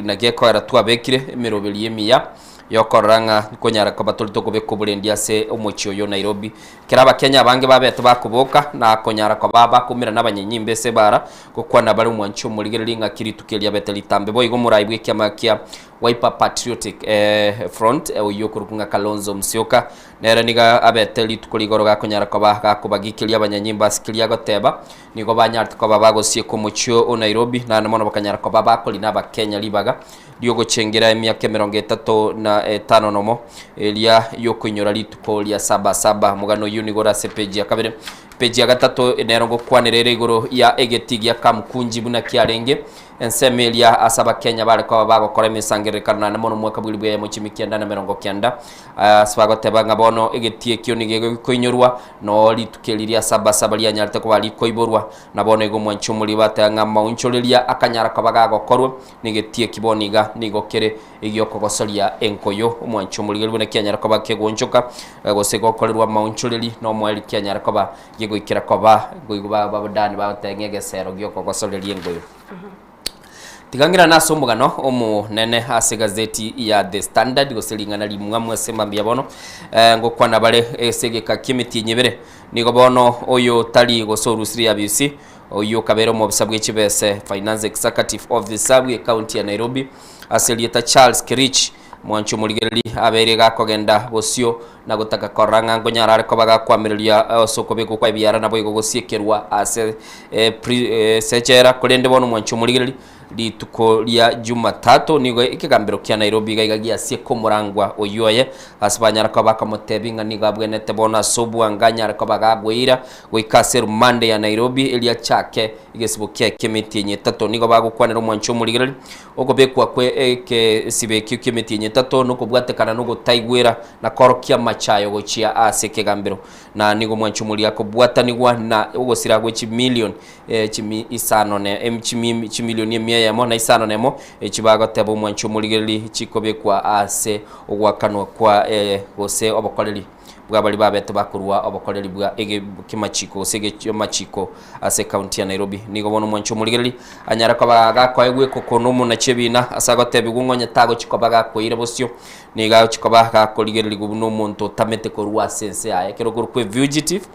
naki ekoera twabekire emeroberi emiya yokorora ng'a nkonyara koba tore tokobeka oborendi ase omochie oyo o Nairobi. Ekero abakenya abange babete bakoboka na konyara koba bakoumera na abanyenyimba ase ebara, gokwana bare omwanchi omorigereria ng'aki rituko eri riabete ritambe. Boigo omorai bw'ekiama kia Wiper Patriotic Front oyio okorokwa ng'a Kalonzo Musyoka, Nere nigo abete rituko rigoro gakonyara koba gakobagiikeria abanyanyimbo ase keria agoteba. Nigo banyarete koba bagosieka omochie o Nairobi, naende mono bakanyara koba bakorina Abakenya ribaga riogochengera emiaka emerongo etato na etano nomo eria yokoinyora rituko ria saba saba. Omogano oyio nigo ore ase epeji ya kabere. Epeji ya gatato nero ngokwanera ere igoro ya egetii gia Kamukunji buna kiarenge Ensemo eria ase Abakenya bare koba bagokora emesangererekano naende mono omwaka bw'elifu eyemo chimi kianda na emerongo kianda. Ase bagoteba ng'a bono egetii ekio nigo gekoinyorwa, noo rituko eri ria saba saba rianyarete koba rikoiborwa. Na bono igo omwanchi omoriri bateba ng'a amaonchoreria akanyara koba gagokorwa, na egetii eki bono iga nigo kere egiokogosoria enkoyo. Omwanchi omorigereria buna kianyara koba kegoonchoka, gose gokorerwa amaonchoreri, na omoerio kianyara koba gegoikera koba ngoigwa Abadani bagoteba ng'a egesero giokogosoreria enkoyo. Tiga ng'irane ase omogano omonene ase egazeti ya The Standard gose ring'ana rimwamu ase mambia bono eh, ngokwana bare ase egeka ki'emetienyi ebere. Nigo bono oyo tari gose orusiri abisi oyio okabera omobisa bwe chibese Finance Executive Officer bwe county ya Nairobi ase erieta Charles Kerich Mwanche omorigereri abeire gakogenda bosio na gotaka korora ng'a nkonyara are koba gakwamireria ase okobekwa kwa ebiara naboigo gosiekerwa ase ase echela. Korende bono mwanche omorigereri, rituko ria Jumatatu nigo ekegambero kia Nairobi iga iga giasieka omorangwa oyio oye ase banyara koba bakamotebia ng'a nigo abwenerete bono ase obwango anyare koba gagoira goika ase rumande ya Nairobi erio achake egesibo kiaye ki'emetienyi etato. Nigo bagokwanera omwanche omorigereri Okobekwa kwe egesibo ekio ki'emetienyi etato nokobwatekana nogotaigwera na koorokia amachayo gochia ase ekegambero. Na nigo omwanchi omoria akobwatanigwa na ogosira gwe chimilion chimi isano ne chimi chimilioni emia eyemo na isano nemo echi bagoteba omwanchi omorigereri chikobekwa ase ogoakanwa kwa gose obokoreri. Bw'abaria babete bakorua obokoreri bwa ekemachiko gose egechiamachiko ase ekaunti ya Nairobi. Nigo bono omwanchi omorigereria anyare koba gakoegwa ekoko na omonachi ebiina ase agotebigwa ng'a onye tagochia koba gakoira bosio, nigo agochia koba gakorigererigwa buna omonto otamete korwa ase ense yaye. Ekero okorokwa efugitive,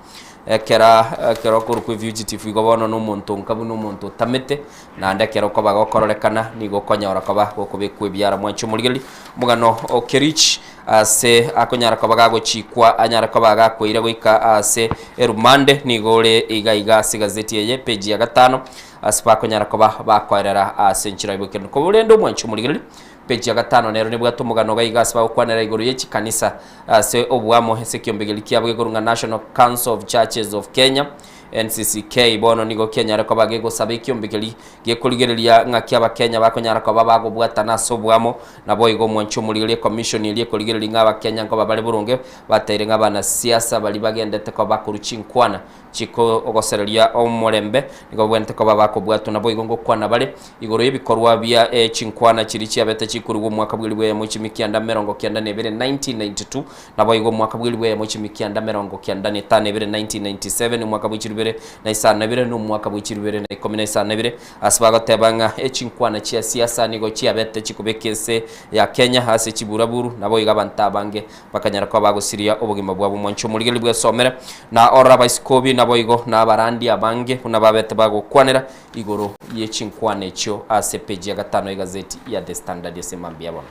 ekera ekero okorokwa efugitive igo bono na omonto onka buna omonto otamete, naende ekero okoba gokororekana nigo okonyora koba gokobekwa ebiara. Mwanchi omorigereria, omogano o Kerich. Aase akonyara koba gagochikwa anyare koba gakoira goika aase erumande, nigo ore iga iga ase egazeti eye, page ya gatano, ase bakonyara koba bakoerera ase enchera y'oboikeranu. Korende omwanchi omorigereria, page ya gatano nero nebwate omogano iga iga ase bagokwanera igoro ye chikanisa ase oboamo ase ekiombegerio kiabo gekorwa ng'a National Council of Churches of Kenya, NCCK, bono nigo kianyare koba gegosaba ekiombe keria gekorigereria ng'aki abakenya bakonyara koba bagobwatana ase oboamo. Naboigo omwanchi omorigereria ecommission eria ekorigereria ng'a abakenya nkoba bare boronge, bateire ng'a abanasiasa baria bagendete koba bakorwa chinkwana chikogosereria omorembe nigo babwenerete koba bakobwatwa. Naboigo ngokwana bare igoro y'ebikorwa bia chinkwana chiria chiabete chikorigwa omwaka bw'elifu eyemo chimi kianda 92, 1992, naboigo omwaka bw'elifu eyemo chimi kianda 95 ebere, 1997, omwaka bwe chilifu. 2052 na omwaka bwe 2012 ase bagoteba ng'a echinkwana chia siasa nigo chiabete chikobeka ense ya Kenya ase chiburaburu naboigo abanto abange bakanyara koba bagosiria obogima bwabo. Omwancho omorigereria bwesomere na orore abaisikobi naboigo na abarandi abange buna babete bagokwanera igoro ye chinkwana echio ase epeji ya gatano y'egazeti ya The Standard ase mambia bono.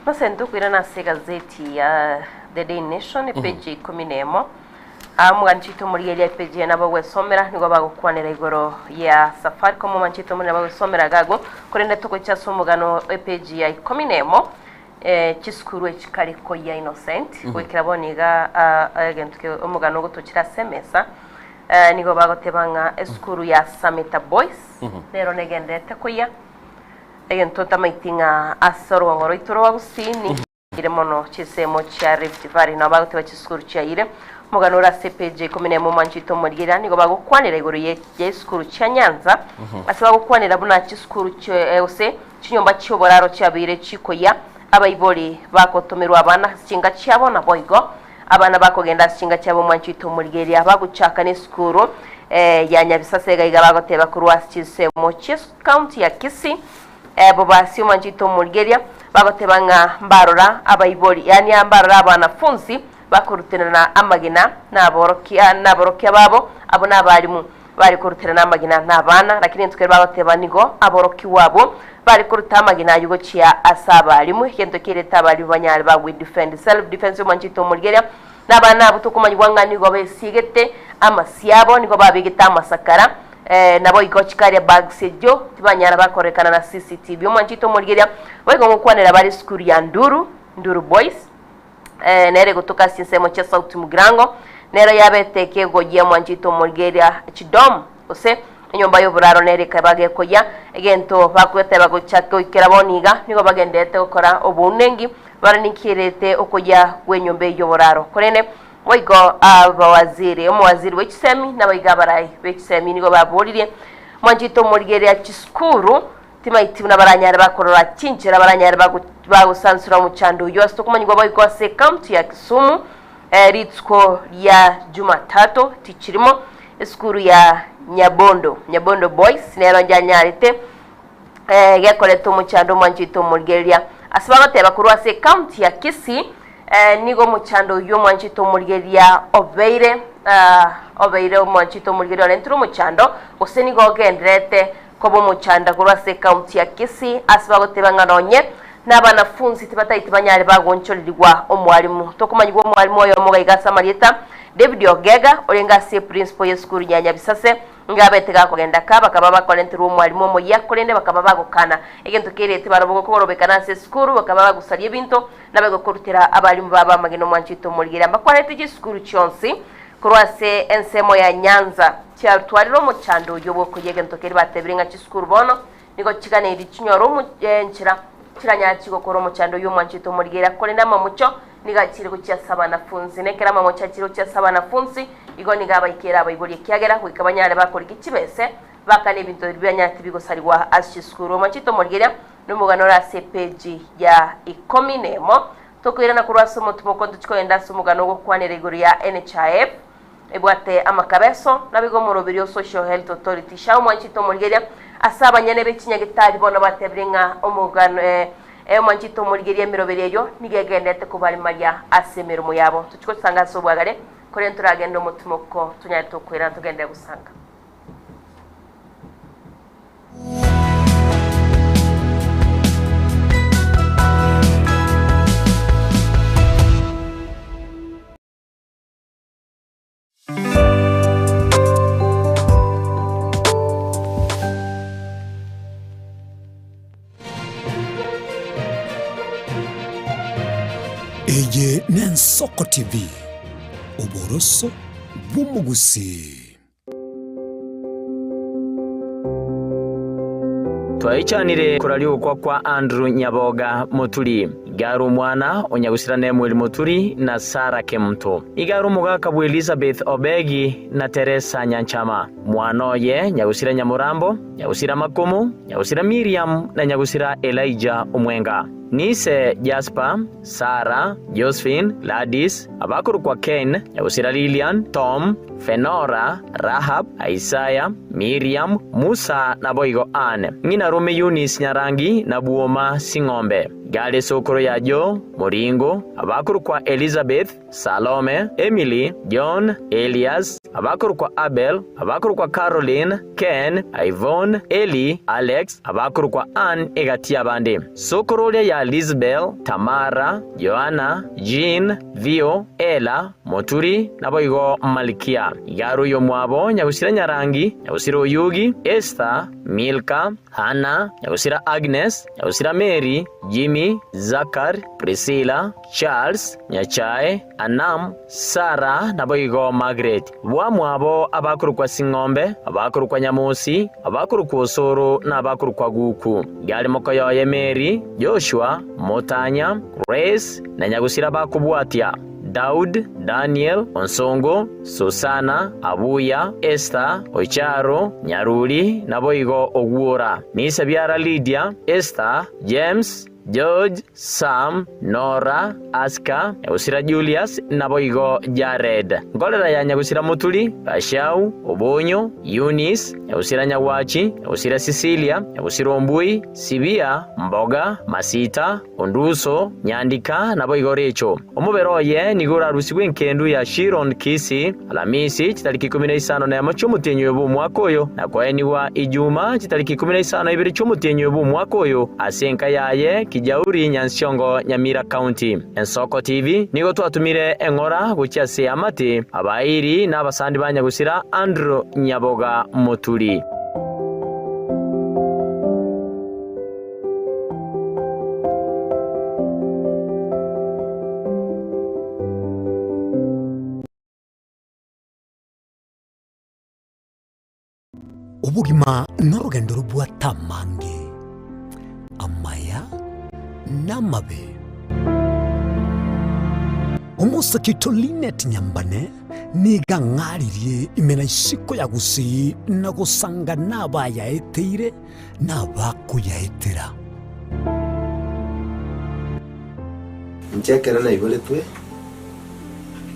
Gose ntokoirana ase egazeti ya The Daily Nation epeji ya ikomi na emo. Aa omoganchete omorigereria epeji eye nabo ogwesomera nigo bagokwanera igoro ya Safaricom omanchete omorero nabo ogwesomera iga agwo korende togocha ase omogano epeji ya ikomi na emo eh, chisukuru echi kare koyia Innocent goikera bono iga ah, egento ke omogano ogotochera ase emesa eh, nigo bagoteba ng'a esukuru ya Samita Boys nero negenderete koyia egento ntamaiti ng'a ase orwang'o rwaito rwa Gusii Ire mono chinsemo chia Rift Valley nao bagoteba chisukuru chiaire. Omogano ore ase epeji ya ikomi na emo omwanchete omorigereria nigo bagokwanera igoro ye ye esukuru chia Nyanza ase bagokwanera buna chisukuru chie gose chinyomba chi'oboraro chiabeire chikoyia abaibori bagotomerwa abana ase chinka chiabo naboigo abana bakogenda ase chinka chiabo omwanchete omorigereria bagochaka nesukuru ya Nyabisasa iga iga bagoteba korwa ase chinsemo chie county ya Kisii Bobasi omwanchete omorigereria, bagoteba ng'a mbarora abaibori, yaani mbarora abanafunsi bakoruterana amagena naborokia naborokia babo, abwo nabalimu bare koruterana amagena nabana, lakini intwe kere bagoteba nigo aborokigwa abwo bare koruta amagena ayio gochia ase abalimu, egento kerete abalimu banyare bagwe defend, self defense omwanchete omorigereria, nabana abwo tokomanyigwa ng'a nigo besiegete amasio abo, nigo babegete amasakara. Naboigo chikaria bags ejio tibanyara bakorekana na CCTV. Omwanchete omorigeria boigo ngokwanera bare esukuru ya Nduru, Nduru Boys, nere egotoka ase chinsemo chia South Mugirango, nero yabete ekegoyia omwanchete omorigeria chidom gose enyomba y'oboraro nere ekaba gekoyia egento bagoteba gocha goikera bono iga nigo bagenderete gokora obounengi bare ninki kerete okoyia kw'enyomba eyio y'oboraro korende Boigo abawaziri, omowaziri bwe chisemi, naboigo abarai be chisemi nigo baboririe, Mwanchete omorigereria chisukuru, timaiti buna baranyare bakorora chinchera baranyare bagosansura omochando oyio ase tokomanyigwa boigo ase ecounty ya Kisumu rituko ria Jumatatu tichirimo esukuru ya Nyabondo, Nyabondo Boys nero njanyarete gekoreta omochando omwanchete omorigereria. Ase bagoteba korwa ase ecounty ya Kisii nigo omochando oyio omwanchete omorigereria obeire obeire omwanchete omorigereria orentire omochando gose nigo ogendererete koba omochando korwa ase ecounty ya Kisii ase bagoteba ng'a nonye na abanafunsi tibataiti banyare bagonchorerigwa omwalimu. Tokomanyigwa omwalimu oyomo iga iga ase amarieta David Ogega orenge ase eprinciple yesukuru ya Nyabisase Ngabete gakogenda ka, bakaba bakorenterwa omwalimu omoyia, korende bakaba bagokana. Egento keria tibarobwo gokorobekana ase esukuru, bakaba bagosaria ebinto, na bagokorutera abalimu babo amagena omwanchete omorigereria. Mbakwanete chisukuru chionsi korwa ase ensemo ya Nyanza chiatwarire omochando oyio bw'okoyia egento keria batebire ng'a chisukuru bono nigo chiganeirie chinyore omo enchera chiranyare chigokora omochando oyio omwanchete omorigereria, korende amamocho nigo achire gochia ase abanafunsi, na ekero amamocho achire gochia ase abanafunsi, igo nigo abaikeire abaibori, ekiagera goika banyare bakorigia chibese, bakane ebinto biria bianyarete bigosarigwa ase chisukuru. Omwanchete omorigereria nomogano ore ase epeji ya ikomi nemo. Tokoirana korwa ase omotumo ntochie kogenda ase omogano ogokwanera igoro ya NHIF. Ebwate amakabeso, naboigo omoroberi o Social Health Authority, SHA, omwanchete omorigeria ase abanyene be chinyagitari bono batebire ng'a omogano eh, omwanchete omorigeria emeroberi eyio nigo egenderete kobarimaria ase emeremo yabo. Tochie gosanga ase obwagare, korende toragende omotimoko tonyare tokoirana togenderere gosanga. Eye n'Ensoko TV, oboroso bw'omogusii. Twaichanire koraria ogokwa kwa Andrew Nyaboga Moturi. Iga are omwana o Nyagusira Nemuel Moturi na Sarah Kemunto. Iga are omogaka bwa Elizabeth Obegi na Teresa Nyanchama. Mwana oye Nyagusira Nyamorambo, Nyagusira Makomo, Nyagusira Miriam na Nyagusira Elijah Omwenga. Nise Jasper, Sarah, Josephine, Gladys, abakorokwa Ken, Nyagusira Lilian, Tom, Fenora, Rahab, Isaiah, Miriam, Musa naboigo Anne. Ng'ina rome Eunice Nyarangi na Bwoma Sing'ombe. Gare esokoro ya Joe, Moringo, abakorokwa Elizabeth, Salome, Emily, John, Elias, abakorokwa Abel, abakorokwa Caroline, Ken, Yvonne, Eli, Alex, abakorokwa Ann egati y'abande. Sokoro oria ya Lizbel, Tamara, Joanna, Jean, Theo, Ella, Moturi, naboigo Malkia. Iga are oyomwabo Nyagusira Nyarangi, Nyagusira Oyugi, Esther, Milka, Hanna, Nyagusira Agnes, Nyagusira Mary, Jimmy, Zakar, Priscilla, Charles, Nyachae, Anam, Sarah, naboigo Margaret. Bwamwabo abakorokwa Sing'ombe, abakorokwa Nyamosi, abakorokwa Osoro, na abakorokwa Guku. Iga are mokoyoye Mary, Joshua, Motanya, Grace, na Nyagusira bakobwatia, Daud, Daniel, Onsongo, Susana, Abuya, Esther, Ocharo, Nyaruri, naboigo Ogwora. Nise biara Lydia, Esther, James, George, Sam, Nora, Aska, Nyagusira Julius, naboigo Jared. Nkorera ya Nyagusira Muturi, Gachau, Obonyo, Eunice, Nyagusira Nyagwachi, Nyagusira Cecilia, Nyagusira Ombui, Sibia, Mboga, Masita, Onduso, Nyandika, naboigo Recho. Omobere oye nigo orarusigwe enkendu ya Shiron Kisii, Alamisi, chitariki ikomi na isano na emo chi'omotienyi oyo bw'omwaka oyo, na koenigwa Ijuma chitariki ikomi na isano na ibere chi'omotienyi oyo bw'omwaka oyo, ase enka yaye Kijauri, Nyansiongo, Nyamira County. Ensoko TV nigo twatumire eng'ora gochia ase eamate, abairi na abasandi ba nyagusira Andrew Nyaboga Moturi. Obogima norogendo robwate amange, amaya na amabe. Omosake oito Linet Nyambane nigo ang'aririe ime na isiko ya Gusii na gosanga nabayaeteire na abakoyaetera. Inche ekero naiboretwe,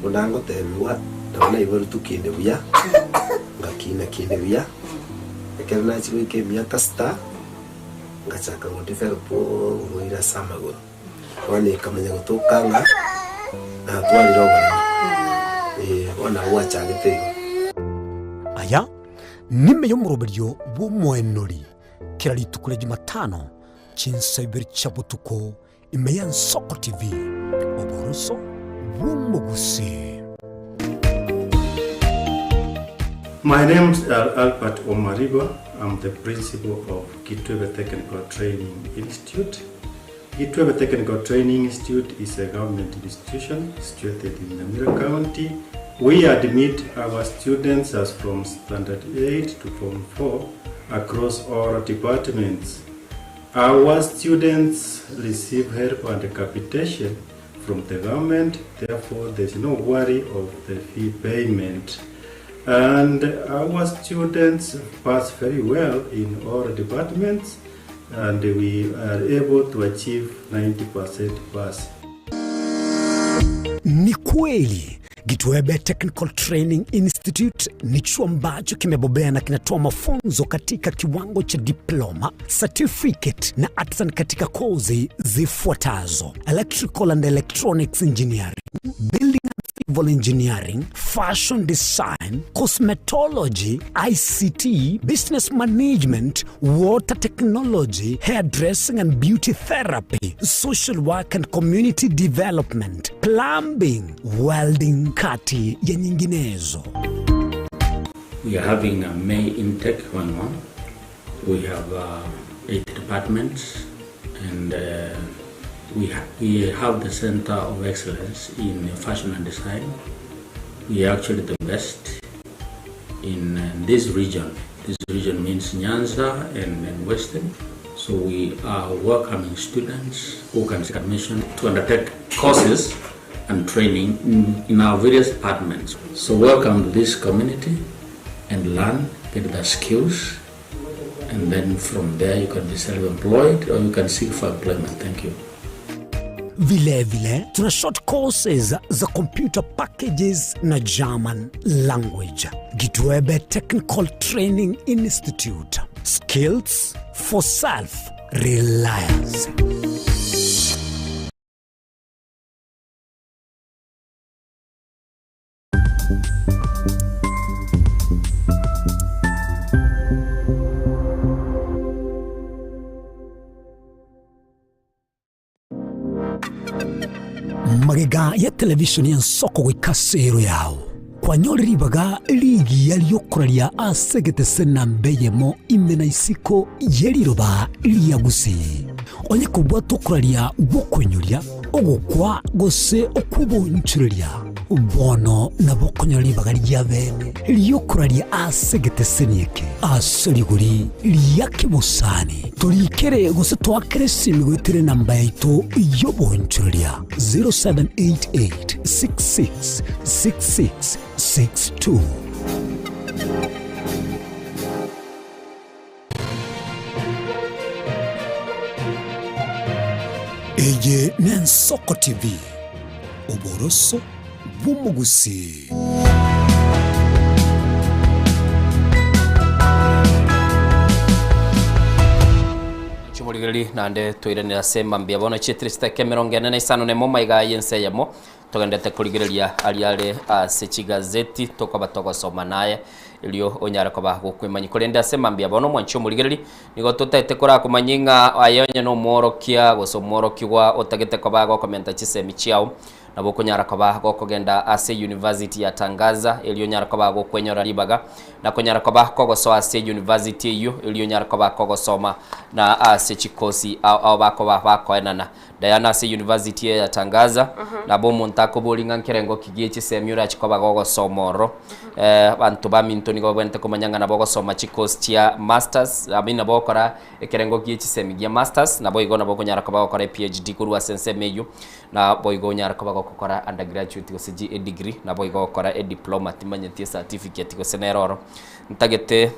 buna ngotebigwa, nabo naiboretwe kinde buya, ngakina kinde buya, ekero nachia goika emiaka sita, ngachaka go develop oborwaire ase amagoro. Bono ekamanya gotoka ng'a natwarire oboremo, eh, bono nabo gwachagete igo. Aya nime y'omoroberio bw'omoenori kera rituko ria Jumatano chinsa ibere chia botuko ime y'Ensoko TV, oboroso bw'omogusii. My name is Albert Omariba. I'm the principal of Kitwebe Technical Training Institute. Kitwebe Technical Training Institute is a government institution situated in Nyamira County. We admit our students as from Standard 8 to Form 4 across all departments. Our students receive help and capitation from the government, therefore there's no worry of the fee payment. And our students pass very well in all departments and we are able to achieve 90% pass. Ni kweli Gitwebe Technical Training Institute ni chuo ambacho kimebobea na kinatoa mafunzo katika kiwango cha diploma, certificate na artisan katika kozi zifuatazo: Electrical and Electronics Engineering, Building and Civil Engineering, Fashion Design, Cosmetology, ICT, Business Management, Water Technology, Hairdressing and Beauty Therapy, Social Work and Community Development, Plumbing, Welding, kati ya nyinginezo. We are having a May intake going on. We have 8 departments and we have the Center of Excellence in Fashion and Design. We are actually the best in this region. This region means Nyanza and Western. So we are welcoming students who can seek admission to undertake courses and training in our various departments. So welcome to this community and learn, get the skills, and then from there you can be self-employed or you can seek for employment. Thank you. Vile vile tuna short courses za computer packages na German language. Gitwebe Technical Training Institute. Skills for self reliance. Magega ya televishoni y'ensoko goika ase ero yao, kwanyore ribaga rigiya ri'okoraria ase egetese namba eyemo ime na isiko ye riroba ria Gusii. Onye kobwate okoraria gw'okoinyoria, ogokwa gose okw'obonchoreria, bono nabo okonyora ribaga ria bene ri'okoraria ase egeteseni eke ase rigori ria kebosani. Torikere gose toakere esimi goetera enamba yaito y'obonchoreria 0788 66 66 62. Eye n'Ensoko TV, oboroso bw'omogusii. Chimorigereri naende toiranere ase mambia bono chietire chidakika emerongo ene na isano na emo maiga y'ense eyemo Togenderete korigereria aria are ase chigazeti tokoba togosoma naye, erio onyare koba gokwemanyia. Korende ase mambia bono omwanchi omorigereri, nigo totaete korakomanyie ng'a aye onye nomworokia gose omworokigwa otagete koba gokomenta chisemi chiao, nabo okonyara koba gokogenda ase University ya Tangaza, erio onyare koba gokwenyora ribaga, na konyara koba kogosoa ase university eyio, erio onyare koba kogosoma na ase chikosi ao ao bakoba bakoenana. Diana ase university eye ya Tangaza, nabo omonto akoboria ng'a nkerengo ki gie chisemi orache koba gogosoma ororo. Abanto baminto nigo babwenerete komanya ng'a nabo ogosoma chicourse chia masters, I mean nabo ogokora ekerengo gie chisemi gia masters, naboigo nabo okonyara koba gokora ePhD korwa ase ensemo eyio, naboigo onyare koba gokokora undergraduate gose ji edegree, naboigo gokora ediploma timanyeti ecertificate gose nere oro. Ntagete.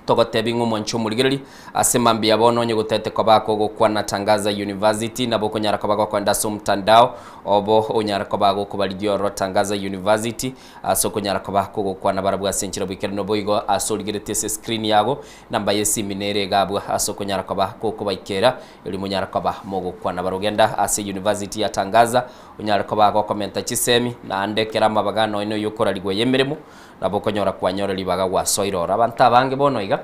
Togotebi ng'a omwanche omorigereria ase mambia bono onye gotete koba kogokwana Tangaza University nabo okonyara koba gokoenda ase omtandao obo onyare koba gokobarigia ororo Tangaza University ase okonyara koba kogokwana barabwo ase enchera bw'ekerero boigo ase origeretie ase escreen yago namba y'esimi nere iga abwo ase okonyara koba gokobaikera erio monyare koba mogokwana barabwo. Genda ase University ya Tangaza onyare koba gokomenta chisemi naende ekero amabaga nonya oyokorarigwa y'emeremo Nabo okonyora kwanyora ribaga gwasoire oro. Abanto abange bono iga,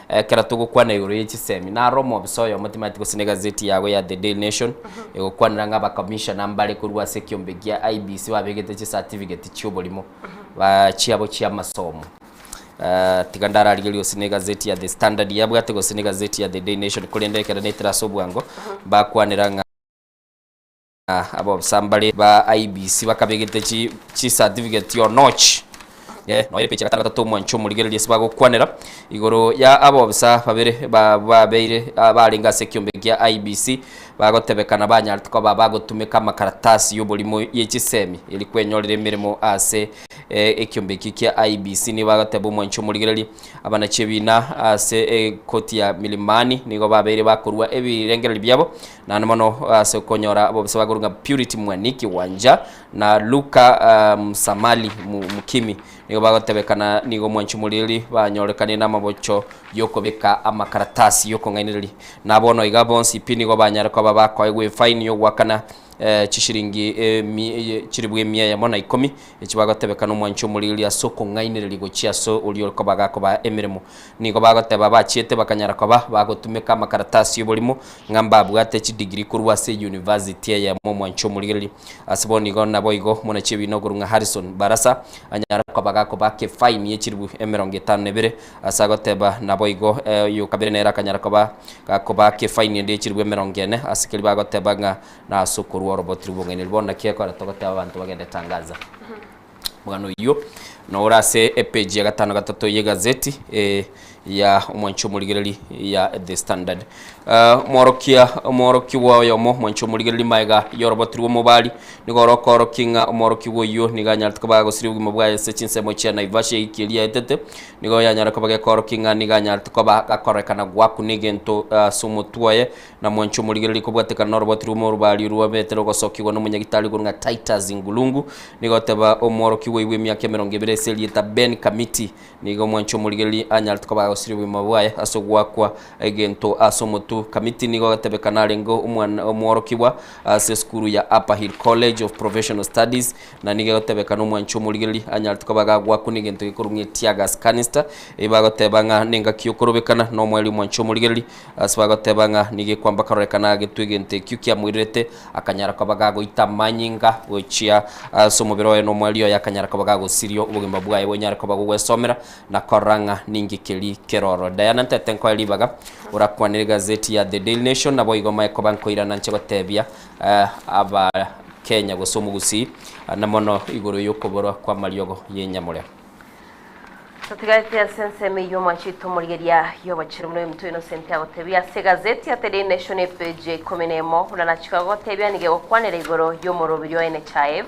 ekero togokwana igoro ye chisemi, naro omobisa oyomo timanyeti gose negazeti yago ya The Daily Nation, egokwanera ng'a abakomishona mbare korwa ase ekiombe gia IEBC babegete chicertificate chi'oborimo ba chiabo chi'amasomo. Tiga ndararigereria gose ne egazeti ya The Standard yabwate gose ne egazeti ya The Daily Nation, korende ekero netire ase obwango, bakwanera ng'a. Abobisa mbare ba IEBC bakabegete chi chi certificate o notch eh, noyo epeji ya gatano gatato omwancho omorigereria ase bagokwanera igoro ya abobisa babere ba babeire barenge ase ekiombe kia IEBC bagotebekana banyarete koba bagotumeka amakaratasi y'oborimo ye chisemi eri kwenyorera emeremo ase ekiombe ekio kia IEBC nigo bagoteba omwancho omorigereria Abanachie-ebiina ase ekoti ya Milimani nigo babeire bakorua ebirengererio biabo, naende mono ase okonyora abobisa bakorwa ng'a Purity Mwaniki Wanja na Luka Msamali Mukimi nigo bagotebekana nigo omwanchi omoriri banyorekanire namabocho y'okobeka amakaratasi y'okong'ainereria. Na bono iga bonsi pi nigo banyare koba bakoegwa efaini y'ogoakana chishilingi chilifu emia eyemo na ikomi, echi bagotebeka nomwanchi omorigereria ase okong'ainereria gochia ase oria ore koba gakobaa emeremo. Nigo bagoteba bachiete bakanyara koba bagotumeka amakaratasi y'oborimo ng'a mbabwate chidigiri korwa ase eyunivasiti eyemo omwanchi omorigereria. Ase bono igo naboigo omonachie ebiina okorwa ng'a Harrison Barasa anyare koba gakobaka efaini ye chilifu emerongo etano na ebere Ase agoteba, Naboigo oyokabere nere akanyara koba gakobaaka efaini ende ye chilifu emerongo ene, ase keria bagoteba ng'a nase okorua oroboti rw'obong'aini. Bono naki ekora togoteba abanto bagende Tangaza. Omogano oyio nore ase epeji ya gatano gatato y'egazeti. Ya omwanchi omorigereri ya The Standard. Omworokia omworokigwa oyomo omwanchi omorigereri maega y'oroboti rw'omobari nigo orokoorokia ng'a omworokigwa oyio nigo anyarete koba agosiria obogima bwaye ase chinsemo chia Naivasha ewiki eria yaetete. Nigo yanyare koba gekoorokia ng'a nigo anyarete koba gakorekana goakuna egento ase omotwe oye na mwanchi omorigereri kobwatekana n'oroboti rw'omorobari rwabete rogosokigwa n'omonyagitari korwa ng'a Titus Ngulungu. Nigo oteba omworokigwa oyio bw'emiaka emerongo ebere ase erieta Ben Kamiti Nigo omwanchi omorigereria anyarete koba agosiria obogima bwaye ase ogoakwa egento ase omotwe. Kamiti nigo agatebekana arenge omwana omworokigwa ase esukuru ya Upper Hill College of Professional Studies, na nigo egotebekana omwanchi omorigereria anyarete koba gagoakwa negento gekorwa ng'a teargas canister, eyio bagoteba ng'a nengaki yokorobekana nomoerio omwanchi omorigereria ase bagoteba ng'a nigo ekwamba karorekana agetwe egento ekio kiamoirerete akanyara koba gagoita amanyinga gochia ase omobere oye, na omoerio oye akanyara koba gagosiria obogima bwaye bonyare koba gogwesomera na korora ng'a ninki keri keroro. Diana ntete nkoe ribaga orakwanere egazeti ya The Daily Nation, naboigo mae koba nkoirana nche gotebia aba Kenya gose omogusii na mono igoro y'okoborwa kw'amariogo y'enyamoreo. Totigarete ase ensemo eyio omwanchete omorigeria y'obochenu buna oyominto Innocent agotebia ase egazeti ya The Daily Nation epeji ya ikomi na emo buna nachika gogotebia nigo egokwanera igoro y'omorobiri o NHIF.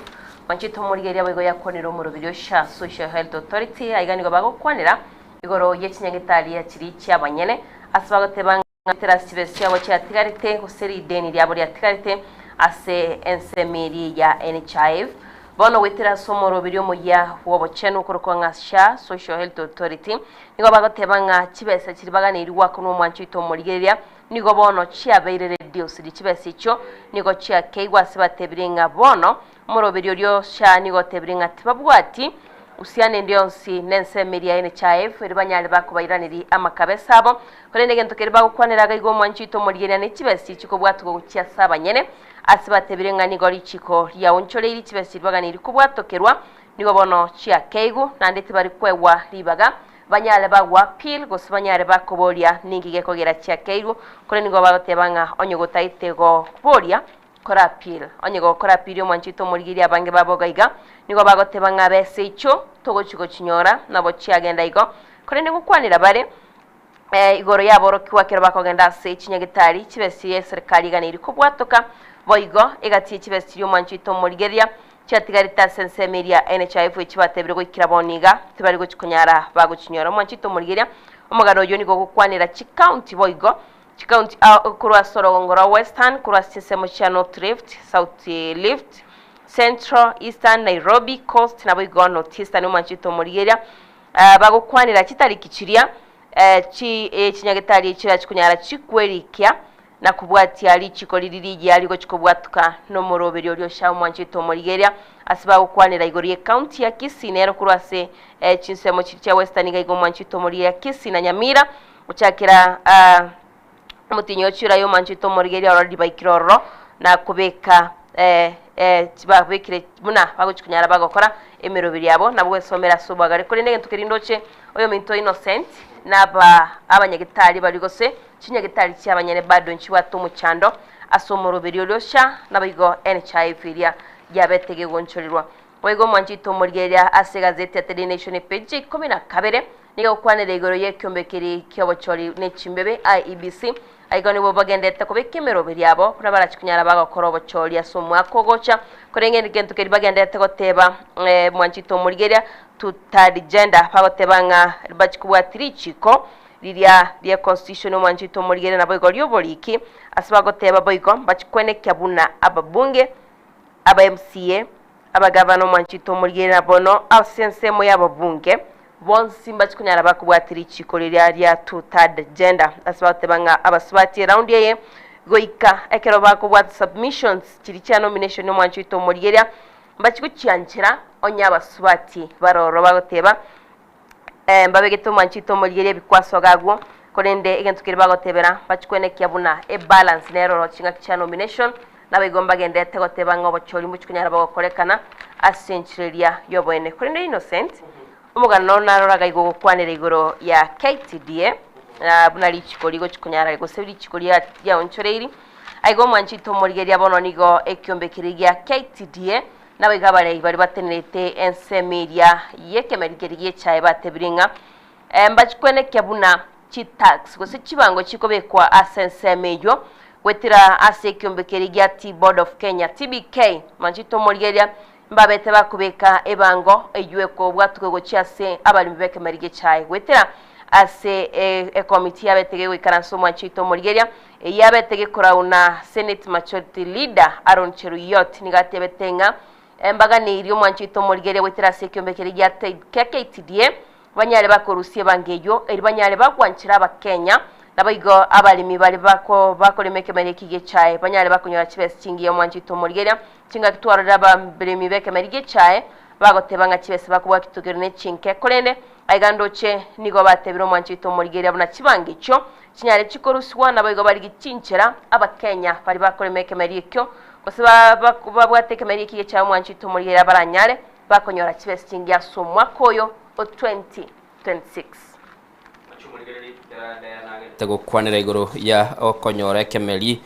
Mwanchete omorigeria boigo yakwanire omorobiri o SHA, Social Health Authority, aiga nigo bagokwanera igoro ye chinyagitari chiria chiabanyene ase bagoteba ng'a goetera ase chibesa chiabo chiatigarete gose rideni riabo riatigarete ase ensemo eria ya NHIF. Bono goetera ase omoroberi omoyia bw'obochenu okorokwa ng'a SHA, Social Health Authority, nigo bagoteba ng'a chibesa chiria baganeiri goakanwa omwancho oito omorigereria nigo bono chiabeire reduced. Chibesa echio nigo chiakeigwa ase batebire ng'a bono omoroberi oria o SHA nigo otebire ng'a tibabwati uhusiano ende yonsi nensemo eria ya NHIF erio banyare bakobairaneria amakabesa abo. Korende egento keria bagokwanera iga igo omwancho oito omorigereria ne chibesa chikobwatwa gochia ase abanyene. Ase batebire ng'a nigo richiko riaonchoreiri chibesa ribaganiri kobwatokerwa, nigo bono chiakeigu, naende tibari kwegwa ribaga, banyare bagwa appeal, gose banyare bakoboria ninki gekogera chiakeigu, korende nigo bagoteba ng'a onye gotaete goboria, kora appeal. Onye gokora appeal omwanchete omorigereria abange babo iga iga, nigo bagoteba ng'a besa echio togochi gochinyora, nabo chiagenda igo. Korende ngokwanera bare. Igoro y'aborokigwa ekero bakogenda ase chinyagitari, chibesa y'eserikari eganeirie kobwatoka, boigo egati ye chibesa chiria omwancho oito omorigereria chiatigarete ase ensemo eria NHIF echi batebire goikera bono iga tibari gochi konyara bagochinyora. Omwancho oito omorigereria, omogano oyio nigo ogokwanera chikaunti boigo chikaunti korwa ase orogongo rwa Western, korwa ase chinsemo chia North Rift, South Rift, Central, Eastern, Nairobi, Coast naboigo North Eastern. Omwancho oito omorigereria bagokwanera chitariki chiria chinyagetari chiria chikonyara chikwerikia na kobwatia richiko riria rigiya rigochia kobwatuka nomoroberio oria Osha omwanchete omorigereria ase bagokwanera igoro y'ecounty ya Kisii nero korwa ase chinsemo chiria chia Western iga iga omwanchete omorigereria Kisii na Nyamira gochakera Omotienyi o chiira y'omwanchete omorigereria ororo ribaikire ororo, na kobeka babekire buna bagochia konyara bagokora emeroberi yabo, nabo gwesomera ase obwagare. Korende egento keria ndoche oyominto Innocent na aba abanyagetari baria gose chinyagetari chi'abanyene bado nchibwate omochando ase omoroberi oria ocha, naboigo NHIF eria yabete gegonchorerwa. Boigo omwanchete omorigereria ase egazeti ya The Daily Nation epeji ya ikomi na kabere, Nigo gokwanera igoro y'ekiombe keria ki'obochori ne chimbebe, IEBC, aiga nigo bagenderete kobeka emeroberi yabo buna barachi konyara bagokora obochori ase omwaka ogocha. Korende egento keria bagenderete goteba mwanchete omorigereria to third gender bagoteba ng'a bachi kobwatia richiko riria rie constitution omwanchete omorigereria naboigo ri'oboriki ase bagoteba boigo mbachi kwenekia buna ababunge, aba MCA, Abagavana omwanchete omorigereria bono ase ensemo y'ababunge bonsi mbache konyara bakobwatia richiko riria ria two third gender ase bagoteba ng'a abasubati eraundi eye goika ekero bakobwata submissions chiria chia nomination omwanchete omorigereria mbache gochianchera onye abasubati baroro bagoteba mbabegete omwanchete omorigereria ebikwaso iga agwo korende egento keria bagotebera mbache kwenekia buna ebalance nero oro chingaki chia nomination Naboigo mbagenderete goteba ng'a obochori mbochie konyara bogokorekana ase enchera eria y'oboene. Korende Innocent, omogano naroraga igo ogokwanera igoro ya KTDA, na buna richiko rigochia konyara gose richiko ria riaonchoreiri, aiga omwanchete omorigereria bono nigo ekiombe keria gia KTDA, naboigo abarei baria batenerete ensemo eria y'ekemeri keria gi'echae batebire ng'a. Mbachikwenekia buna chitax gose chibango chikobekwa ase ensemo eyio goetera ase ekiombe keria gia Tea Board of Kenya, TBK, manchete omorigereria mbabete bakobeka ebango eyio ekobwatuka gochia ase abaremi b'ekemeri gi'echae goetera ase ekomiti yabete gegoikaransa omwancho oito omorigereria eyio yabete gekorauna Senate Majority Leader Aaron Cheruiyot nigo atebete ng'a mbaganeirie omwancho oito omorigereria goetera ase ekiombe keria gia kia KTDA Banyare bakorusia ebango eyio, erio banyare bagwanchera Abakenya, naboigo abaremi baria bako bakorema ekemeri eki gi'echae, banyare bakonyora chibesa chingiya omwanchete omorigereria. Chingaki twarorire abaremi b'ekemeri gi'echae bagoteba ng'a chibesa bakobua kitogero ne chinke, korende aiga ndoche nigo batebire omwanchete omorigereria buna chibango echio chinyare chikorusigwa, naboigo barigie chinchera Abakenya baria bakorema ekemeri ekio, gose ba babwate ekemeri eki gi'echae omwanchete omorigereria baranyare bakonyora chibesa chingiya ase omwaka oyo o 2026. Gokwanera igoro ya okonyora ekemeri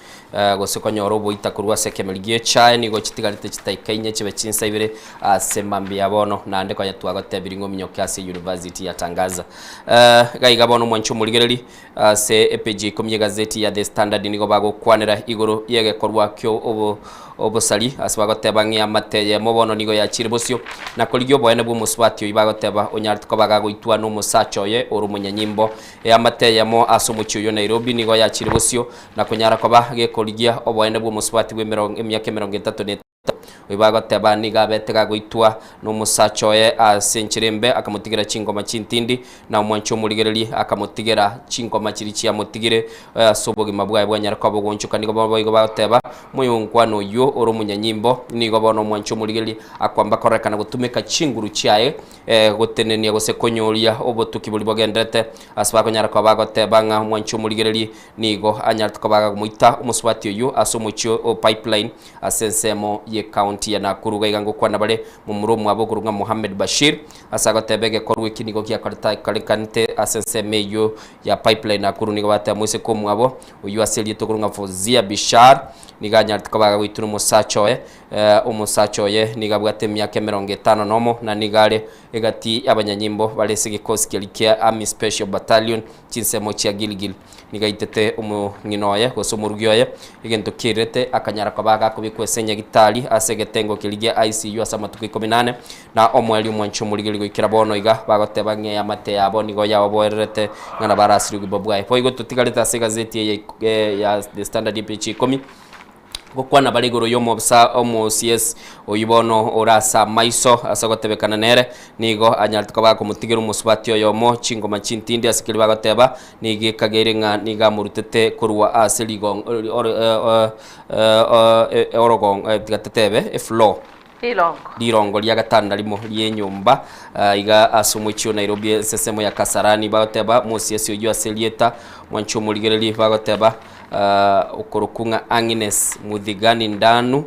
gose konyora oboita korwa ase ekemeri gi'echae nigo chitigarete chitaika inye chibe chinsa ibere ase mambia bono naende konya twagotebirie ng'a ominyoke ase University ya Tangaza. Iga iga bono omwanchi omorigereri ase epeji ya ikomi y'egazeti ya The Standard nigo bagokwanera igoro y'egekorwa kio obo obosari ase bagoteba ng'a eamate eyemo bono nigo yachire bosio na korigia oboene bw'omosubati oyio bagoteba onyarete koba gagoitwa nomosacha oye ore omonyanyimbo. Eamate eyemo ase omochie oyio Nairobi nigo yachire bosio na konyara koba gekorigia oboene bw'omosubati bw'emerongo emiaka 33 na Oyio bagoteba nigo abete gagoitwa nomosacha oye ase enchera embe, akamotigera chingoma chintindi, na omwanchi omorigererie akamotigera chingoma chiria chiamotigire ase obogima bwaye bwanyara koba ogoonchoka. Nigo boigo bagoteba, Moyonkwana oyio ore omonyanyimbo, nigo bono omwanchi omorigererie akwamba kororekana gotumeka chinguru chiaye gotenenia gose konyoria obotuki boria bogenderete ase bakonyara koba bagoteba ng'a omwanchi omorigererie nigo anyarete koba gakomoita omosubati oyio ase omochie o Pipeline Ase ensemo y'ecounty ya Nakuru gaiga ngokwana bare momura omwabo okorokwa ng'a Mohammed Bashir ase agoteba egekorwa eki nigo giakorekanete ase ensemo eyio ya Pipeline Nakuru nigo bateba moiseke omwabo oyio ase erieta okorokwa ng'a Fozia Bishar nigo anyarete koba agagoitwa nomosacha oye omosacha oye nigo abwate emiaka 51 na nigo are egati y'abanyanyimbo bare ase egekosi keria kia Army Special Battalion chinsemo chia Gilgil. Nigo aitete omong'ina oye, gose omorugi oye, egento kiairete, akanyara koba agakobekwa ase enyagitari ase egetengo keria gia ICU ase amatuko ikomi na ane, na omoerio omwanchi omorigeri goikera bono iga, bagoteba ng'a eamate yabo nigo yaoboererete ng'a nabo arasirie obogima bwaye. Boigo totigarete ase egazeti eye ya The Standard epeji ya ikomi. Gokwana bare igoro y'omobisa omoCS oyio bono ore ase amaiso ase ogotebekana nere, nigo anyarete koba akomotigera omosubati oyomo chingoma chintindi ase keria bagoteba, nigo ekageire ng'a nigo amorutete korwa ase rigong orogongo tiga totebe efloor. Rirongo. Rirongo ria gatano na rimo ri'enyomba iga ase omochie o Nairobi ase ensemo ya Kasarani bagoteba mosiasi oyio ase erieta mwanche omorigererie bagoteba okorokwa ng'a Agnes Muthigani Ndanu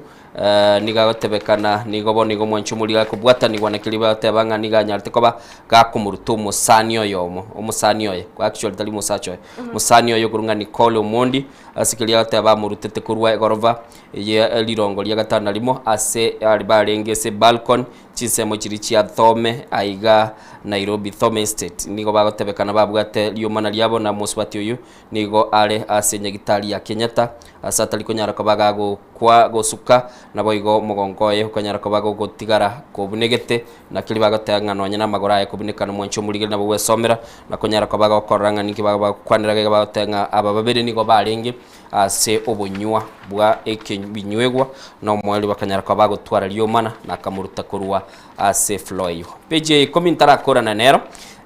nigo agotebekana nigo bono igo mwanche omorigereria akobwatanigwa na keria bagoteba ng'a nigo anyarete koba gakomoruta omosani oyomo omosani oye actually tari omosacha oye omosani oye okorokwa ng'a Nicole Omondi ase keria agoteba amorutete korwa egorofa Eye rirongo ria gatano na rimo ase aria barenge ase balcony chinsemo chiria chia Thome aiga Nairobi Thome Estate. Nigo bagotebekana babwate riomana riabo na mosubati oyio nigo are ase nyagitari ya Kenyatta ase atari konyara koba gagokwa gosuka naboigo omogongo oye okonyara koba gogotigara kobunegete na keria bagoteba ng'a nonye namagoro aye kobuneka nomwanchi omorigeri nabo gwesomera na konyara koba gokorora ng'a ninki bagokwanera iga bagoteba ng'a aba babere nigo barenge ase obonywa bwa ebinywegwa, na omoerio bakanyara koba bagotwara riomana, na akamoruta korwa ase efloor eyio. Page ya ikomi ntarakorana nero,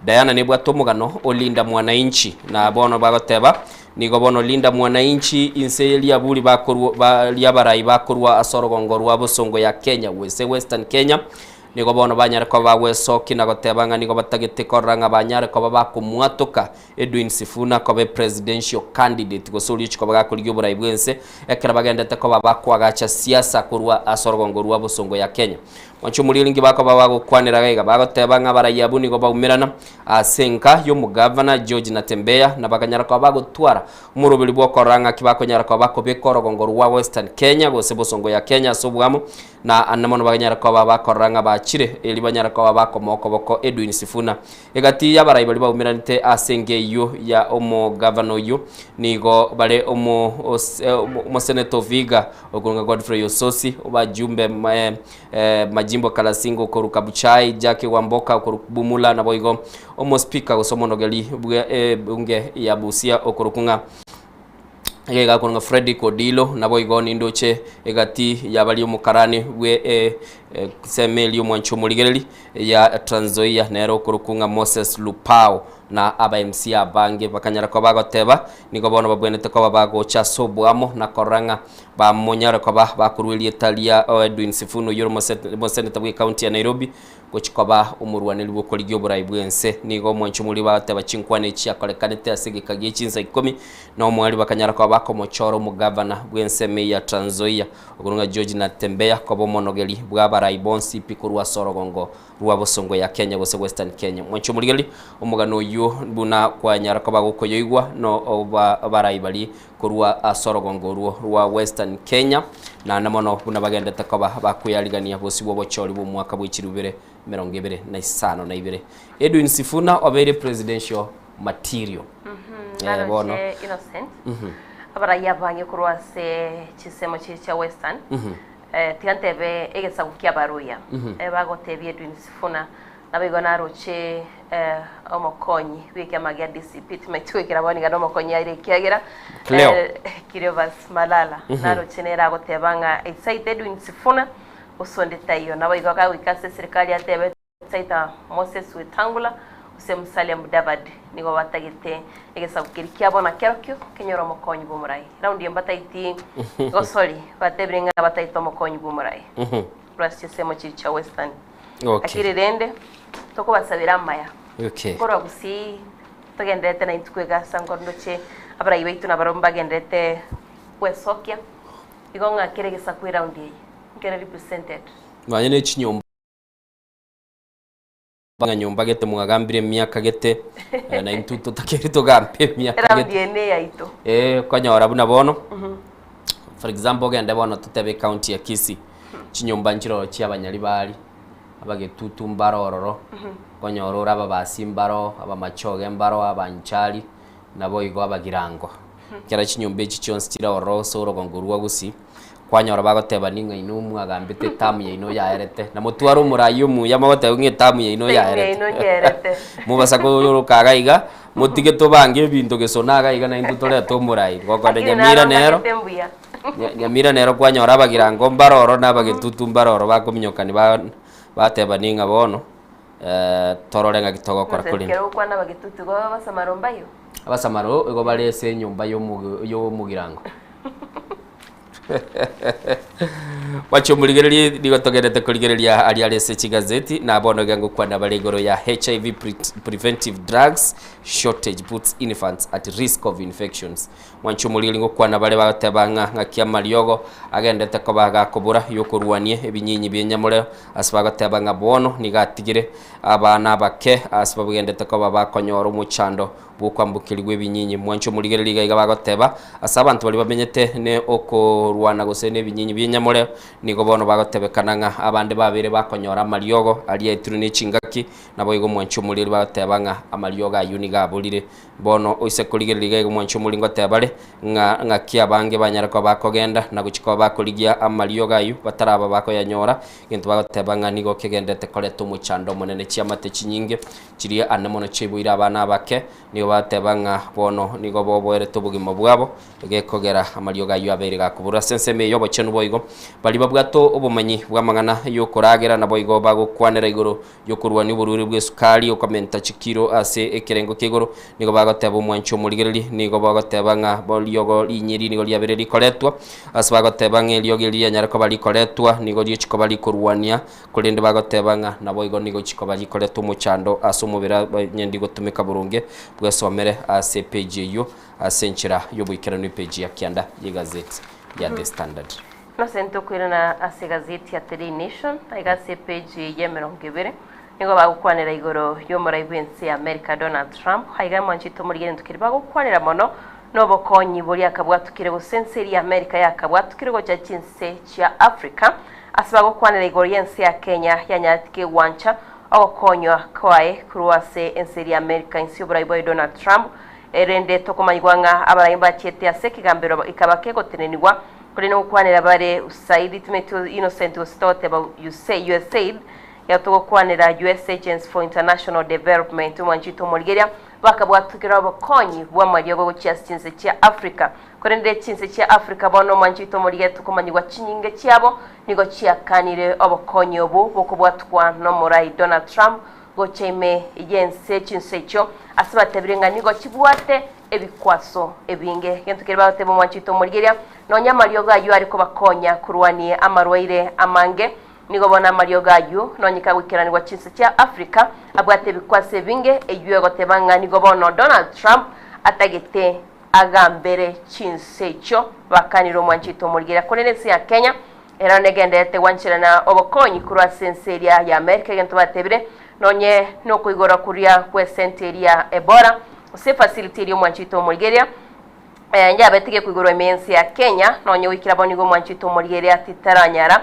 Diana nebwate omogano o Linda Mwananchi, na bono bagoteba nigo bono Linda Mwananchi inse ye riaburi bakorwa ba riabarai bakorwa ase orogongo rwa bosongo ya Kenya gose Western Kenya, Nigo bono banyare koba bagwesokia na goteba ng'a nigo batagete korora ng'a banyare koba bakomwatoka Edwin Sifuna koba epresidential candidate gose oria ochia koba gakorigia oborai bw'ense ekero bagendete koba bakoagacha siasa korwa ase orogongo rwa bosongo ya Kenya. Mwanche omorieri nki bakoba bagokwanera iga iga bagoteba ng'a abarai abwo nigo baumerana ase enka y'omogavana George Natembeya na bakanyara koba bagotwara omoroberi bw'okorora ng'aki bakonyara koba bakobeka orogongo rwa Western Kenya gose bosongo ya Kenya ase oboamo na ande mono bakanyara koba bakorora ng'a ba. bachire eri banyara koba bakomoa okoboko Edwin Sifuna. Egati y'abarai baria baumeranete ase enka eyio ya omogavana oyio nigo bare omoseneta o Vihiga okorwa Godfrey Osotsi, obajumbe Majimbo Kalasinga okorwa Kabuchai, Jackie Wamboka okorwa Bumula naboigo omospika gose omonogeri bwe ebunge ya Busia okorokwa ng'a Iga igakorwa ng'a Fredrick Odilo, naboigo nindoche egati y'abaria omokarani bwe ensemo eria omwanchi omorigereri ya Trans Nzoia nere okorokwa ng'a Moses Lupao na aba MC abange bakanyara koba bagoteba nigo bono babwenerete koba bagocha ase oboamo na korora ng'a bamonyare koba bakorwa erieta ria Edwin Sifuna oyio ore omoseneta bwe ekaunti ya Nairobi Gochia koba omorwaneri bw'okorigia oborai bw'ense. Nigo omwancho omoria bagoteba chinkwana echi chiakorekanete ase egeka gie chinsa ikomi na omweri bakanyara koba bakomochora omogavana bw'ensemo eye ya Trans Nzoia, okorwa ng'a George Natembeya koba omonogeri bw'abarai bonsi pi korwa ase orogongo rwa bosongo ya Kenya gose Western Kenya. Mwanche omorigereria omogano oyio buna kwanyara koba gokoyoigwa no abarai baria korwa ase orogongo orwo rwa Western Kenya, naende mono buna bagendete koba bakweyarigania bosio bw'obochori bw'omwaka bwe chilifu ibere emerongo ebere na isano na ibere. Edwin Sifuna obeire presidential material. Eh, bono. Naroche Innocent abarai abange korwa ase chinsemo chiria chia Western tiga ntebe egesaku kia Abaluhya bagotebia Edwin Sifuna Naboigo naroche omokonyi bw'ekiama gia DCP, timanyeti goikera bono iga nomokonyi aire ekiagera Cleo. Cleophas Malala naroche nere agoteba ng'a esaita Edwin Sifuna gose onde taiyo. Naboigo akagoika ase eserikali atebe esaita Moses Wetangula gose Musalia Mudavadi nigo batagete egesaku keria kiabo nakerokio kenyore omokonyi bw'omorai. Raundi eye mbataiti gosori batebire ng'a bataete omokonyi bw'omorai korwa ase chinsemo chiria chia Western. Okay. Lakini rende tokobasabera amaya Okay. nkorwa gusii togendererete naintwe kwegasa nkoro ndoche abarai baito nabarobwo mbagendererete gwesokia igo ng'a kera egesaku eround eye nkere represented. Nonya ne chinyomba ng'a nyomba gete mwagambire emiaka gete eh, na intwe totakeri togambe emiaka Eround gete eye neyaito. Eh, okonyora buna bono for example ogende bono totebe ecounty ya Kisii Chinyomba nchiroro chi'abanyaribari, abagetutu mbaro ororo, okonyora ore ababasi mbaro, abamachoge mbaro, abanchari, naboigo abagirango. Ekero chinyomba echi chionsi chire ororo ase orogongo rwa gusii, kwanyora bagoteba ning'a inwe mwagambete etamu yaino yaerete, na motware omorai omuya mogoteba ng'a etamu yaino Etamu yaerete. yaino yaerete. Mobasa koyoroka iga iga, motige tobange ebinto gesona iga iga naintwe torete omorai. Gokore Lakini Nyamira naro nero. mbagete mbuya. Nyamira nero kwanyora abagirango mbare oro na abagetutu mbare oro bakominyokani batebani ng'a bono torore ng'aki togokora Innocent korende. kero ogokwana abagetutu igo abasamaro mbayo? Abasamaro igo bare ase enyomba y'omogirango. Gwacha omorigereria nigo togenderete korigereria aria are ase chigazeti na bono iga ngokwana bare igoro ya HIV preventive drugs shortage puts infants at risk of infections. Mwanche omoriri ngokwana bare bagoteba ng'a ng'aki amariogo agenderete koba gakobora y'okorwania ebinyinyi bi'enyamorero, ase bagoteba ng'a bono nigo atigire abana abake ase bagenderete koba bakonyora omochando bw'okwambokerigwa ebinyinyi. Mwanche omorigereria iga iga bagoteba ase abanto baria bamenyete ne okorwana gose nebinyinyi bi'enyamorero, nigo bono bagotebekana ng'a abande babeire bakonyora amariogo aria aetirwe ne chingaki, naboigo mwanche omoriri bagoteba ng'a amariogo ayio nigo aborire. Bono oise korigereria iga iga omwanche omori ngoteba are, ng'a ng'aki abange banyare koba bakogenda na gochia koba bakorigia amariogo ayio bataraba bakoyanyora, egento bagoteba ng'a nigo kegenderete koreta omochando omonene. Chiamate chinyinge chiria ane mono chiaiboire abana abake, nigo bagoteba ng'a bono nigo boboerete obogima bwabo, gekogera amariogo ayio abeire gakobura. Ase ensemo eye y'obochenu boigo, baria babwate obomanyi bw'amang'ana y'okoragera naboigo bagokwanera igoro y'okorwania oborwaire bw'esukari, okomenta chikiro ase ekerengo kia igoro, nigo bagoteba omwancho omorigereria, nigo bagoteba ng'a riogo rinyiri nigo riabeire rikoretwa, ase bagoteba ng'a eriogo eri rianyare koba rikoretwa, nigo riochi koba rikorwania, korende bagoteba ng'a naboigo nigo chikoba rikoretwa omochando ase omobere onye ndigotumeka boronge, bwesomere ase epage eyio ase enchera y'oboikeranu epage ya kianda y'egazeti ya The Standard. Nase ntokoirana ase egazeti ya The Daily Nation, aiga ase epeji y'emerongo ebere, nigo bagokwanera igoro y'omorai bw'ense ya America Donald Trump. Aiga mwanchete omorigia egento keria bagokwanera mono nobokonyi boria akabwatukire gose ense eria ya America yakabwatukire gocha chinse chia Africa. Ase bagokwanera igoro y'ense ya Kenya yanyarete kegwancha ogokonywa kwaye korwa ase ense eria America inse y'oborai bwaye Donald Trump erinde tokomanyigwa ng'a abarai mbachiete ase ekegambero ekaba kegotenenigwa korende gokwanera bare Usaid timeti Innocent gose togoteba USAID Ekero togokwanera US Agency for International Development, omwanchi oito omorigeria, bakabwatukera obokonyi bw'amariogo gochia ase chinse chia Africa. Korende chinse chia Africa bono omwanchi oito omorigeria tokomanyigwa chinyinge chiabo nigo chiakanire obokonyi obo bokobwatukwa nomorai Donald Trump gocha ime y'ense chinse echio ase batebire ng'a nigo chibwate ebikwaso ebinge. Gento keria bagoteba omwanchi oito omorigeria nonya amariogo ayio are kobakonya korwania amarwaire amange Nigo bono amariogo ayio nonyeka goikeranigwa chinse chia Africa abwate ebikwasi ebinge, eyio egoteba ng'a nigo bono Donald Trump atagete agambere chinse echio bakanire omwanchete omorigereria. Korende ense ya Kenya ero negendererete gwancherana obokonyi korwa ase ense eria ya America egento batebire nonye nokoigora koria gw'esenti eria Ebola gose efacility eria omwanchete omorigereria Yabete gekoigorwa ime y'ense ya Kenya, nonya goikera bono nigo omwanchete omorigereria titaranyara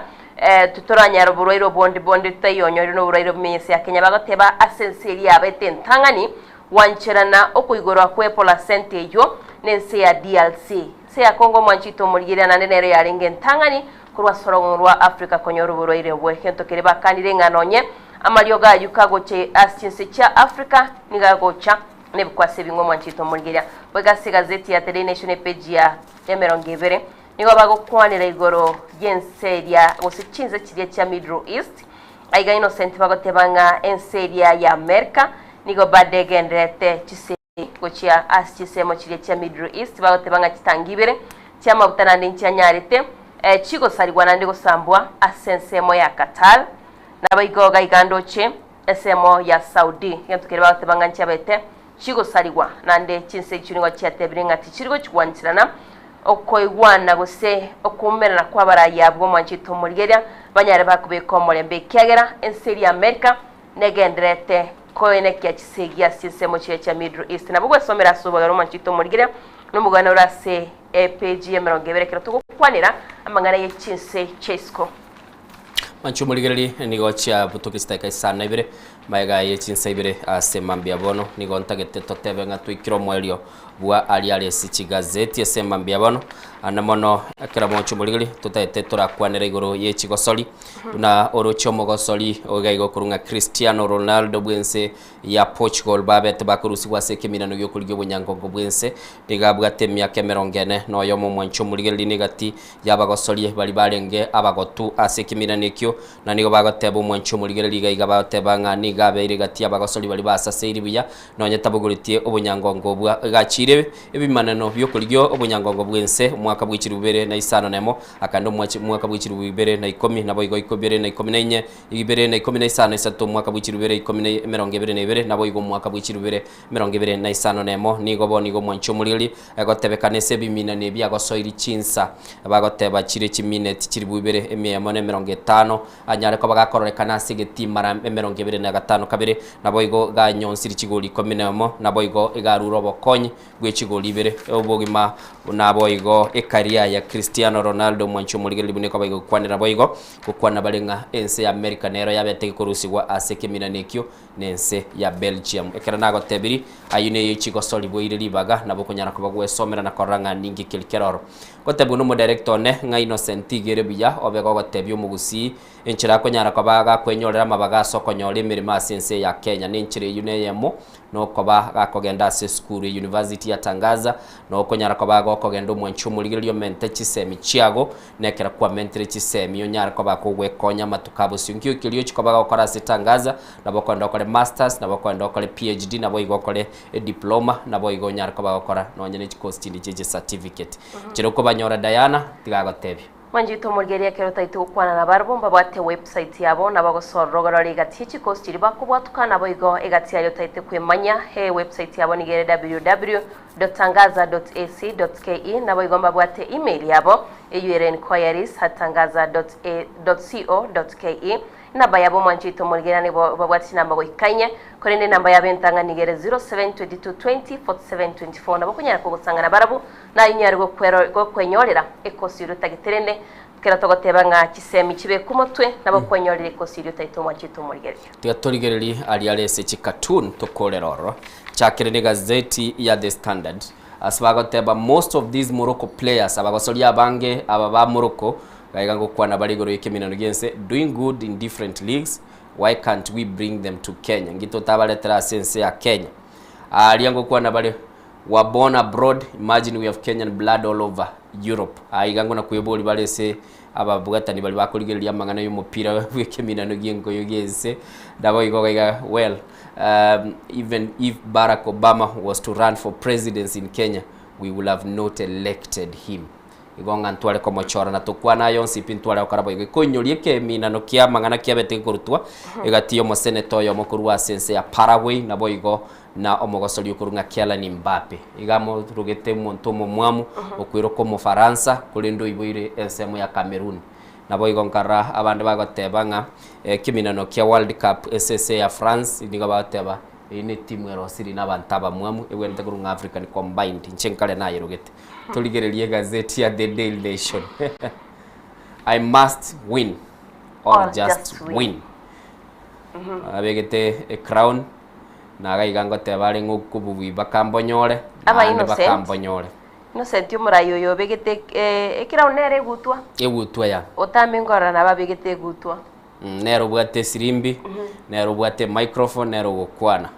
titoranyara oborwaire obonde bonde totaionyore noborwaire ime y'ense ya Kenya. Bagoteba ase ense eria yabete entang'ani gwancherana okoigorwa kwe placenta eyio nense ya DRC. Ense ya Congo omwanchete omorigereria naende nero yarenge entang'ani korwa ase orogongo rwa Africa konyora oborwaire obwo. Egento keria bakanire ng'a nonye amariogo ayio kagocha ase chinse chia Africa nigo agocha Nebikwasi ebing'we mwanchete omorigeria. Goika ase egazeti ya The Daily Nation epeji ya emerongo ebere, nigo bagokwanera igoro y'ense eria gose chinse chiria chia Middle East. Aiga Innocent bagoteba ng'a ense eria ya America nigo bado egendererete chisemi gochia ase chinsemo chiria chia Middle East. Bagoteba ng'a chitangi ibere chi'amaguta naende nchianyarete chigosarigwa naende gosambwa ase ensemo ya Qatar. Naboigo iga iga ndoche Ensemo ya Saudi, egento keria bagoteba ng'a nchiabete chigosarigwa, naende chinse echio nigo chiatebire ng'a tichiri gochigwancherana okoigwana gose okoumerana kw'abarai abwo omwanchete omorigeria banyare bakobeka omorembe, ekiagera ense eria Amerika negendererete koenekia chisegi ase chinsemo chiria chia Middle East. Nabo gwesomera ase obogare omwanchete omorigeria nomogano ore ase epeji y'emerongo ebere ekero togokwanera amang'ana ye chinse chia isiko. Manche omorigereri nigo chiabutokia chidakika isano na ibere, magega ye chinsa ibere ase mambia bono. Nigo ntagete totebe ng'a twaikire omoerio bwa aria are ase chigazeti ase mambia bono. Ande mono ekero moche omorigereri totagete torakwanere igoro ye chigosori, buna oroche omogosori oiga iga okorwa ng'a Cristiano Ronaldo bw'ense ya Portugal babete bakorusigwa ase ekeminano gi'okorigia obonyangongo bw'ense. Nigo abwate emiaka emerongo ene na oyomo omwanchi omorigereri negati y'abagosorie baria barenge abagotu ase ekeminano ekio, na nigo bagoteba omwanchi omorigereri iga iga bagoteba ng'a nigo abeire egati y'abagosori baria basaseiri buya, nonya tabogoretie obonyangongo obwa egachire ebimanano bi'okorigia obonyangongo bw'ense omwaka bwe chilifu ibere na isano na emo, akande omwachi omwaka bwe chilifu ibere na ikomi, naboigo ibere na ikomi na inye, ibere na ikomi na isano isato, omwaka bwe chilifu ibere ikomi na emerongo ebere na ibere, naboigo omwaka bwe chilifu ibere emerongo ebere na isano na emo. Nigo bono igo omwanchi omorigereri Egotebekana ase ebiminani ebi agosoirie chinsa, bagoteba chire chimineti chilifu ibere emia emo na emerongo etano, anyare koba gakororekana ase egetii mara emerongo ebere na gatano kabere, naboigo ganyonsirie chigori ikomi na emo, naboigo igarure obokonyi bwe chigori ibere. Obogima naboigo ecareer ya Cristiano Ronaldo omwanchi omorigereria buna ekoba igokwanera boigo, gokwana bare ng'a ense ya America nero yabete gekorusigwa ase ekeminani ekio nense ya Belgium. Ekero nagotebiri, ayio neye chigosori boire ribaga, nabo okonyara koba gwesomera na korora ng'a ninki keri keroro. Gotebigwa nomodirector one ng'a Innocent tiga ere buya obe gogotebia omogusii enchera akonyara koba gakwenyorera amabaga ase okonyora emeremo ase ense ya Kenya. Nenchera eyio neyemo nokoba gakogenda ase esukuru e University ya Tangaza, nokonyara koba gokogenda omwanchi omorigereria omente chisemi chiago, Na ekero kwamentire chisemi onyare koba kogwekonya amatuko a bosio. Nkio keria ochia koba gokora ase Tangaza, nabo okoenda okore masters, nabo okoenda okore PhD, nabo igo okore ediploma, nabo igo onyare koba gokora nonye ne chicourse chinde chie chicertificate. Nchera okobanyora Diana, tiga agotebie. Mwanchete omorigereria ekero otaete gokwana nabarabwo mbabwate website yabo nabo ogosorora orore egati ye chikosi chiria bakobwatuka naboigo egati yaria otaete kwemanya he website yabo nigo ere www. Tangaza. Ac. Ke naboigo mbabwate email yabo eyio ere enquiries at tangaza. Co. Ke. Enamba yabo omwanchete omorigereria nigo babwate chinamba goika inye, korende enamba yabo entang'ani nigo ere 0722 20 47 24. Nabo okonyara kogosang'ana barabwo naye onyare gokwenyorera ekosi oria otagete rende. Kera togoteba ng'a chisemi chibe kumotwe nabo kwenyorire kosiria otaito omwanchete omorigereria. Tiga torigererie aria are ase chicartoon tokorera ororo. Chakere ne gazeti ya The Standard ase bagoteba most of these Morocco players abagosoria abange aba ba Morocco gaiga ngokwana bare igoro y'ekeminano gi'ense doing good in different leagues why can't we bring them to Kenya nki totabaretera ase ense ya Kenya aria ngokwana bare were born abroad imagine we have Kenyan blood all over Europe aiga ngona kwebori bare ase ababwatani baria bakorigereria amang'ana y'omopira bw'ekeminano gi'enkoyo gi'ense naboigo iga well um, even if Barack Obama was to run for presidency in Kenya we would have not elected him Igo ng'a ntware komochora na tokwane aya onsi pi ntware gokora boigo. Ekoinyoria ekeminano ki'amang'ana kiabete gekorutwa egati y'omoseneta oyomo korwa ase ense ya Paraguay naboigo na omogosori okorwa ng'a Kylian Mbappe. Iga amorogete omonto omomwamu okweroka Omofaransa korende oiboire ensemo ya Cameroon. Naboigo nkarora abande bagoteba ng'a ekeminano kia World Cup ase ense ya France nigo bagoteba eyio netimu erosiri nabanto abamwamu egwenerete korwa ng'a African Combined. Inche nkare nayerogete. Torigererie egazeti ya The Daily Nation. I must win or, Or just, just win. win. Abegete ecrown na iga iga ngoteba are ng'a okobubui bakambonyore Aba naende innocent. bakambonyore. Innocent omorai oyo obegete eh, ekerauni nere egutwa Egutwa ya. otame nkorora nabo abegete egutwa Mm, nere obwate esirimbi nere obwate emicrophone nere ogokwana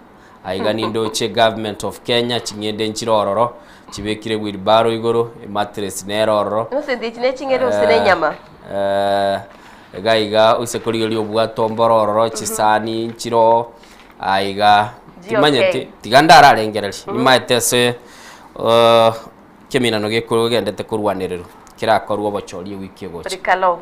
Aiga nindoche government of Kenya ching'ende nchire ororo, chibekire wheelbarrow igoro, emattress nere ororo. Innocent echi ne ching'ende gose ne enyama? Eh, iga iga ose korigereria obwato mboro ororo, chisani nchire oo, aiga GOK. timanyeti, tiga ndararengereria, nimaete ase ekeminano gekogendete korwanererwa, kerakorwe obochori ewiki egocha. Rikalo.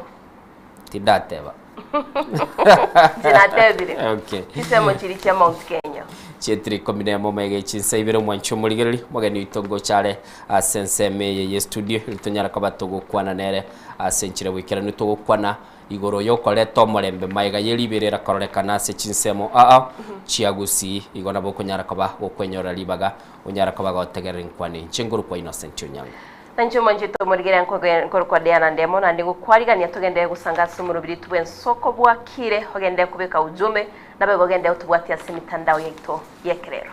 Tindateba. Inche natebire. Okay. Chisemo chiri chia Mount Kenya. Chietire ikomi na emo omega echinsa ibere omwanchi omorigereri omogeni oito ngocha are ase ensemo eye ye studio eri tonyara koba togokwana nere ase enchera goikeranu togokwana igoro yokoreta omorembe maega ye ribera erakorekana ase chinsemo aa chia Gusii igo nabo okonyara koba gokwenyorera ribaga onyara koba gotegerera enkwana eye. Inche nkorokwa Innocent Onyango. Na inche omonchete omorigere nkorokwa Diana Ndemo, naende ngokwarigania togenderere gosanga ase omorobiri bw'ensoko bwakire, ogenderere kobeka ujumbe, naboigo ogenderere gotobwatia ase emitandao yaito y'ekerero.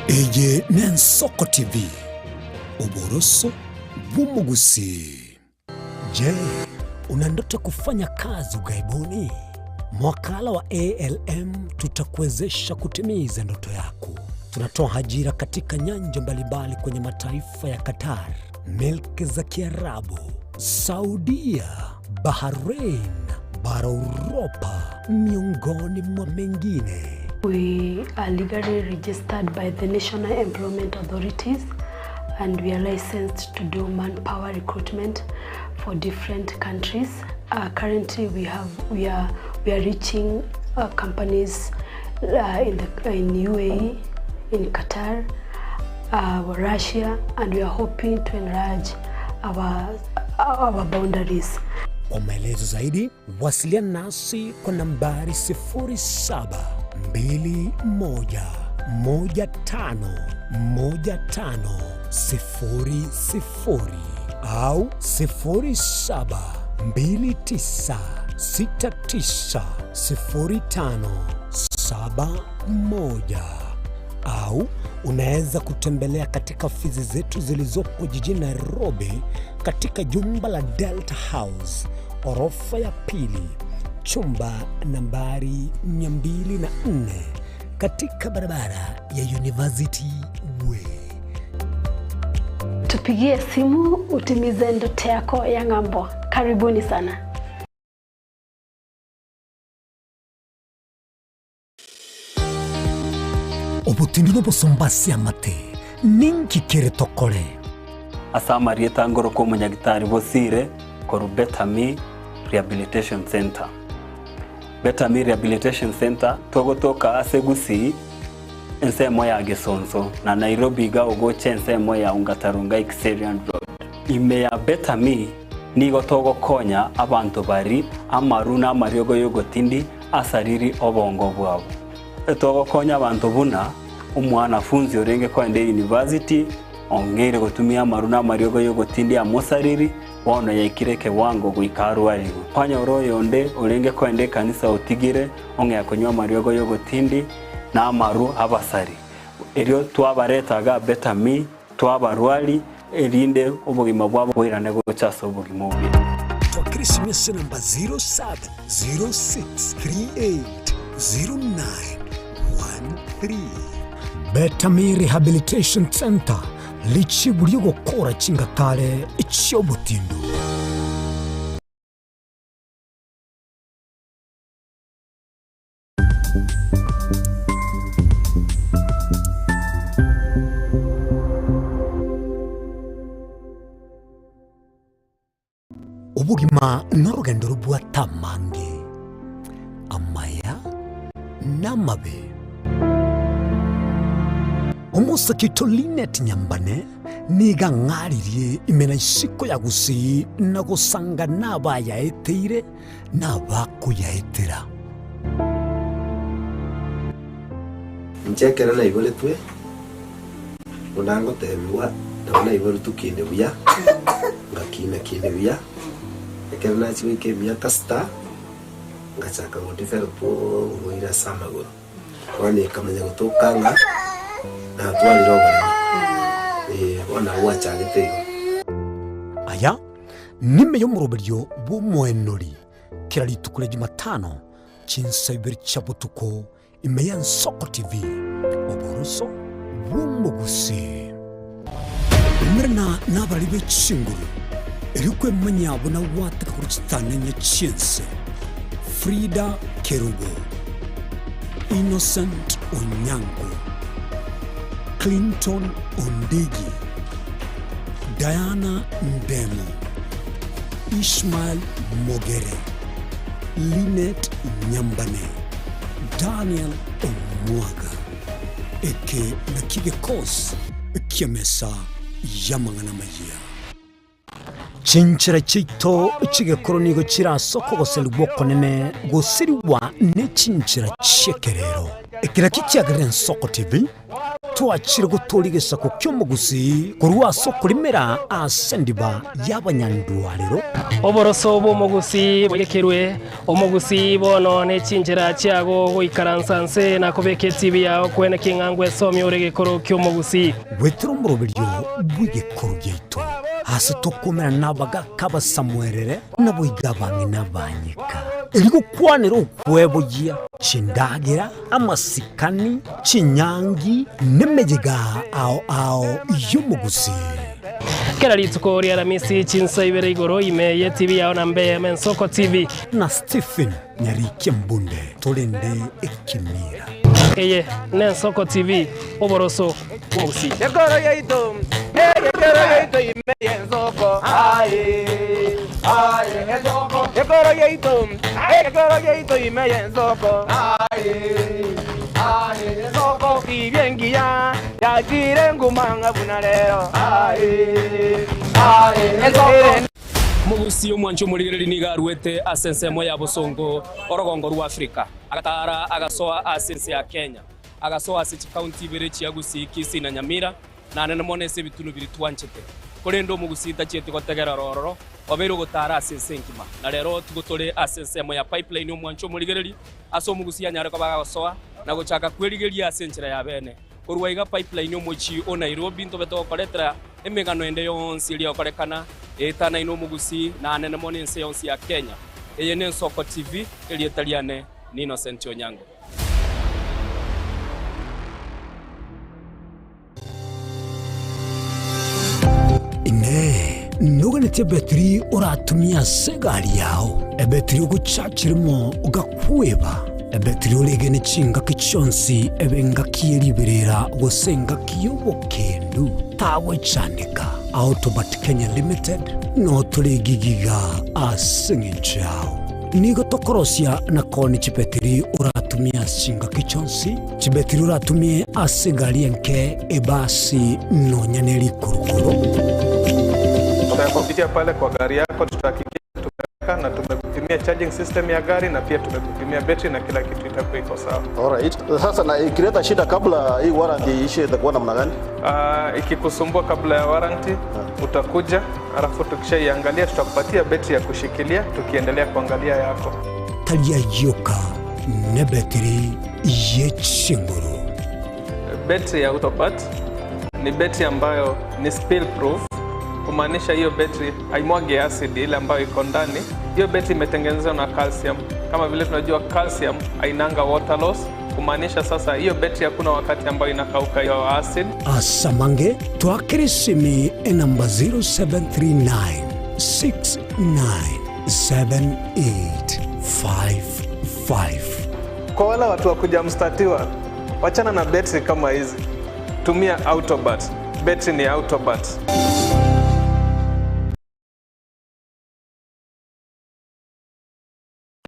Eye n'Ensoko TV, oboroso bw'omogusii. Je, una ndoto ya kufanya kazi ughaibuni? Mwakala wa ALM tutakuwezesha kutimiza ndoto yako. Tunatoa ajira katika nyanja mbalimbali kwenye mataifa ya Qatar, milki za Kiarabu, Saudia, Bahrain, bara Uropa, miongoni mwa mengine. We are legally registered by the National Employment Authorities and we are licensed to do manpower recruitment for different countries. Uh, currently we have we are we are reaching uh, companies uh, in the in UAE, in Qatar, uh, Russia and we are hoping to enlarge our our boundaries. Kwa maelezo zaidi wasiliana nasi kwa nambari 0721151500 au 0729690571 au unaweza kutembelea katika ofisi zetu zilizopo jijini Nairobi katika jumba la Delta House orofa ya pili chumba nambari 204 katika barabara ya University Way. Tupigie simu utimize ndoto yako ya ng'ambo. Karibuni sana. Obotindi nobosomba ase amate, ninki kere tokore? Ase amarieta ngorokwa omonyagitari Bosire korwa Better Me Rehabilitation Centre. Better Me Rehabilitation Centre togotoka ase Gusii ensemo ya Gesonso na Nairobi iga ogocha ensemo ya Ongata Rongai Kiserian Road. Ime ya Better Me nigo togokonya abanto bari amaru na amariogo y'ogotindi asariri obongo bwabo. Togokonya abanto buna omwanafunzi orenge koenda eyunivasiti ong'eire gotumia amaru na amariogo y'ogotindi amosariri, bono yaikire ekewango goika arwarigwe. Kwanyora oyonde orenge koenda ekanisa otigire ong'ea konywa amariogo y'ogotindi na amaru abasari. Erio twabareta iga Better Me, twabarwari, erinde obogima bwabo boirane gocha ase obogima obuya. Twakire esimi ase enamba 0706380913. Better Me Rehabilitation Centre, richibu ri'ogokora chingatare chi'obotindu. Obogima norogendo robwate amange, amaya na amabe. Omosake oito Linet Nyambane nigo ang'aririe ime na isiko ya Gusii na gosanga nabayaeteire nabakoyaetera. Inche ekero naiboretwe, buna ngotebigwa, nabo naiboretwe kinde buya, ngakina kinde buya, ekero nachia goika emiaka sita, ngachaka go develop oborwaire ase amagoro. Bono ekamanya gotoka ng'a natwarire oboremo, eh, bono nabo gwachagete igo. Aya nime y'omoroberio bw'omoenori kera rituko ria Jumatano chinsa ibere chia botuko ime y'Ensoko TV, oboroso bw'omogusii. Umerana nabaria be chinguru, erio kwemanyia buna gwateka korwa chitananya chi'ense. Frida Kerubo, Innocent Onyango, Clinton Ondigi, Diana Ndemo, Ishmael Mogere, Linet Nyambane, Daniel Omwaga. Eke nakio gekosi ki'emesa y'amang'ana amayia. Chinchera chiaito chi'egekoro nigo chire ase okogoserigwa okonene gosirigwa ne chinchera chi'ekerero. Eke nakio kiagerire Ensoko TV twachire gotooria egesaku ki'omogusii korwa ase okorimera ase endiba y'abanyandwarero. Oboroso bw'omogusii bwekerwe omogusii bono ne chinchera chiago goikaransa nse na kobeka etibi yao kwene king'angwa esomia ore egekoro ki'omogusii. Gwetera omoroberio bw'egekoro giaito, ase tokomerana nabagaka abasamuerere, naboigo abang'ina abanyeka, erio gokwanera okweboyia chindagera, amasikani, chinyangi, nemeyega ao ao y'omogusii. Kera rituko ria Aramisi chinsa ibere igoro ime ye TV yao na mbe Mensoko TV. Na Stephen Nyarikia Mbunde torende ekemira. Eye n'Ensoko TV, oboroso bw'omogusii. Ekoro yaito, egekero yaito ime y'ensoko, aye, aye, ensoko. Ekoro yaito, egekero yaito ime y'ensoko, aye, aye, ensoko. Tibia engiya yachire nguma ng'a buna rero, aye, aye, ensoko. Mogusi omwanchi omorigereria nigo aruete ase ensemo ya bosongo orogongo rwa Afrika, agataara agasoa ase ense ya Kenya, agasoa ase chikaunti ibere chia Gusii, Kisii na Nyamira, na anene mono ase ebitunu biria twanchete. Korende omogusii tachieti gotegerera ororo, obeire ogotaara ase ense engima. Na rero tigo tore ase ensemo ya Pipeline omwanchi omorigereria, ase omogusii anyare koba agagosoa na gochaka kwerigeria ase enchera ya bene. Korwa iga Pipeline omochie o Nairobi ntobe togokoretera emegano ende yonsi eria egokorekana eetanaine omogusii na anene mono ense yonsi ya Kenya. Eye n'Ensoko TV, erieta riane ni Innocent Onyango. Inee! Noganetie ebetiri oratumie ase egari yao, ebetiri ogochachiremo ogakweba, ebetiri oregene chingaki chionsi ebe engaki ye riberera gose engaki y'obokendu? Tagwechandeka. Autobat Kenya Limited noo tore egigiga ase eng'encho yao. Nigo tokorosia na koonia chibetiri oratumie ase chingaki chionsi, chibetiri oratumie ase egari enke, ebasi, nonya ne rikurukuru. Kupitia pale kwa gari yako tutahakikisha tumeweka na tumekupimia charging system ya gari na pia tumekupimia betri na kila kitu itakuwa iko sawa. Alright. Sasa na ikileta shida kabla hii warranty iishe itakuwa namna gani? Ikikusumbua kabla ya warranty utakuja, alafu tukishaiangalia tutakupatia betri ya kushikilia tukiendelea kuangalia yako. Taria yoka nebetiri ye chinguru. Betri ya Autobat ni betri ambayo ni spill proof, kumaanisha hiyo betri haimwagi acid ile ambayo iko ndani. Hiyo betri imetengenezwa na calcium. Kama vile tunajua calcium hainanga water loss, kumaanisha sasa hiyo betri hakuna wakati ambayo inakauka hiyo acid. Asamange twakere esimi enamba 0739 697855. Kwa wale watu wa kuja mstatiwa, wachana na betri kama hizi, tumia Autobat. Betri ni Autobat.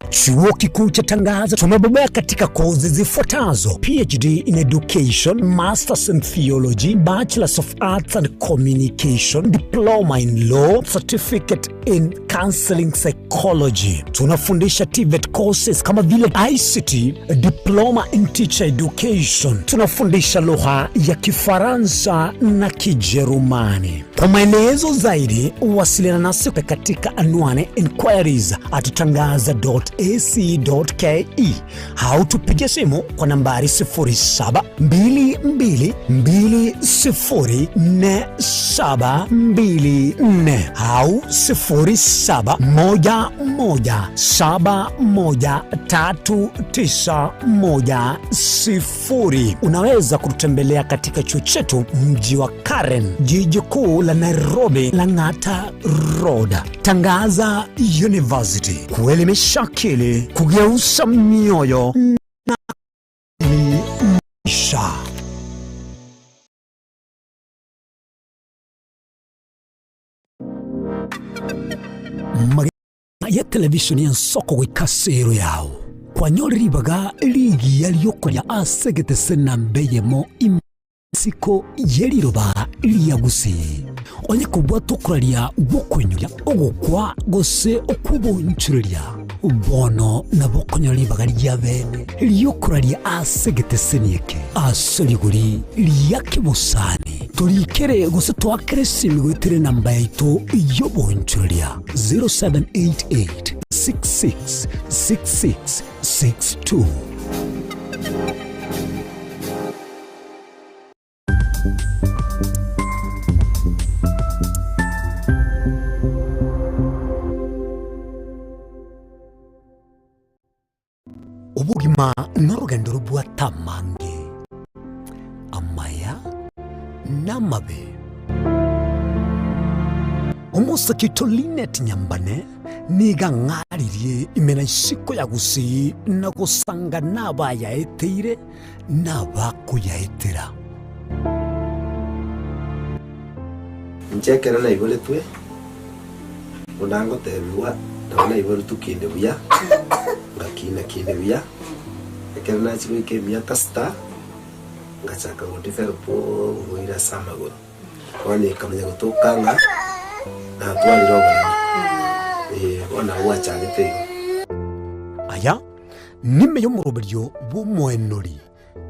Chuo Kikuu cha Tangaza tumebobea katika kozi zifuatazo: PhD in Education, Masters in Theology, Bachelors of Arts and Communication, Diploma in Law, Certificate in Counseling Psychology. Tunafundisha TVET courses kama vile ICT, Diploma in Teacher Education. Tunafundisha lugha ya Kifaransa na Kijerumani. Kwa maelezo zaidi, wasiliana nasi katika anwani inquiries at tangaza.ac.ke au tupige simu kwa nambari 0722204724 au 0711713910. Unaweza kututembelea katika chuo chetu mji wa Karen, jiji kuu la Nairobi, Lang'ata Road. Tangaza University, kuelimisha akili, kugeuza mioyo na maisha. Magega ya televisheni y'ensoko goika ase ero yao, kwanyore ribaga rigiya riokoria ase egetese namba eyemo ime Isiko ye riroba ria Gusii, onye kobwata okoraria gw'okoinyoria, ogokwa, gose okw'obonchoreria, bono nabo okonyora ribaga ria bene ri'okoraria ase egeteseni eke ase rigori ria kebosani. Torikere gose toakere esimi goetera enamba yaito y'obonchoreria 0788 66 66 62. Obogima norogendo robwate amange, amaya na amabe. Omosake oito Linet Nyambane nigo ang'aririe ime na isiko ya Gusii na gosanga nabayaeteire nabakoyaetera. Inche ekero naiboretwe, buna ngotebigwa, nabo naiboretwe kinde buya, ngakina kinde buya, ekero nachia goika emiaka sita, ngachaka godevelop oborwaire ase amagoro. Bono ekamanya gotoka ng'a natwarire oboremo, eh, bono nabo gwachagete igo. Aya nime y'omoroberio bw'omoenori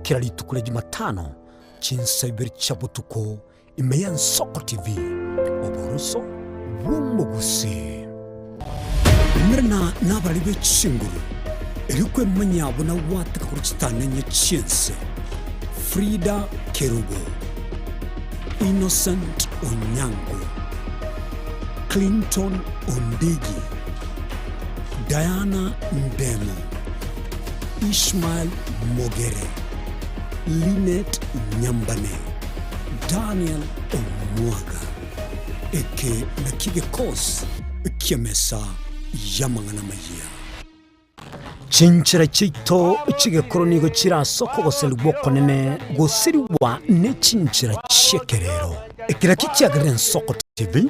kera rituko ria Jumatano chinsa ibere chia botuko ime y'Ensoko TV, oboroso bw'omogusii. Umerana nabare be chinguru, erio kwemanyia buna gwateka korwa chitanenye chi'ense. Frida Kerubo, Innocent Onyango, Clinton Ondigi, Diana Ndemo, Ishmael Mogere, Linet Nyambane, Daniel Omwaga. Eke nakio gekosi ki'emesa y'amang'ana amayia. Chinchera chiaito chi'egekoro nigo chire ase okogoserigwa okonene gosirigwa ne chinchera chi'ekerero. Eke nakio kiagerire Ensoko TV.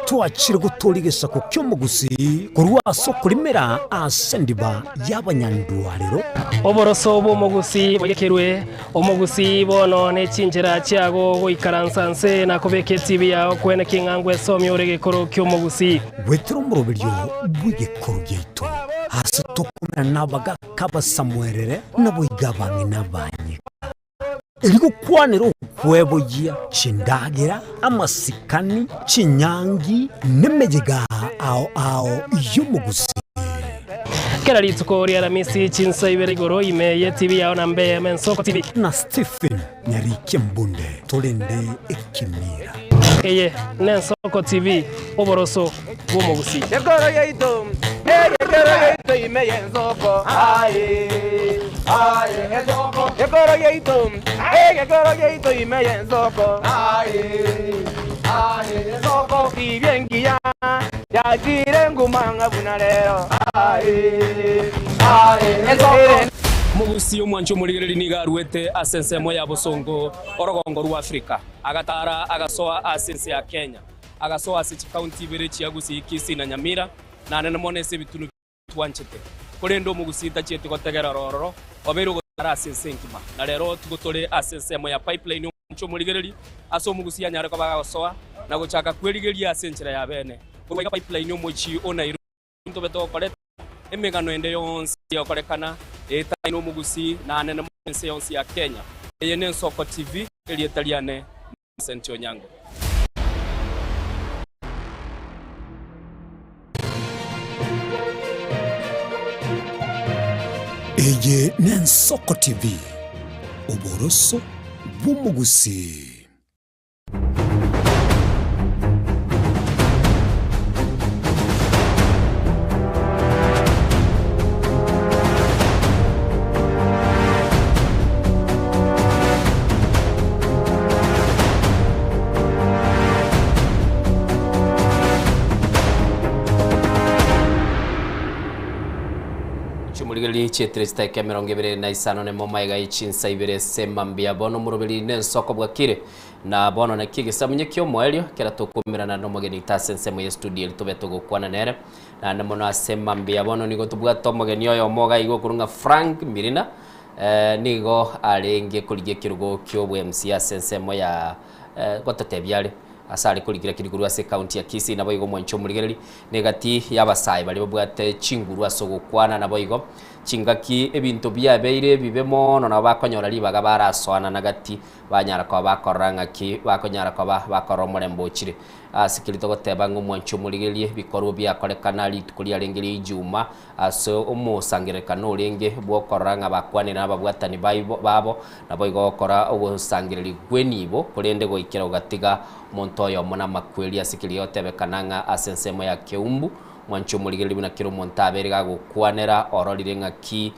Twachire gotoria egesaku ki'omogusii korwa ase okorimera ase endiba y'abanyandwarero. Oboroso bw'omogusii bwagekerwe, omogusii bono ne chinchera chiago goikaransa nse na kobeka etibi yao kwene king'a ngwesomia ore egekoro ki'omogusii. Goetera omoroberio bw'egekoro giaito, ase tokomera nabagaka abasamuerere, naboigo abang'ina abanyeka. Erio gokwanera okweboyia chindagera, amasikani, chinyangi, nemeyega ao ao y'omogusii. Kera rituko ri'Aramisi chinsa ibere igoro ime y'etibi yao na mbe Mensoko TV. Na Stephen Nyarikia Mbunde torende ekemira. Eye n'Ensoko TV, oboroso bw'omogusii. Ekoro yaito, egekero yaito ime y'ensoko, aye, aye, ensoko. Ekoro yaito, egekero yaito ime y'ensoko, aye, aye, ensoko. Tibia engiya yachire nguma ng'a buna rero, aye, aye, ensoko. Omogusii omwanchi omorigereria nigo aruete ase ensemo ya bosongo orogongo rwa Afrika, agatara agasoa ase ense ya Kenya. Agasoa ase chikaunti ibere chia Gusii, Kisii na Nyamira, na anene mono ase ebitunu twanchete. Korende omogusii tachieti gotegera ororo, obeire ogotara ase ense engima. Na rero tigo tore ase ensemo ya Pipeline omochie omorigereri, ase omogusii anyare koba agosoa na gochaka kwerigeria ase enchera ya bene. Korwa iga Pipeline omochie o Nairobi ntobe tokoreta emegano ende yonsi egokorekana etaine omogusii na anene mono ense yonsi ya Kenya. Eye n'Ensoko TV, erieta riane Vincent Onyango. Eye n'Ensoko TV, oboroso bw'omogusii. Chimorigereria chietire chidakika emerongo ebere na isano nemo magega ye chinsa ibere ase mambia bono omoroberi nensoko bwakire na bono naki egesamunye kiomoerio kera tokomerana nomogeni ite ase ensemo ye studio eri tobe togokwana nere naende mono ase mambia bono nigo tobwate omogeni oyomo iga iga okorwa ng'a Frank Mirina Nigo arenge korigia ekerogo ki'obwemc ase ensemo ya gototebia are ase are korigia lakini korwa ase ekaunti ya Kisii naboigo omwanchi omorigereri na egati y'abasae baria babwate chinguru ase ogokwana naboigo chingaki ebinto biabeire ebibe mono nabo bakonyora ribaga barasoanana gati banyara koba bakorora ng'aki bakonyara koba bakorora omorembe ochire. Ase keria togoteba ng'a omwanchi omorigererie ebikorwa biakorekana rituko riarenge ria Ijumaa Ase omosangererekano orenge bw'okorora ng'a bakwanire nababwatani babo, naboigo gokora ogosangereria gw'enibo, korende goikera gogatiga omonto oyomo namakweri ase keria gotebekana ng'a ase ensemo ya keumbu, mwanche omorigereria buna kera omonto abeire gagokwanera, ororire ng'aki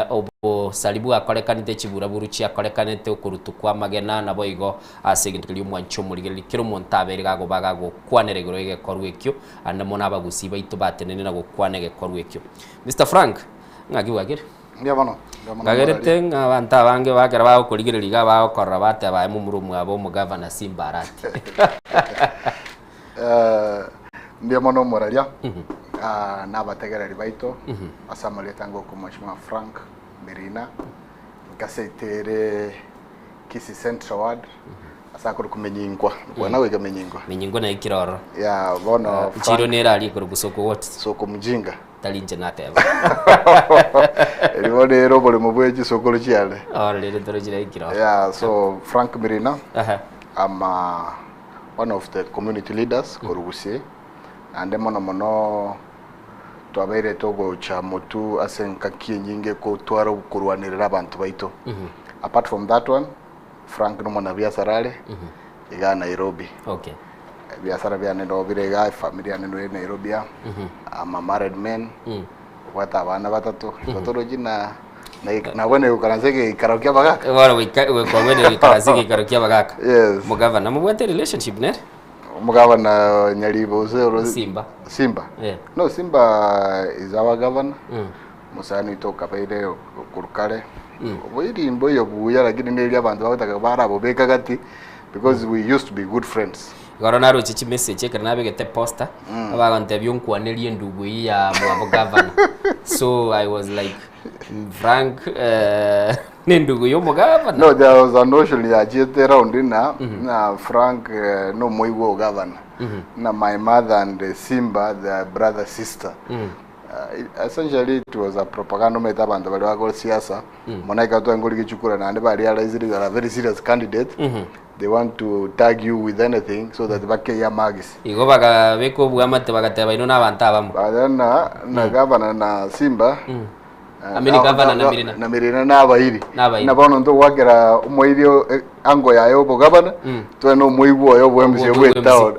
obosari bwakorekanete, chiburaburu chiakorekanete, okorutwa kw'amagena, naboigo ase egento keria omwanche omorigereria kera omonto abeire gagoba gagokwanera igoro y'egekorwa ekio, Ande mono abagusii baito batenene na gokwana egekorwa ekio. Mister Frank, ng'aki bwakire? Mbuya mono, mbuya mono Ngagerete ng'a abanto abange bakera bagokorigereria iga bagokorora bateba aye momura omwabo omogavana Simba Arati. Eh, mbuya mono omoraria ah, na abategereri baito ase amarieta ngoko Mheshimiwa Frank Mirina nkasetere Kisii Central Ward Ase akorokwa Menyinkwa. Bwana goika Menyinkwa. Menyinkwa naye kire ororo. Yeah, bono Uh, chiro nere aria ekorokwa Soko what? Soko Mjinga. Tari inche nateba. Eri bono ere oboremo bwe chisokoro chiane. Oh, rero torochire ekire ororo. Yeah, so Frank Mirina, Aha. I'm uh, one of the community leaders korwa Gusii. Naende mono mono twabeire togocha motu ase enkaki enyinge kotwara korwanerera abanto baito. Apart from that one, Frank nomwanabiasara are igaa Nairobi. Okay. Ebiasara biane noo bire igaa, efamiri yane noo ere Nairobi aa. I'm a married man, obwate abana batato, igo torochi na nabwenerire goikaransa egeikaro kia abagaka. Bono goika kwabwenerire goikaransa egeikaro kia abagaka. Yes. Omogavana mobwate relationship nere? Omogavana Nyaribo gose oro Simba. Simba. Yeah. No, Simba is our governor. Omosani oito okabeire korwa kare, oboiri mboiyo buya lakini neri abanto bagotaka barabobeka gati because we used to be good friends. Igoro naroche chimessage ekero nabegete poster, abagontebia onkwanerie endugu eyio ya mwabo gavana. So I was like, Frank eh, nendugu ya omogavana. No, there was a notion yachiete round na na Frank eh, no moigwa ogavana na my mother and eh, Simba their brother sister. Essentially it was a propaganda omanyete abanto baria bakora siasa mono ekero tware korigia chikura naende ba realized you are a very serious candidate they want to tag you with anything so that bakeye amagisi. Igo bakabeka oboamate bagateba inwe nabanto abamo. Baria na na gavana na Simba I mean gavana na Mirina. na Mirina na abairi. Na abairi. Na bono ntogwakera omoiri ango yaye obogavana twene na omoigwa oye obwa MC Obwa bwe town.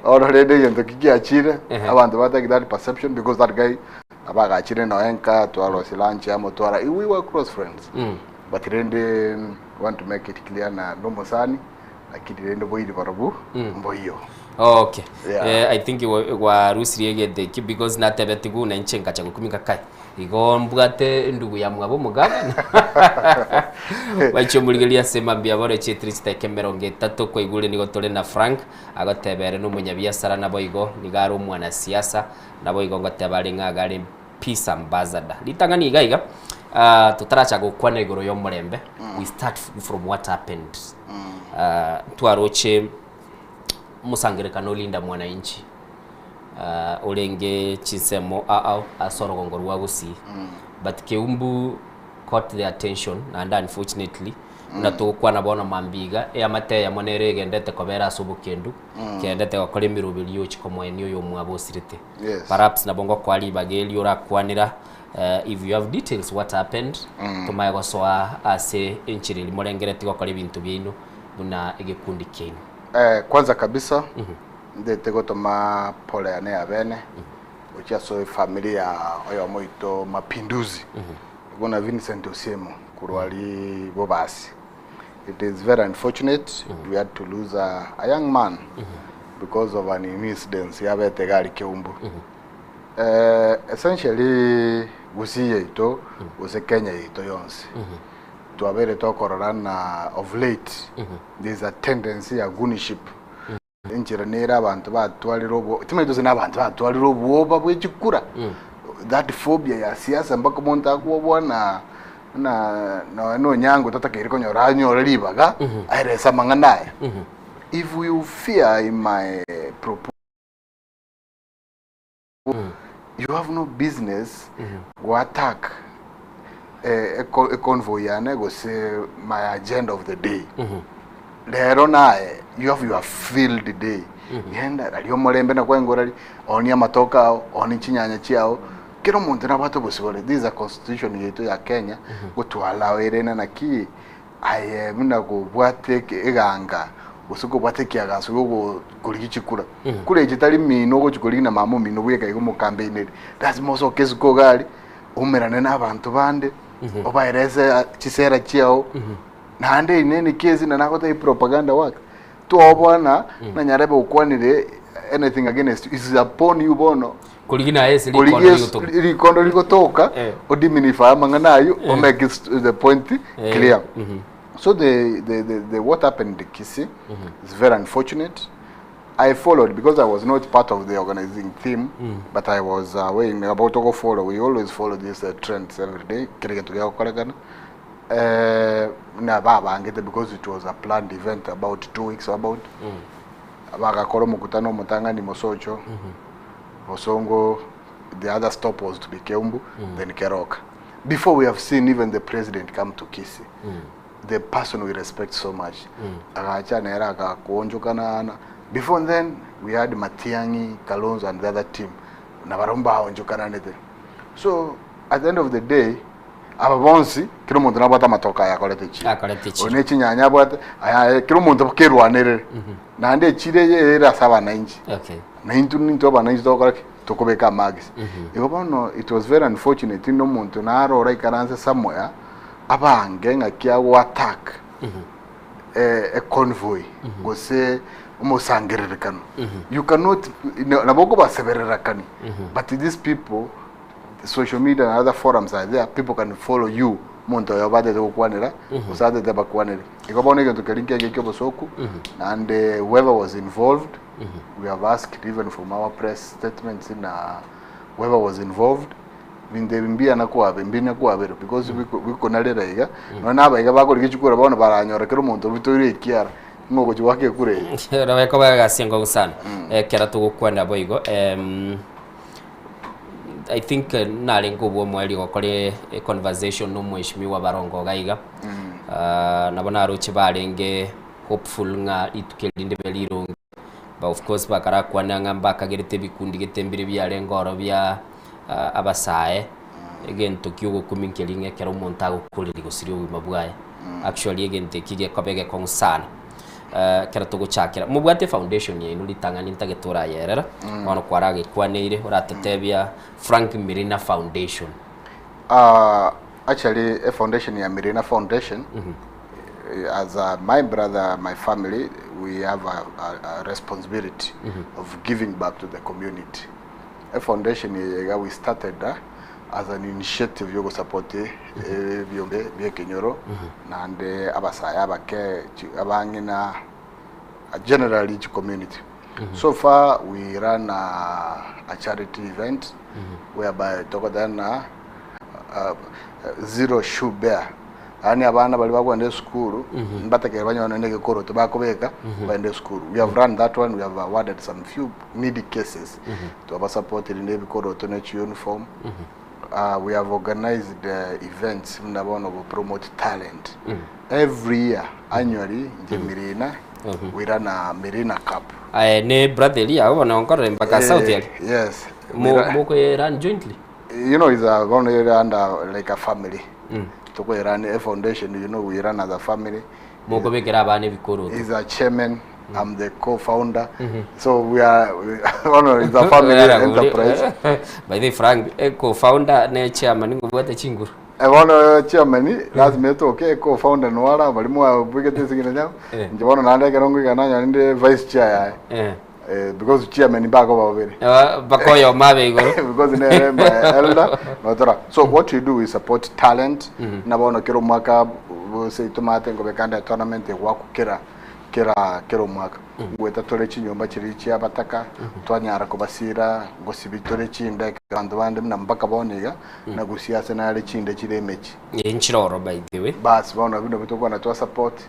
Bono rende egento ki kiachire abanto ba take that perception because that guy abagachire noe nka twarosia lunch amo twara we were close friends. But rende want to make it clear na nomosani lakini rende boiri barobwo mboiyo. Okay. Yeah. Eh, I think gwarusirie egento ekio because natebetigwe buna inche nkacha gokumia nka kai. Igo mbwate endugu ya mwabo omogabana. Bachia omorigereria ase mambia bono chietire chidakika emerongo etato kwaigure nigo tore na Frank agoteba ere nomonyabiasara naboigo nigo are omwanasiasa naboigo ngoteba are ng'a iga are peace ambassador. Ritang'ani iga iga ah, totarachaka gokwana igoro ya omorembe we start from what happened. Ah, twaroche omosangererekano o Linda Mwananchi orenge chinsemo ao ase orogongo rwa Gusii but Keumbu caught the attention naende unfortunately buna togokwana bono mambia iga eamate eyemo nere egendete kobera ase obokendu kegendete gokora emeroberio yochia komoenia oyo omwabo osirete. Yes. Perhaps nabo ngokoa ribaga erio orakwanera if you have details what happened tomaye gosoa ase enchera eria morengeretie gokora ebinto biaino buna egekundi kiaino. Kwanza kabisa Ndete gotoma pole yane ya bene gochia ase efamiri ya oyomo oito Mapinduzi buna Vincent Osiemo korwa aria Bobasi. It is very unfortunate we had to lose a, a young man because of an incident yabete iga aria Keumbu. Eh, essentially Gusii yaito gose Kenya yaito yonsi twabeire tokorora na of late there is a tendency ya gooniship Enchera nere abanto batwarire obwo timanyeti gose nabanto batwarire obwoba bwe chikura that phobia ya siasa mpaka omonto akwoboa na na nonya na onyango tatakeire konyora anyore ribaga aerese amang'ana aya. If you fear in my propo you have no business go attack e convoy yane gose my agenda of the day. Rero naye you have your field day. Genda raria omorembe na kwengora ri onia amatoke ao onia chinyanya chiao kera omonto nabwate obosibore this is a constitution yaito ya Kenya gotwalao ere naki Aye buna kobwate eganga, gose kobwate ekiagaso gi'okorigia chikura. Kura echi tari mino ogochia korigia na mama omino bweka igo omokambaineri. Lazima osoke isiko iga aria, oumerane na abanto bande, obaerese chisera chiao, naende in any case na nagotebia propaganda work, twobona na nyarebe okwanire anything against you, is upon you bono. Korigia naye ase rikondo Korigia rigotoka. rikondo rigotoka, odiminify amang'ana ayio, omake the point clear. So the what happened in Kisii is very unfortunate. I followed because I was not part of the organizing team, but I was away in about to follow. We always follow these trends every day. Kere gento giagokorekana. Eh, na babangete because it was a planned event about 2 weeks about. Bagakora omokutano omotang'ani Mosocho. Bosongo, the other stop was to be Keumbu, then Keroka. Before we have seen even the president come to Kisii, the person we respect so much, agacha nere agakuonjokana. Before then, we had Matiang'i, Kalonzo and the other team. Na barabwo mbaonjokananete. So, at the end of the day, aba bonsi, kera omonto nabwate amatoke aye akorete chire. Akorete chire. Oyo ne chinyanya abwate, aya kera omonto kerwanerere. Naende echire eye ere ase abananchi. Na intwe nintwe abananchi togokora ki? Tokobeka amagisi. Igo bono it was very unfortunate na omonto naro oraikaranse somewhere, abange ng'aki ago attack e convoy gose omosangererekano. You cannot, nabo okobasebererakani, but these people, social media and other forums are there, people can follow you. Omonto oyo batete gokwanera, gose atete abakwanere. Igo bono egento keria nkege kia obosoku, naende whoever was involved, we have asked even from our press statements na whoever was involved, binto ebi mbiana kwabe mbina kwaberwa because biko bikonarera iga, nonya na abaiga bakorigia chikura bono baranyora kera omonto obitoire ekiara, ng'a ogochia goaka ekura eye. Nabo ekoba egasi enkongu sana, ekero togokwana boigo I think narenge obwo omoerio gokora econversation na omweshimiwa Barongo iga iga, nabo naroche barenge hopeful ng'a rituko eri ndibe rironge, but of course bakarakwana ng'a mbakagerete ebikundi gete mbire biarenge oro bia abasae, egento kia ogokumia nkeri ng'a ekero omonto agokoreria gosiria obogima bwaye, actually egento eki gekoba egekong'u sana. Ekero togochakera, mobwate efoundation yaino ritang'ani ntagete orayerera, bono kwaragekwaneire, oratotebia Frank Mirina Foundation. Actually e foundation ya Mirina Foundation as a my brother my family we have a, a, a responsibility of giving back to the community. E foundation eye iga we started as an initiative yogosupport ebiombe bia ekenyoro naende abasae abake abang'ina generally each community. So far we run a charity event whereby togoteba ng'a zero shoe bear yaani abana baria bakogenda esukuru mbatakeirie banyore nonye na egekoroto bakobeka bagende esukuru. We have run that one, we have awarded some few needy cases twabasupportire na ebikoroto ne chiuniform we have organized events buna bono go promote talent every year annually inche Mirina we run a Mirina cup. Aye ne brother eria yao bono nkorore mpaka South aria? Yes. Mokoye run jointly? You know is a bono ere under like a family. Tokoye run a foundation you know we run as a family. Mokobekera abana ebikoroto. He's a chairman, I'm the co-founder. So we are, we, ono is a family enterprise. By the way, Frank, eh, co-founder ne chairman ngobwate chinguru. Eh, bono chairman lazima etoke co-founder nwara bari mwabwegete esegina chabo. Eh. Inche bono naende ekero ngoika nanyora ninde vice chair yaye. Eh. Eh, because chairman mbakoba babere. Eh, bakoyoma abe igoro. Because nere my elder notora. So what we do we support talent. Na bono kera omwaka bose itomate ngobeka nde tournament egwaku kera kera kera omwaka. Ngoeta tore chinyomba chiria chia abataka twanyara kobasira ngosibi tore chinde abanto bande buna mpaka bono iga na gusia ase nare chinde chire emechi. Eh, nchiroro by the way. Bas bono buna tokwana twa support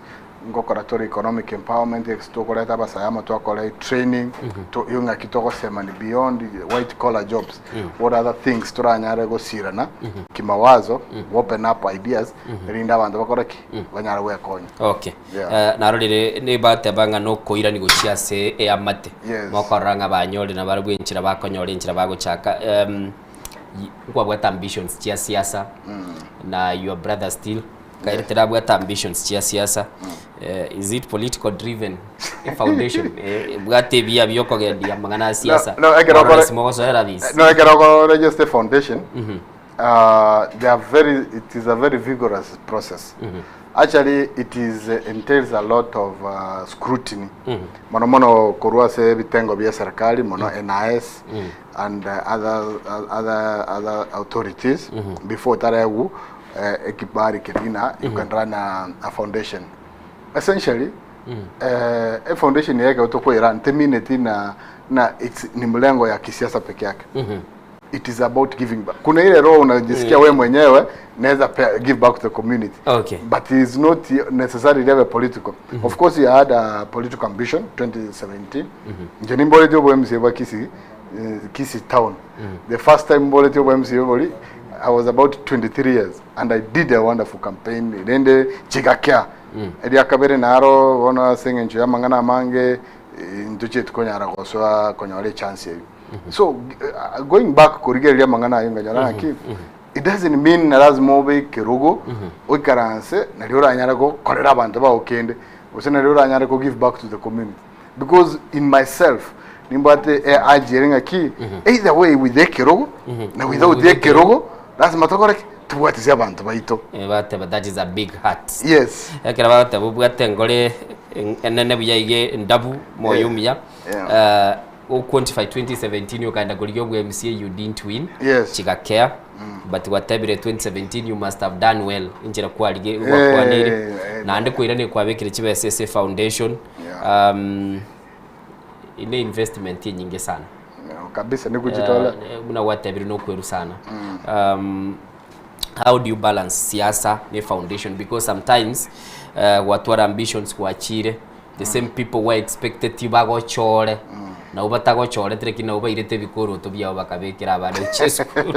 Ngokora tore economic empowerment ase tokoreta abasae amo twakora etraining to ng'aki togosemani beyond white collar jobs what other things toranyare gosirana kimawazo open up ideas erinde abanto bakore ki banyare gwekonya. Okay. Yeah. Eh, narorire nibateba ng'a nokoirani gochia ase eamate. Yes. Mokorora ng'a banyorire na barabwo enchera bakonyora enchera bagochaka. Em, nkwabwate ambitions chia siasa na your brother still Kaire terabwate ambitions chia siasa eh, is it political driven a foundation eh, bwate ebiya biokogendia amang'ana a siasa No, no, ekero More or okore- less mogosoera this No, ekero oko register foundation, they are very, it is a very vigorous process. Actually, it is entails a lot of scrutiny. Mono mono korwa ase ebitengo bia serikali mono NIS and other, other, other authorities before otaregwa ekibari keria ng'a you can run a, a foundation. Essentially, eh, e foundation eye ekero tokoyerun temineti na na it's ni mlengo ya kisiasa peke yake. It is about giving back. Kuna ile roho unajisikia wewe mwenyewe naweza give back to the community. But it is not necessarily have a political. Of course you had a political ambition 2017. Nche nimboretie obo MCA bwa Kisii, Kisii town. The first time mboretie obo MCA bori I was about 23 years and I did a wonderful campaign rende chigakea. Eria kabere naro bono ase eng'encho ya amang'ana amange ntochieti konyara gosoa konyora echance eyio. So going back korigereria amang'ana ayio nkanyora ng'aki it doesn't mean na lazima obe ekerogo oikaranse nario oranyare gokorera abanto bao kende gose nario oranyare ko give back to the community because in myself nimbwate e urge ere ng'aki either way with ekerogo na without ekerogo lazima tokore ki? Tobwatisi abanto baito. Eh, bateba that is a big heart. Yes. Ekero bagoteba obwate engore enene buya iga endabu moyo omuya. Yeah. Eh, o quantify 2017 okaenda korigia obwa MCA you didn't win. Yes. Chigakea. But gwatebire 2017 you must have done well enchera kwarige gwakwaneire naende koirania kwabekire chibesa ase efoundation um, ine investment enyinge sana. Kabisa ni kujitolea. Buna gwatebire nokweru sana. How do you balance siasa ne foundation because sometimes gwatwara ambitions gwachire the same people were expected bagochore nabo batagochorete lakini nabo bairete ebikoroto biabo bakabekera abana gochia esukuru.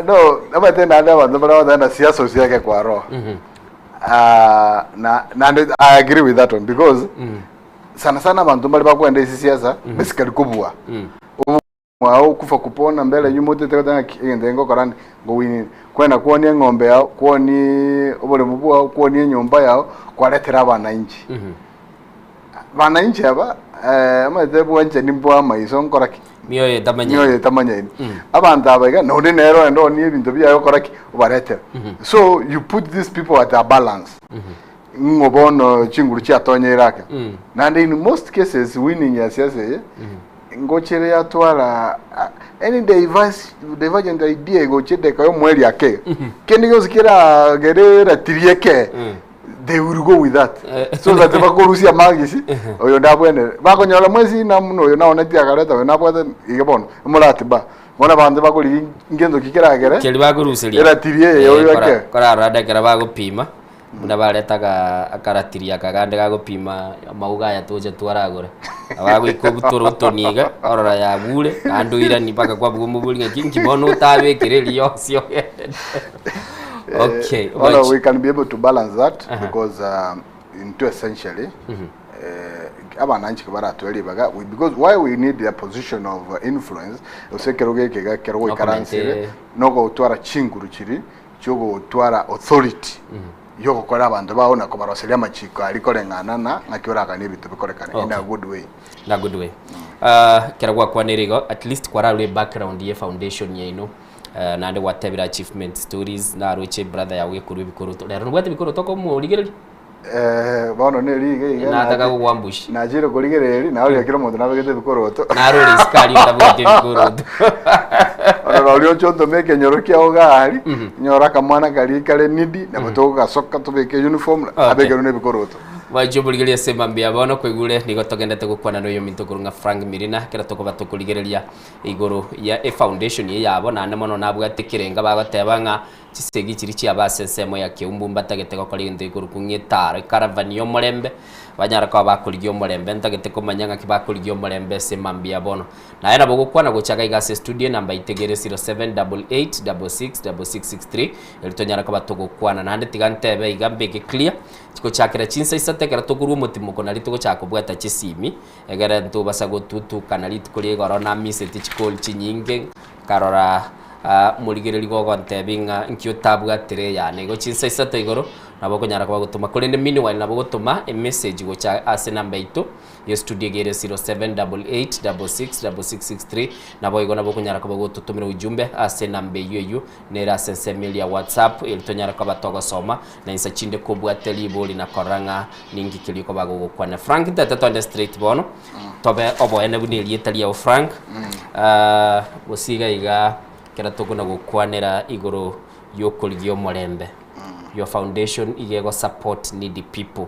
No, omanyete naende abanto mbare bagoteba na siasa osiake kwaroo. Ah, na naende I agree with that one because sana sana abanto mbare bakwenda ase siasa basically kobua. Mwao kufa kupona mbele nyuma otete goteba ng'aki egento eke ngokora nde ngowinine. Kwenda kwonia eng'ombe yao, kwonie oboremo bwao, kwonie enyomba yao, kwaretera abananchi. Bananchi aba omanyete bwanchani mbwa amaiso nkora ki? Mioyo etamanyaini. Mioyo etamanyaini. Abanto aba iga nonde nere ogende oonie ebinto biaye okora ki? Obaretere. So you put these people at a balance. Ng'o bono chinguru chiatonyeire ake. Naende in most cases winning ya siasa eye, Ngochere yatwara any diverse, divergent idea egocha edeka y'omweri ake iga. Kende gionsi keragere eratiri eke, they will go with that. So that bakorusia amagisi, oyo ndabwenere. Bakonyora mwesi namuna oyo naoneti akareta oyo nabwate iga bono, emoratiba. Bono abanto bakorigia ngento ki keragere, Keri bakoruseria. eratiri eye oyo eke. Korarora ekero bagopima. Buna bareta akaratiri aka kande gagopima amauga aya tocha twaragora. Abagoika obutoro otoni iga, orora yagure, naende oirani mpaka kwabuga omobori ng'a ki nki bono otabekire erio yonsi ogende. Okay, Bono we can be able to balance that because intwe essentially abananchi baratwe ribaga because why we need a position of influence gose ekerogo eke iga ekero goikaransire nogotwara chinguru chiri chi'ogotwara authority y'ogokora abanto bao na kobaroseria amachiko aria koreng'ana na ng'aki oraganie ebinto bikorekane in a good way. In a good way. Ah, ekero gwakwanire igo at least kwararure background ye foundation yaino eh, naende gwatebire achievement stories naroche brother yago gekorwa ebikoroto. Rero nobwate ebikoroto okomorigereria? Eh, bono neri iga iga Nataka gokwambush. nachire korigereria naroria kera omonto nabegete ebikoroto Narore isiko aria otabwati ebikoroto. Ororo oria oche ontome ekenyoro kiao gari nyora akamwana karia kare needy nabo togogasoka tobeke uniform abekerwe na ebikoroto Mwanche omorigereria ase mambia bono kwaigure nigo togendete gokwana na oyominto korwa ng'a Frank Mirina ekero tokoba tokorigereria igoro ya efoundation eye yabo naende mono nabwate ekerenga bagoteba ng'a Chisegi chiria chiaba ase ensemo ya keumbu mbatagete gokora egento gekorokwa ng'a etaaro, ekaravani y'omorembe, banyare koba bakorigia omorembe. Ntagete komanya ng'aki bakorigia omorembe ase mambia bono. Naye nabo ogokwana gocha iga iga ase estudio enamba itegere 0788666663 erio tonyare koba togokwana. Naende tiga ntebe iga mbeke clear, gochakera chinsa isato ekero tokorwa omotimoko nario togochaka kobwata chisimi, egere ntobasa gotutukana rituko ria igoro namiseti chicall chinyinge, nkarora Morigereria gogontebia ng'a inki otabwatire eyane. Igo chinsa isato igoro nabo okonyara koba gotoma. Korende meanwhile nabo ogotoma emessage gocha ase enamba yaito ya estudio iga ere 0788666663 nabo igo nabo okonyara koba gototomera ujumbe ase enamba eyio eyio nere ase ensemo eria ya WhatsApp eri tonyare koba togosoma na insa chinde kobwate ribori na korora ng'a ninki keria okoba gogokwana. Frank ntete toende straight bono. Tobe oboene buna erieta riao Frank, gose iga iga ekero tokona gokwanera igoro y'okorigia omorembe, your foundation iga ego support needy people,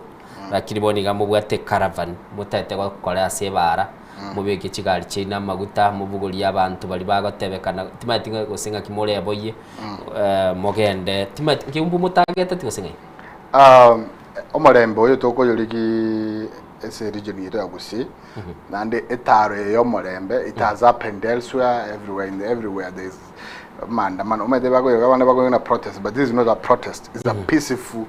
lakini bono iga mobwate ecaravan motaete gokora ase ebaara, mobeke chigari chiaino amaguta, mobogorie abanto baria bagotebekana, timanyeti ng'a gose ng'aki moreboyie, mogende, timanyeti nkeumbu motagete gose ng'ai? Omorembe oyo tokoyorigia ase region yaito ya Gusii, naende etaro eye y'omorembe, it has happened elsewhere, everywhere, in everywhere there is maandamano. Omanyete bakoyoka abande bakoyoka na protest, but this is not a protest, it's a peaceful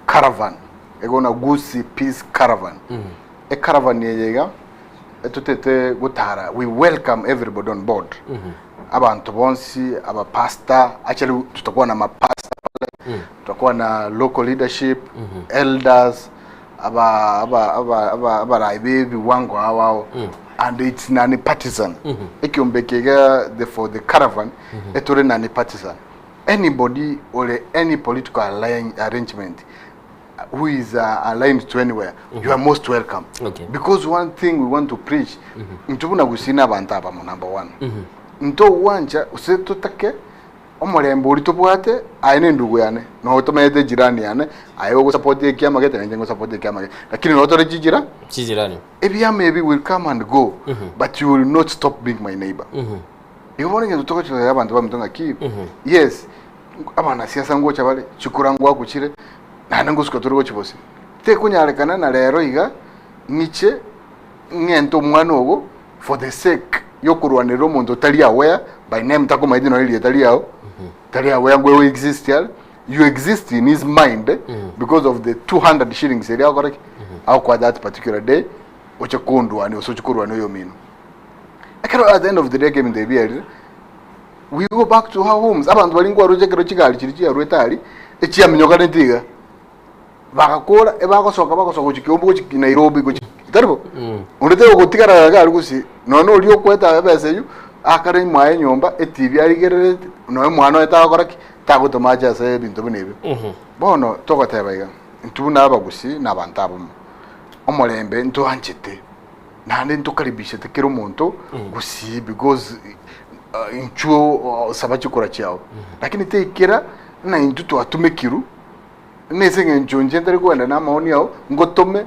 caravan. Ekona Gusii Peace Caravan. Ecaravan eye iga, etotete gotara, we welcome everybody on board. Abanto bonsi, abapastor, actually tutakuwa na mapastor pale, tutakuwa na local leadership, elders, aba aba aba aba abarai b'ebiwango ao ao and it's non partisan ekiombe eke iga the for the caravan etore non partisan anybody or any political align, arrangement who is aligned to anywhere you are most welcome Okay. because one thing we want to preach intwe buna gusii na abanto abamo number one. Ntogwancha gose totake omorembe oria tobwate aye na endugu yane, noo tomenyete ejirani yane, aye ogosapoti ekiama gete nainche ngosapoti ekiama gete, lakini noo tore chijira Chijirani. ebiama ebi will come and go but you will not stop being my neighbor. Igo bono egento togochorera abanto baminto ng'aki, yes, abanasiasa ngocha bare, chikura ngwaku chire, naende ngosuka tore gochia bosio. Tekonyarekana na rero iga, ng'iche ng'ente omwana ogo for the sake yokorwanerera omonto otari aware by name takomaeti nonye erieta riao, tari aware ngwe exist are, you exist in his mind because of the 200 shillings eria agokora ki? Agokoa that particular day oche kondwania gose oche korwania oyomino. Ekero at the end of the day ekebinto ebi biarire, we go back to our homes, abanto baria nkwaroche ekero chigari chiria chiarwete aria, echiaminyokaneti iga, bagakora ebagosoka bagosoka gochia Kiambu gochia Nairobi gochia tari bo? Onde tari ogotigara iga aria gusii, nonya oria okweta ebesa eywo, akare mwaye nyomba, etibi arigerereti, nonya omwana oye tagokora ki? Tagotoma ache ase ebinto buna ebio. Bono togoteba iga, intwe buna abagusii na abanto abamo, omorembe ntoanchete. Naende ntokaribishete kera omonto gusii because inchuo saba chikura chiao. Lakini teikera ng'a intwe twatumekirwe na ase eng'encho inche ntari kogenda na amaoni ao, ngotome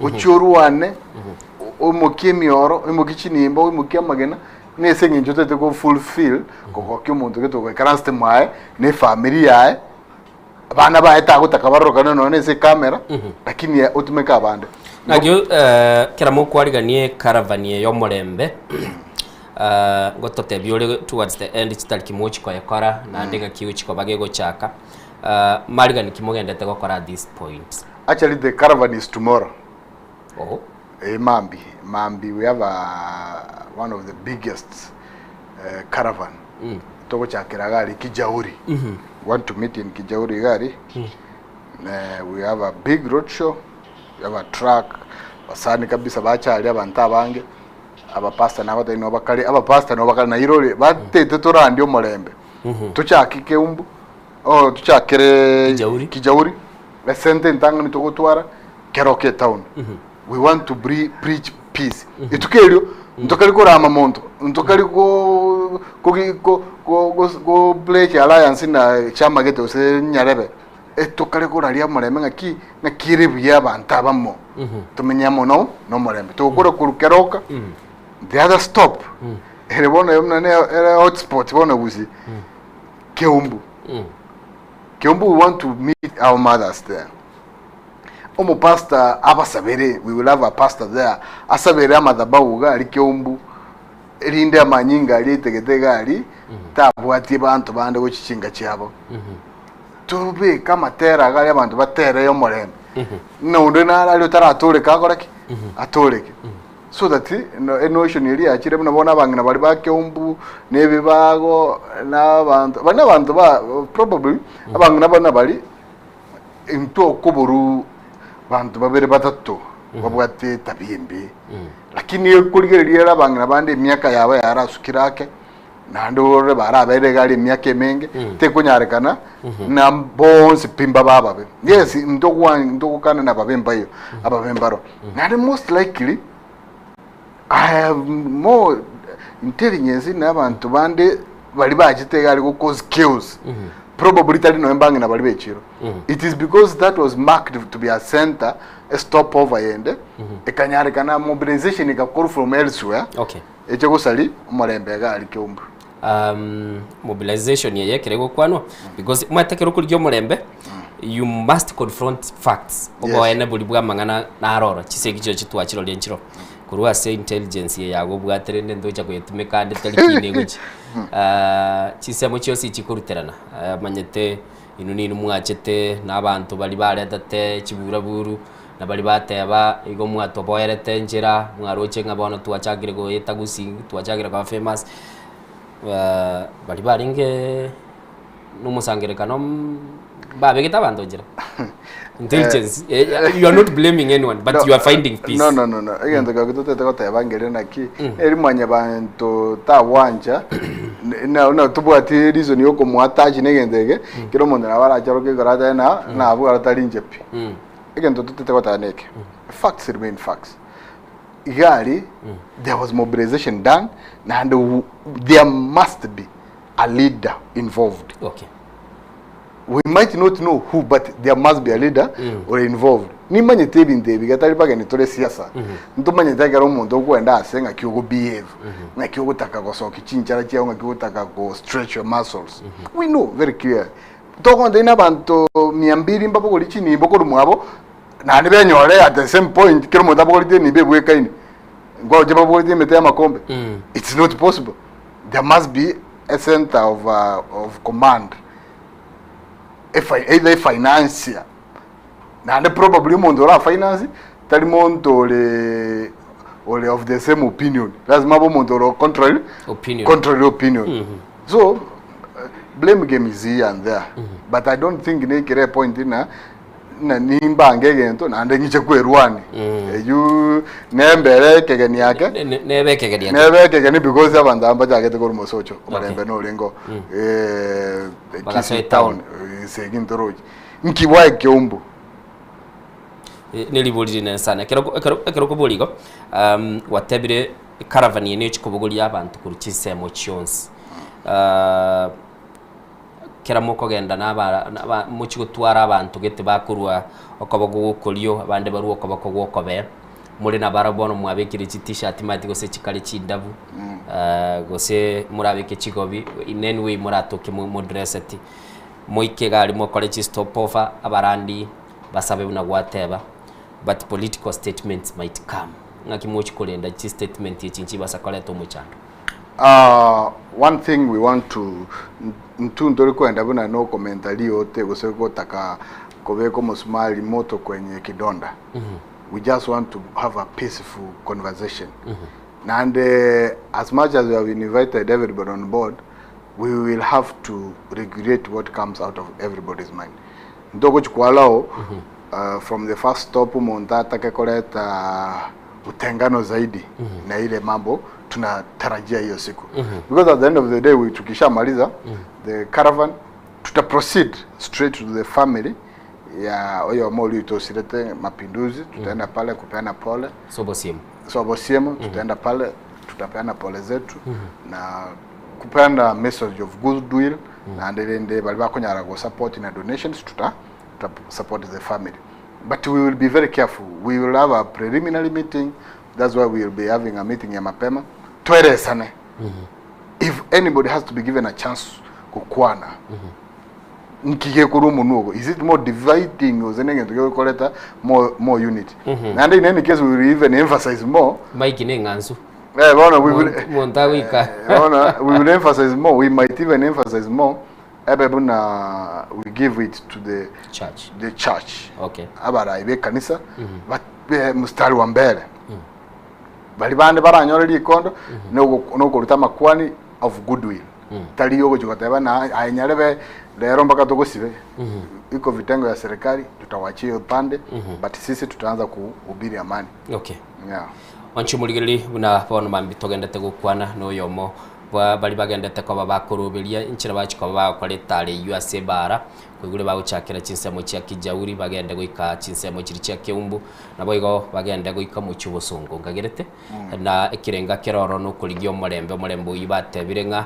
ochie orwane, oimokie emioro, oimokie chinimbo, oimokie amagena, na ase eng'encho otagete go fulfill kogokia omonto gete ogoikaransete mwaye na efamiri yaye, abana baye tagotaka barorokane nonya na ase ecamera, lakini otumeke abande. Nakio kera mokwariganie ecaravan eye y'omorembe ngototebia ore towards the end chitariki mochi koyekora naende ng'aki egochi koba gegochaka marigani ki mogendete gokora at this point? Actually the caravan is tomorrow. Oh. Eh, Mambi. Mambi we have a, one of the biggest caravan. Togochakera iga aria Kijauri. We want to meet in Kijauri iga aria. We have a big road show. We have a truck. Basani kabisa bacha aria abanto abange. Abapastor nagotebia nigo bakare, abapastor nigo bakare Nairobi batete torandie omorembe. Tochake Keumbu, oh tochakere Kijauri. Kijauri. Esente entang'ani togotwara Keroka etown. We want to bri preach peace. Rituko erio ntokari korama monto, ntokari go kogi ko ko go go pledge alliance na chama gete gose nyarebe. Etokare koraria omorembe ng'aki ng'aki ere buya abanto abamo tomenye amo no nomorembe. Togokora korwa Keroka, the other stop ere bono buna ne ere hotspot bono gusii, Keumbu. Keumbu we want to meet our mothers there. Omopastor abasabere, we will have a pastor there, asabere amadhabahu iga aria Keumbu, erinde amanyinga aria aitegete iga aria, tabwatie banto bande gochia chinka chiabo. Tobeke amatera iga aria abanto batere omorembe, na onde nare aria otaratoreka akore ki? Atoreke. So that enotion eria yachire buna bono abang'ina baria ba Keumbu, na ebibago, na abanto, baria na abanto ba probably abang'ina buna baria. Intwe okoborwa banto babere batato babwate etabia embe, lakini ekorigereria ere abang'ina bande emiaka yabo yarasukire ake, naende orore barabeire iga are emiaka emenge, tekonyarekana na bonsi pi mbabe ababe. Yes, ntogwa ntogokana na ababe mbayo, ababe mbaro. Naende most likely, I have more intelligence na abanto bande baria bachete iga are go cause chaos. Probably tari nonya mbang'ina baria bechiro. It is because that was marked to be a center, a stopover yende, ekanyarekana mobilization ekakorwa from elsewhere, Okay. eche gosari omorembe iga aria Keumbu. Um, mobilization eye ekere egokwanwa because omanyete ekero okorigia omorembe you must confront facts Yes. oboene bori bwa amang'ana naroro chisegi chio chitwachiroria nchiro korwa ase intelligence eye yago obwate rende ntocha koyetumeka ande tari kina egochi Ah, chinsemo chionsi chikoruterana Ah, omanyete inwe ninwe mwachete na abanto baria baretete chiburaburu na baria bateba igo mwatoboerete enchera mwaroche ng'a bono twachakire goeta gusii twachakire koba famous baria barenge na omosangererekano mbabegete abanto nchera intelligence you are not blaming anyone but No, you are finding peace No, no, no, no. Egento kiao totete goteba ngeri naki, eri mwanyabanto tagwancha, na na tobwati reason ya okomoattach na egento eke, kera omonto nabo aracharoke ekero atari na nabwo aro tari inche pi. Egento totete goteba neke, facts remain facts. Igari there was mobilization done naende there must be a leader involved. Okay. We might not know who but there must be a leader ore involved. Nimanyete ebinto ebi getari bageni tore siasa. Ntomanyete ekero omonto okwenda ase ng'aki ogo behave, ng'aki ogotaka gosokia chinchara chiago, ng'aki ogotaka go stretch your muscles. We know very clear. Togontebia na abanto mia mbiri mbabogori chinimbo korwa mwabo naende benyore at the same point kera omonto abogoreti enimbo ebwekaine. Ngoche babogoreti emete y'amakombe. It's not possible. There must be a center of, of command efi either efinancia naende probably omonto ora finance tari monto ore ore of the same opinion lazima abe omonto ore contrary Opinion. contrary opinion so blame game is here and there but i don't think nekere point na na nimbange egento naende ng'iche kwerwani eywo nembere ekegeni ake Nebe ekegeni ake. nebe ekegeni because abanto aba mbachagete korwa mosocho omorembe norengo Bagasoa Kisii town esegi ntorochi nki bwae keumbu Neribori rinene sana. Ekero ekero ekero okobori igo, gwatebire ecaravan eye nigo chikobogoria abanto korwa chinsemo chionsi. Kera mokogenda na aba na aba mochie gotwara abanto gete bakorwa okoboko gwa okorio, abande barwe okoboko gwa okobee, more nabarabwo bono mwabekire chi t-shirt maeti gose chikare chindabu, gose morabeke chigobi, in any way moratoke mo modresseti. Moike iga aria mokore chi stop over, abarandi basabe buna gwateba, but political statements might come. Ng'aki mochie korenda chi statement echi nchibasa koreta omochando? Ah, one thing we want to ntwe ntori kwenda buna nokomenta riote gose gotaka kobeka omosumari moto kwenye kidonda we just want to have a peaceful conversation naende as much as we have invited everybody on board we will have to regulate what comes out of everybody's mind ntogochi kwalao from the first stop omonto atake koreta utengano zaidi na ile mambo tunatarajia hiyo siku because at the end of the day we tukishamaliza the caravan tuta proceed straight to the family ya oyomo oria oitosirete mapinduzi tutaenda pale kupeana pole Sobosiemu. Sobosiemu tutaenda pale tutapeana pole zetu na kupeana message of goodwill naende rende baria bakonyara go support na donations tuta tuta support the family but we will be very careful we will have a preliminary meeting that's why we will be having a meeting ya mapema tweresane if anybody has to be given a chance gokwana nki gekorwa omonwe ogo is it more dividing gose na egento gekoreta more, more unity naende in any case we will even emphasize more Mike ne eng'ansu. Eh, bono we will Monto agoika. bono we will emphasize more we might even emphasize more ebe buna we give it to the church, the church. Okay. Abarai b'ekanisa babe mstari wa mbere bari bande baranyore rikondo nokoruta amakwani of goodwill tari ogochia goteba na aye nyarebe rero mpaka togosibe iko vitengo ya serikali tutawachia upande but sisi tutaanza kuhubiri amani. Okay. Yeah. Onche omorigereria buna bono mambia togendete gokwana na oyomo bwa baria bagendete koba bakoroberia enchera bachia koba bagokora etara eywo ase ebara, koigure bagochakera chinsemo chia Kijauri bagende goika chinsemo chiria chia Keumbu, naboigo bagende goika omochie obosongo nkagerete, na ekerenga kere ororo na okorigia omorembe, omorembe oyio batebire ng'a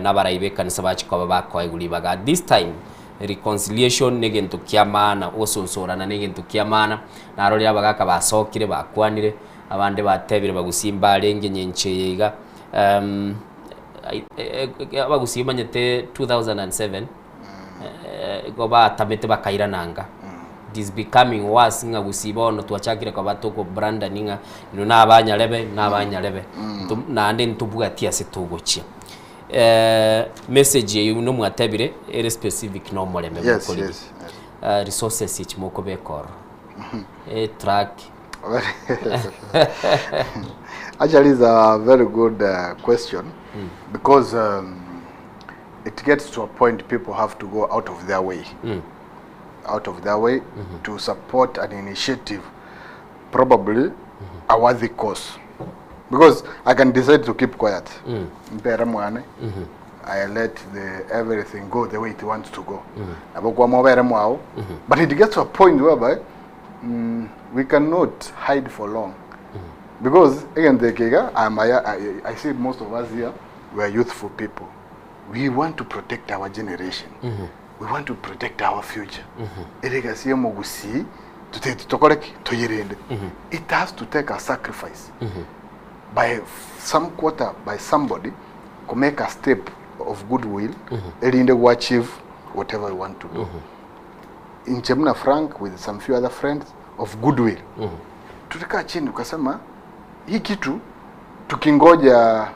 nabarai b'ekanisa bachia koba bakoegwa ribaga. This time reconciliation negento kia maana, ogosonsorana negento kia maana, narorire abagaka basokire bakwanire, abande batebire bagusie mbarenge nyencho eye iga, abagusii bamanyete 2007 igo batamete bakairana anga. It is becoming worse ng'a gusii bono twachakire koba toko brandani ng'a inwe na abanyarebe na abanyarebe naende ntobwati ase togochia. Message eye buna mwatebire ere specific na omorembe mokorigia. Resources echi mokobeka ororo etruck. Actually, it's a very good question because it gets to a point people have to go out of their way, out of their way to support an initiative, probably a worthy cause. Because I can decide to keep quiet. Mpere mwane, I let the everything go the way it wants to go. Nabo kwa mobere mwao. But it gets to a point whereby we cannot hide for long. Because egento eke iga I am a, I, I see most of us here we are youthful people. We want to protect our generation. We want to protect our future. Ere egasi ya omogusii totagete tokore ki? Toyerende. It has to take a sacrifice by some quarter by somebody to make a step of goodwill erinde go achieve whatever we want to do. Inche buna Frank with some few other friends of goodwill tulikaa chini tukasema hii kitu tukingoja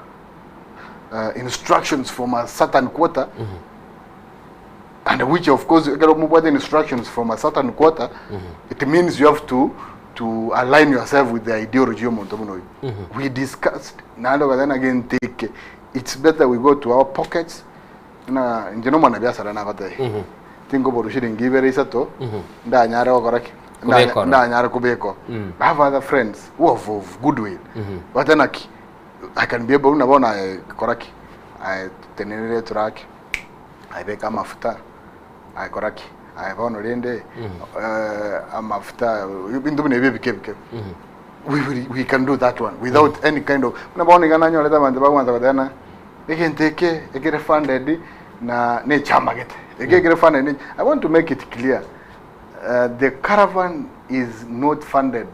instructions from a certain quarter and which of course ekero mobwate instructions from a certain quarter it means you have to to align yourself with the ideology yomonto buna oyo. We discussed naende ogateba ng'a gento eke it's better we go to our pockets buna inche na omwanabiasara nagotebia tinkoborwa shilingi ibere isato ndanyare gokora ki? Kobeka oro. Ndanyare kobeka oro. I have other friends who have of goodwill bateba naki I can be able buna bono aye kora ki? Aye tenenera eturaki aye beka amafuta aye kora ki? Aye bono rende amafuta ebinto buna ebio ebike ebike. We will, we can do that one without any kind of buna bono iga nanyorete abanto bagoansa goteba ng'a egento eke ekere funded na ne echama gete eke ekere funded ne I want to make it clear the caravan is not funded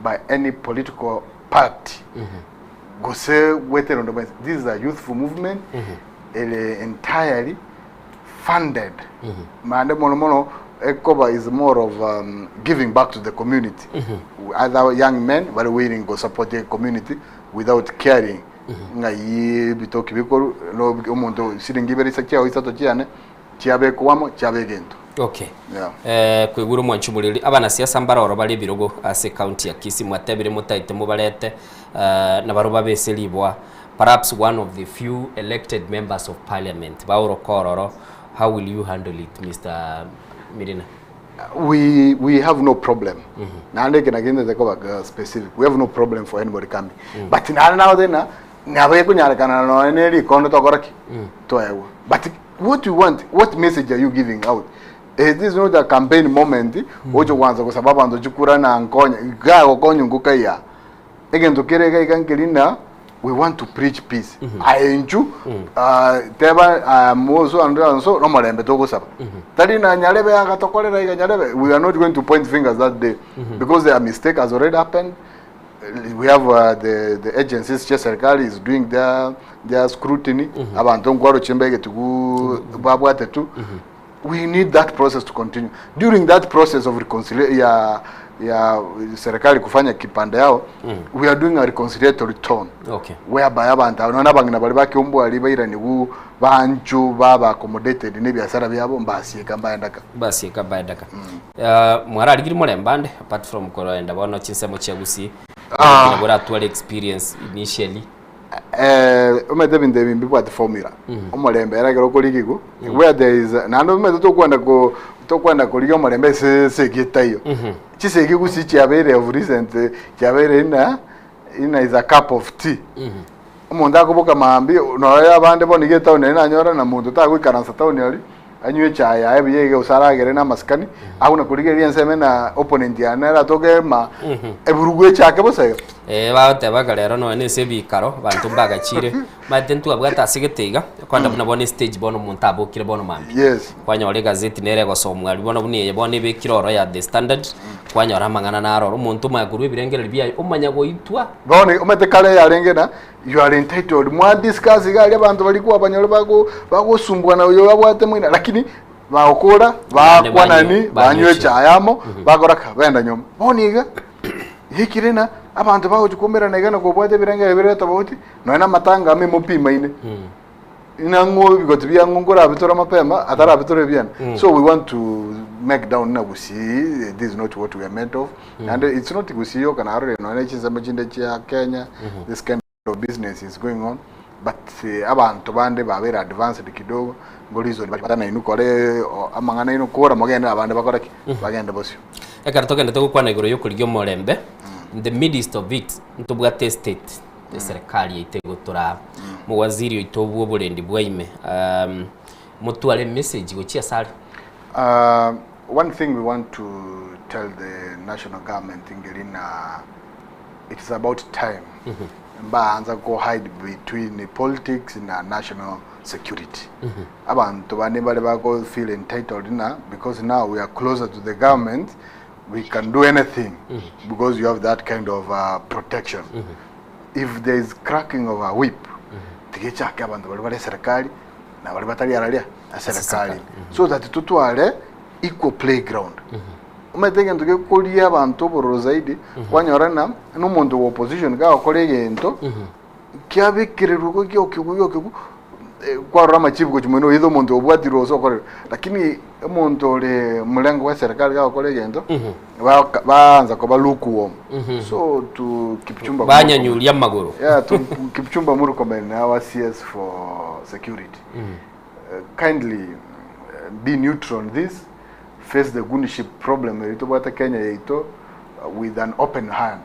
by any political party gose gwetera onde bwensi this is a youthful movement ere entirely funded mande mono mono ekoba is more of giving back to the community other young men bare willing go support the community without caring ng'ai ebitoki bikoru no omonto siringi ibere isa chiao isato chiane chiabekwa amo chiaba egento. Okay. Yeah. Eh, koigure omwanchi omoreri abanasiasa mbare oro bare ebirogo ase ecounty ya Kisii mwatebire motaete mobarete eh, nabarobwo babe ase riboa perhaps one of the few elected members of parliament baoroka ororo how will you handle it Mister Mirina? We, we have no problem naende eke nakio ntete koba specific we have no problem for anybody coming but naende nagotebi ng'a nabo ekonyarekana nonye na erikondo tokora ki toegwa but what we want what message are you giving out Eh, this is not a campaign moment oche kwanza gosaba abanto chikura na nkonye gagokonya nkokaiya egento kere iga iga nkeri na we want to preach peace aye inchu ah, teba ah, moso ande anso nomorembe togosaba tari na nyarebe agatokorera iga nyarebe we are not going to point fingers that day because a mistake has already happened we have the, the agencies chia serikali is doing their, their scrutiny abanto nkwarochie mbegetigu babwate tu we need that process to continue during that process of reconciliation ya ya serikali kufanya kipande yao we are doing a reconciliatory tone Okay. whereby abantu abo nona abang'ina bari bakiombwari bairanigu banchu baba accommodated nebiasara biabo mbasieka mbaendaka Mbasieka mbaendaka. Uh, mwararigiri morembe ande apart from koroenda bono chinsemo chia Gusii Ah. boratware experience initially Eh, omanyete ebinto ebi mbibwate formula omorembe ere ekero okorigigwa where there is naende omanyete tokwenda ko tokwenda korigia omorembe ase esegi etaiyo chisegi gusii chiabeire of recent chiabeire ina ina is a cup of tea omonto akoboka maambia nonya abande bono iga etown ere nanyora na monto tagoikaransa town aria anywe echae yaye buya iga gose aragere na amasikani agwo korigereria ensemo na opponent yane aratoke ma eburugu echake bosa iga. Eh, bagoteba ng'a rero nonya na ase ebikaro abanto mbagachire omanyete ntwabwate ase gete iga kwanda buna bono estage bono omonto abokire bono mambia Yes. kwanyora egazeti nere egosomwa aria bono buna eye bono ebekire oro ya The Standard kwanyora amang'ana naro oro omonto omanya korwa ebirengererio biaye omanya goitwa Bono omanyete kare yarenge na you are entitled mwa discuss iga aria abanto baria kwabanyora bago bagosumbuana oyo abwate moina lakini bagokora Naende bakwanani banywe- banywa banywa echae amo bakora ka baenda nyomba. Bono iga ekire na abanto bagochi koumerana iga na kobwata ebirengererio bire tofauti nonya na amatanga amo emopimaine Nang'o ebigoti biang'o nkorabitora mapema atarabitora ebiane so we want to make down na gusii this is not what we are made of and it's not gusii yoka narorire nonya ne chinsemo chinde chia Kenya this kind of business is going on but abanto bande babeire advanced kidogo ngo reason batana inwe kore amang'ana aino kora mogende abande bakore ki bagende bosio. Ekero togendete gokwana igoro y'okorigia omorembe, in the midst of it, ntobwate estate. Eserekari yaito egotoraa Mowaziri oito bw'oborendi bwa ime um, motware emessage gochia asare. One thing we want to tell the national government ngeri na It's about time mbaanza ko hide between politics na national security. Abanto bande mbare bako feel entitled na because now we are closer to the government we can do anything because you have that kind of protection. If there is cracking of a whip tiga echake abanto baria bare eserekari na baria batari araria eserekari so that totware equal playground. Omanyete egento gekoria abanto obororo zaidi, kwanyora ng'a na omonto bwa opposition gagokora egento, kiabekererwa igo giokigwa giokigwa, kwarora amachibu gochia moino either omonto obwatirwe gose okorerwe. Lakini omonto ore mlengo bwa eserekari gagokora egento, baka baanza koba lukewarm. So to Kipchumba Murkomen, Banyanyuria amagoro. yeah, to Kipchumba Murkomen our CS for security, kindly be neutral on this. Face the goonship problem eri tobwate Kenya yaito with an open hand.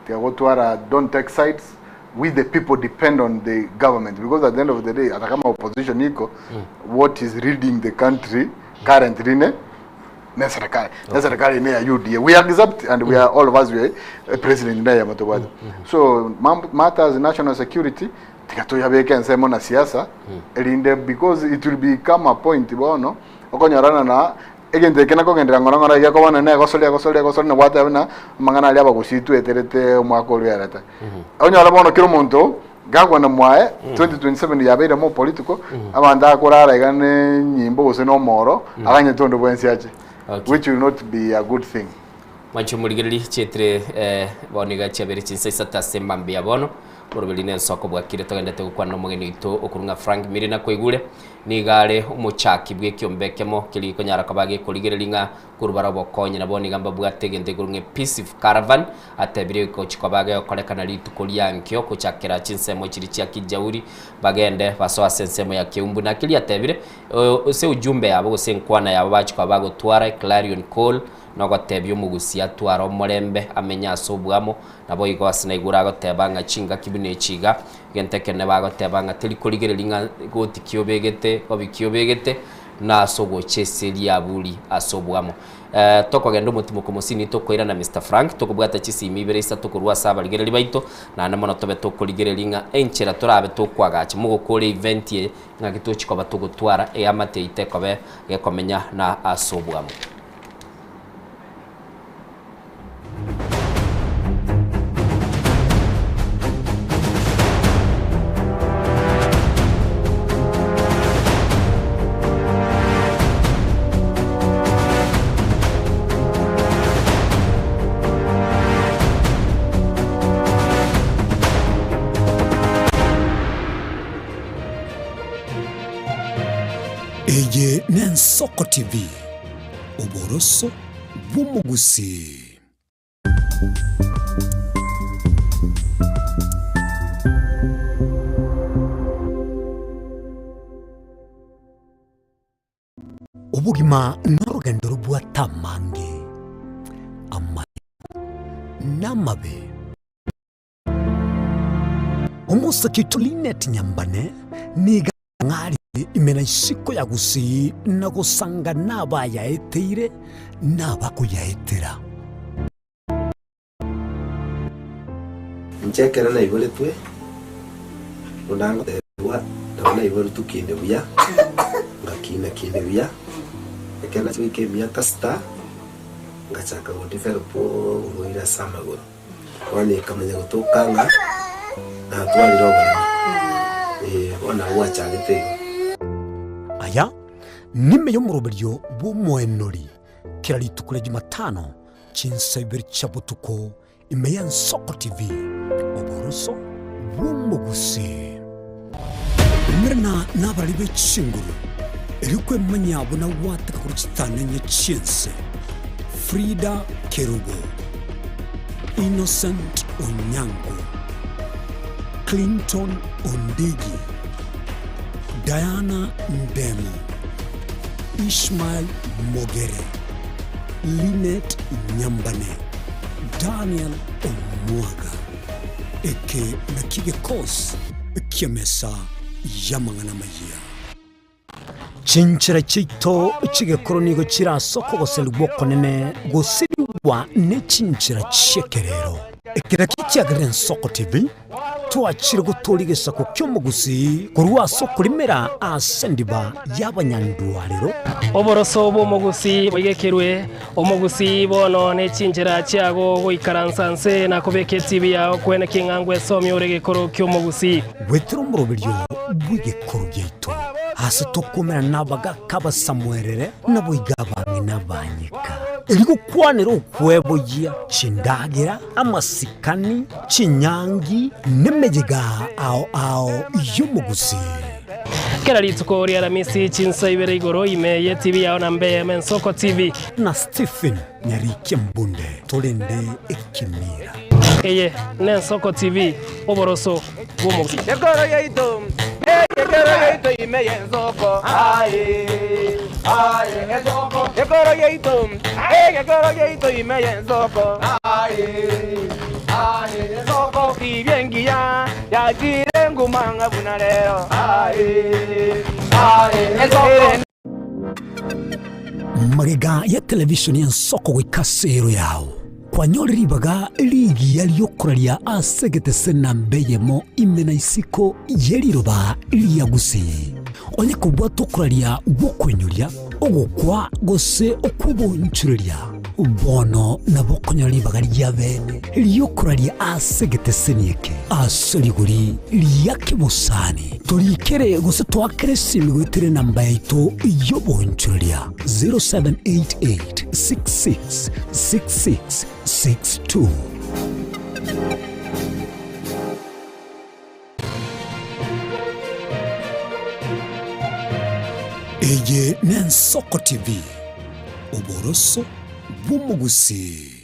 Tiga gotwara don't take sides, we the people depend on the government because at the end of the day ata kama opposition iko what is leading the country currently ne ne serikali ne serikali ne ya UDA we accept and we are all of us we are eh, president ne ya motobwate so matters national security tiga toyabeke ensemo na siasa erinde because it will become a point bono Okonyorana na egento eke nakogenderera ng'ora ng'ora iga koba nonye egosori egosori egosori na gwateba buna amang'ana aria abagusii tweterete omwaka oria oerete. Onyore bono kera omonto gakogenda mwaye 2027 yabeire more political, abanto akorara iga ne enyimbo gose na omoro, aganyete onde bwensi ache, which will not be a good thing. Mwanche omorigereria chietire eh, bono iga chiabeire chinsa isato ase emambia bono, oroberi nensoko bwakire togendete gokwana nomogeni oito okorwa ng'a Frank Mirina kwaigure. Nigo are omochaki bw'ekiombe ekemo keria gekonyara koba gekorigereria ng'a korwa bare obokonyi nabo nigo mbabwate egento ekorwa ng'a Episif Caravan, atebire gochia koba gegokorekana rituko ria nkio gochakera chinsemo chiria chia Kijauri bagende basoe ase ensemo ya Keumbu. Na keria atebire ase ujumbe yabo gose enkwana yabo bachia koba bagotwara eclarion call nogotebia omogusia atware omorembe amenye ase oboamo, naboigo ase naigure agoteba ng'a chingaki buna echi iga Egento ekenene bagoteba ng'a teri korigereria ng'a goti ki obegete, gobi ki obegete, na ase ogocha ase riaburi ase oboamo. Tokogenda omotimoko mosini tokoirana Mister Frank, tokobwata chisimi ibere isato korwa ase abarigereria baito, naende mono tobe tokorigereria ng'a enchera torabe tokoagacha mogokora event eye, ng'aki tochi koba togotwara eamate yaito ekobe gekomenya na ase oboamo. Eye n'Ensoko TV, oboroso bw'omogusii. Obogima norogendo robwate amange, amaya na amabe. Omosake oito Linet Nyambane nigo ang'arire ime na isiko ya Gusii na gosanga nabayaeteire na abakoyaetera. Inche ekero naiboretwe, buna ngotebigwa, nabo naiboretwe kinde buya, ngakina kinde buya, ekero nachia goika emiaka sita, ngachaka godevelop oborwaire ase amagoro. Bono ekamanya gotoka ng'a natwarire oboremo, eh, bono nabo gwachagete igo. Aya nime y'omoroberio bw'omoenori kera rituko ria Jumatano chinsa ibere chia botuko ime y'Ensoko TV, oboroso bw'omogusii. Umerana nabarari be chinguru, erio kwemanya buna gwateka korwa chitanenye chi'ense. Frida Kerubo, Innocent Onyango, Clinton Ondigi, Diana Ndemo, Ishmael Mogere, Linet Nyambane, Daniel Omwaga. Eke nakio gekosi ki'emesa y'amang'ana amayia. Chinchera chiaito chi'egekoro nigo chire ase okogoserigwa okonene gosirigwa ne chinchera chi'ekerero. Eke nakio kiagerire Ensoko TV twachire gotoria egesaku ki'omogusii korwa ase okorimera ase endiba y'abanyandwarero. Oboroso bw'omogusii boigekerwe, omogusii bono ne chinchera chiago goikaransa nse na kobeka etibi yao kwene king'a ngwesomia ore egekoro ki'omogusii. Goetera omoroberio bw'egekoro giaito, ase tokomerana nabagaka abasamuerere, naboigo abang'ina abanyeka, erio gokwanera okweboyia chindagera, amasikani, chinyangi, nemeyega ao ao y'omogusii. Kera rituko ri'Aramisi chinsa ibere igoro ime y'etibi yao na mbe Ensoko TV. Na Stephen Nyarikia Mbunde torende ekemira. Eye n'Ensoko TV, oboroso bw'omogusii. Ekoro yaito, ekero yaito ime y'ensoko, aye, aye, ensoko. Ekoro yaito, ekero yaito ime y'ensoko, aye, aye, ensoko. Tibia engiya yachire nguma ng'a buna rero, aye, aye, ensoko. Magega ya televishoni y'ensoko goika ase ero yao, kwanyore ribaga rigiya ri'okoraria ase egetese namba eyemo ime na isiko ye riroba ria Gusii. Onye kobwata okoraria gw'okoinyoria, ogokwa gose okw'obonchoreria, bono nabo okonyora ribaga ria bene ri'okoraria ase egeteseni eke ase rigori ria kebosani. Torikere gose toakere esimi goetera enamba yaito y'obonchoreria 0788 66 66 62. Eye n'Ensoko TV, oboroso bw'omogusii.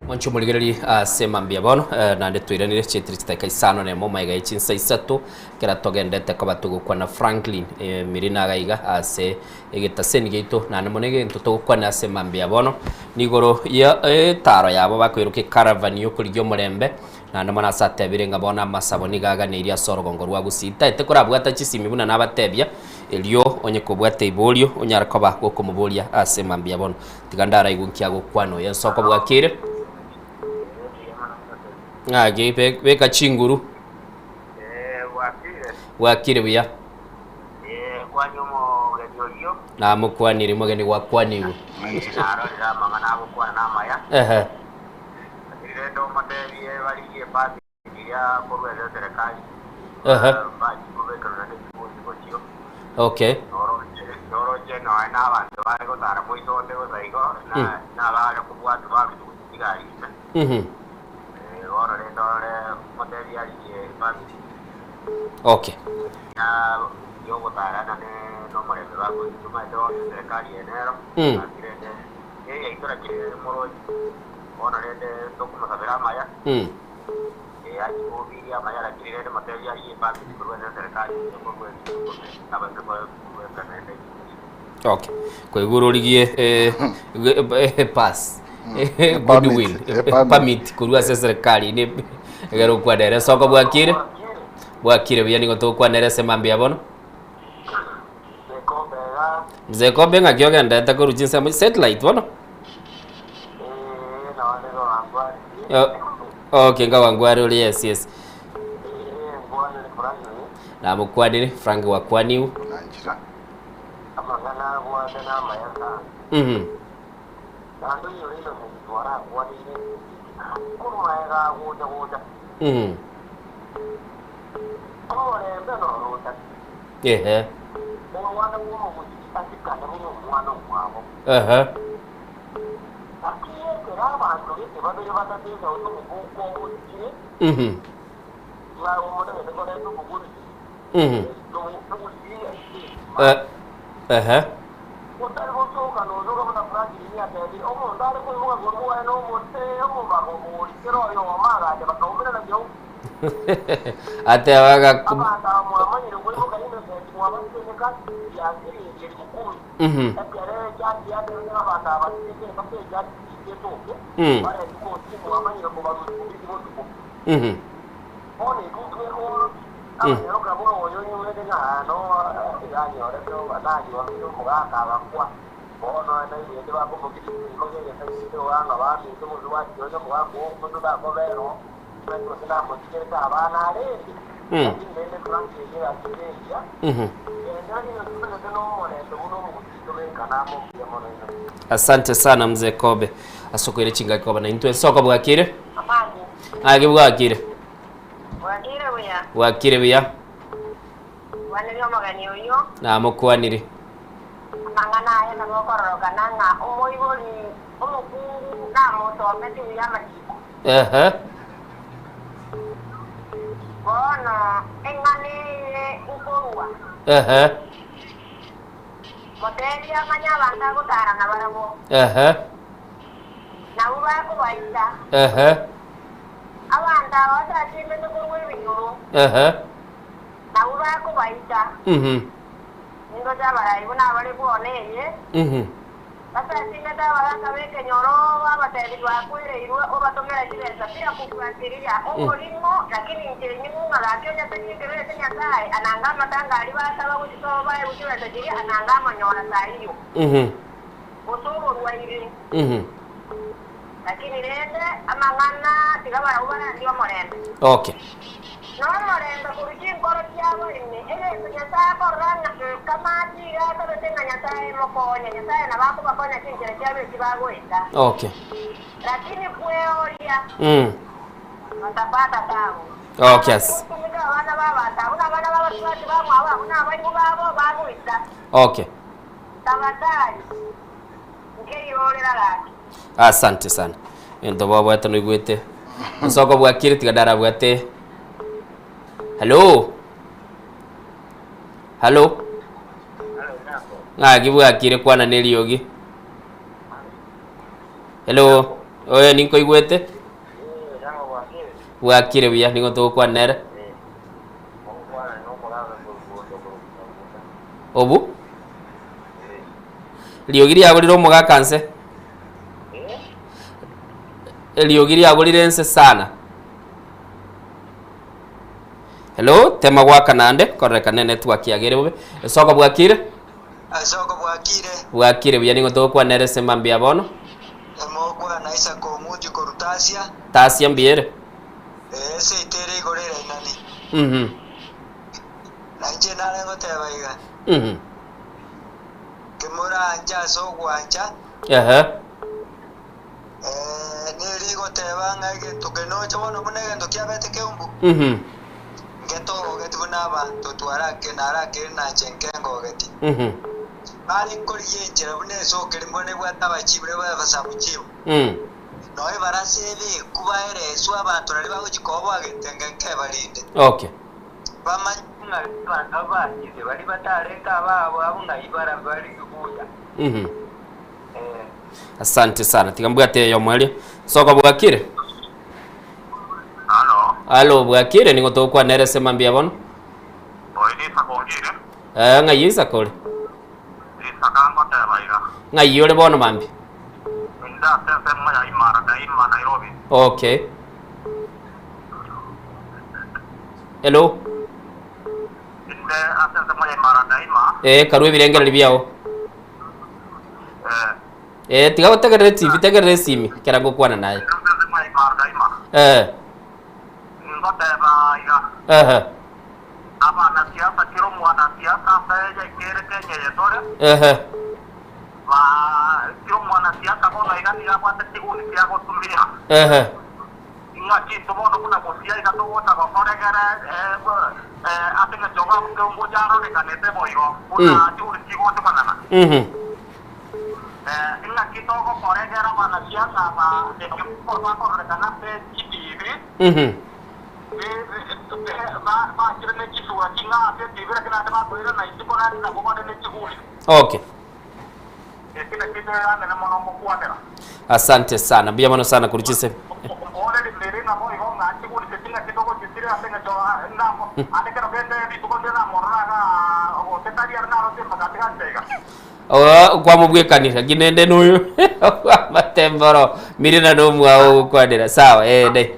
Mwanche omorigereri ase mambia bono eh, naende toiranire chietire chidakika isano na emo maiga ye chinsa isato Ekero togendete koba togokwana Franklin Mirina iga iga ase egetaseni giaito, naende mono egento togokwana ase mambia bono, nigoro ya etaro yabo bakoiroka ecaravan yokorigia omorembe, naende mono ase atebire ng'a bono amasabo nigo aganeirie ase orogongo rwa Gusii. Ntaete korabwata chisimi buna nabatebia, erio onye kobwata iborio onyare koba gokomoboria ase mambia bono. Tiga ndaraigwe nki agokwana oyo ensoko bwakire. Ng'aki beka chinguru. Bwakire buya. Namokwanire mogeni gwakwanigwe. Ehe. Ehe. Okay. Mhm. Okay. Mm. Mm. Okay. Koigure origie eh, eh, pass. Goodwill. Permit korwa ase serikali ne egere okwanere soko bwakire. Bwakire buya nigo togokwanera ase mambia bono. Mzee Kombe ng'aki ogenderete korwa chinsemo satellite bono? Okay, nkawangware ore yes yes. Namokwanire Frank gwakwaniwu. Mhm. Mhm. Ehe. Ehe. Mhm. Mhm. Eh, ehe. Atebaga. Asante sana mzee Kobe ase okoira chingaki koba naintwe. Soko bwakire? Age bwakire. Bwakire buya. Bwakire buya. Kwanire omogeni oyio. Namokwanire. Amang'ana aye nabo okororokana ng'a omoibori omokungu namosometi buya amachiko. Ehe. Bono eng'ana eye nkorua. Ehe. Motebie amanye abanto agotara nabarabwo. Ehe. Nabwo bakobaita. Ehe. Abanto aba basasimete korwa ebinyoro. Ehe. Nabwo bakobaita. Nindoche abarai buna abare bwona eye. Basasimete abagaaka b'ekenyoro, babateebia, Twakwereirwe, obatomera chibesa bila kobuatiria oborimo, lakini inche inywe ng'a gaki onye tari ekebere kia Nyasae, ananga amatanga aria basaba gochia sobo baegwe chibesa chiria, ananga amanyora taiyo, gose oborwaire. Lakini rende amang'ana tiga barabwo barandie omorembe. Okay. Nomorembe korwa chinkoro chiabo ime, egento Nyasae akorora ng'a nkamati iga asabete ng'a Nyasae emokonye, Nyasae nabo akobakonya chinchera chiabo echi bagoeta. Okay. Lakini kweoria, batapata taabu. Okay. As. Gotumeka abana b'abanto abwo na abana b'abasubati bamwabo abwo na abaibwa babo bagoita. Okay. Tafadhali, nkeirorera gaki. Asante sana. Egento bwabwate noigwete. Nsoko bwakire tiga darabwate. Hello. Hello. Ng'aki bwakire kwana neriogi. Hello. Oye ninkoigwete. Bwakire buya nigo togokwana nere. Obu. Riogi riago rire omogaka nse. Eriogi riago rire nse sana. Hello, tema gwaka naende kororekana enetwork yago ere bobe. Esoko bwakire? Esoko bwakire. Bwakire buya nigo togokwana ere ase mambia bono. Emokwana Isaka omonto korwa Tasia. Tasia mbuya ere. Ee, eseito ere igoro erainani. Mhm. Na inche nare ngoteba iga, Mhm. Timoranche ase ogwancha. Ehe. Eh, neri igoteba ng'a egento kenoche bono buna egento kiabete keumbu, Mhm. ngetogogeti buna abanto twarake narakire nache nkengogeti. Mhm. Bare nkorigia enchera buna esokeri mbone ebwate abachibu na abasabuchibu. Nonya ebarasa ebeku baereswe abanto nario bagochia koboa getenge nkebarinde. Okay. Bamanye ng'a abanto abwo bachire baria batarenge ababo abwo ng'ai bare buya. Ee. Asante sana. Tiga mbwate eyomo eria. Soko bwakire? Halo. Halo, bwakire nigo togokwana ere ase mambia bono. Oyo ni Isaka ongire. Eh, ng'ai Isaka ore? Isaka ngoteba iga. Ng'ai ore bono mambia? Inde ase ensemo ya Imara Daima Nairobi. Okay. Hello. Inde ase ensemo ya Imara Daima. Eh, karue ebirengererio biao. Eh, tiga gotegerera etibi, tegerera esimi ekero ngokwana naye. Eh. Ngoteba iga. Ehe. Abanasiasa kera omwanasiasa ase yaikere Kenya eye tore. Ehe. Ba kera omwanasiasa bono iga nigo abwate chiguni chia gotumia. Ehe. Ing'aki intwe bono buna gosia iga togocha gokoregera ase eng'encho iga keungo yarorekanete boigo, buna chiguri chigochokana. Ing'aki togokoregera abanasiasa aba ekio bakororekana ase chitibi, bachire ne chisura ching'ao ase etibi, lakini naende bakoirana isiko naende nabwo bare ne chiguri. Okay. Eki nakio ekeganene mono ngokwanera. Asante sana. Mbuya mono sana korwa chinse. Mbooreri ndiri naboigo ng'a chigurite ching'aki togochisiria ase engencho namo ande kero kende rituko ndire namorora iga gose tari are naroche mpaka atiga inche iga. Oh, kwamobwekanire lakini ende noyo amatemboro mirina nomwao ogokwanera sawa eh dai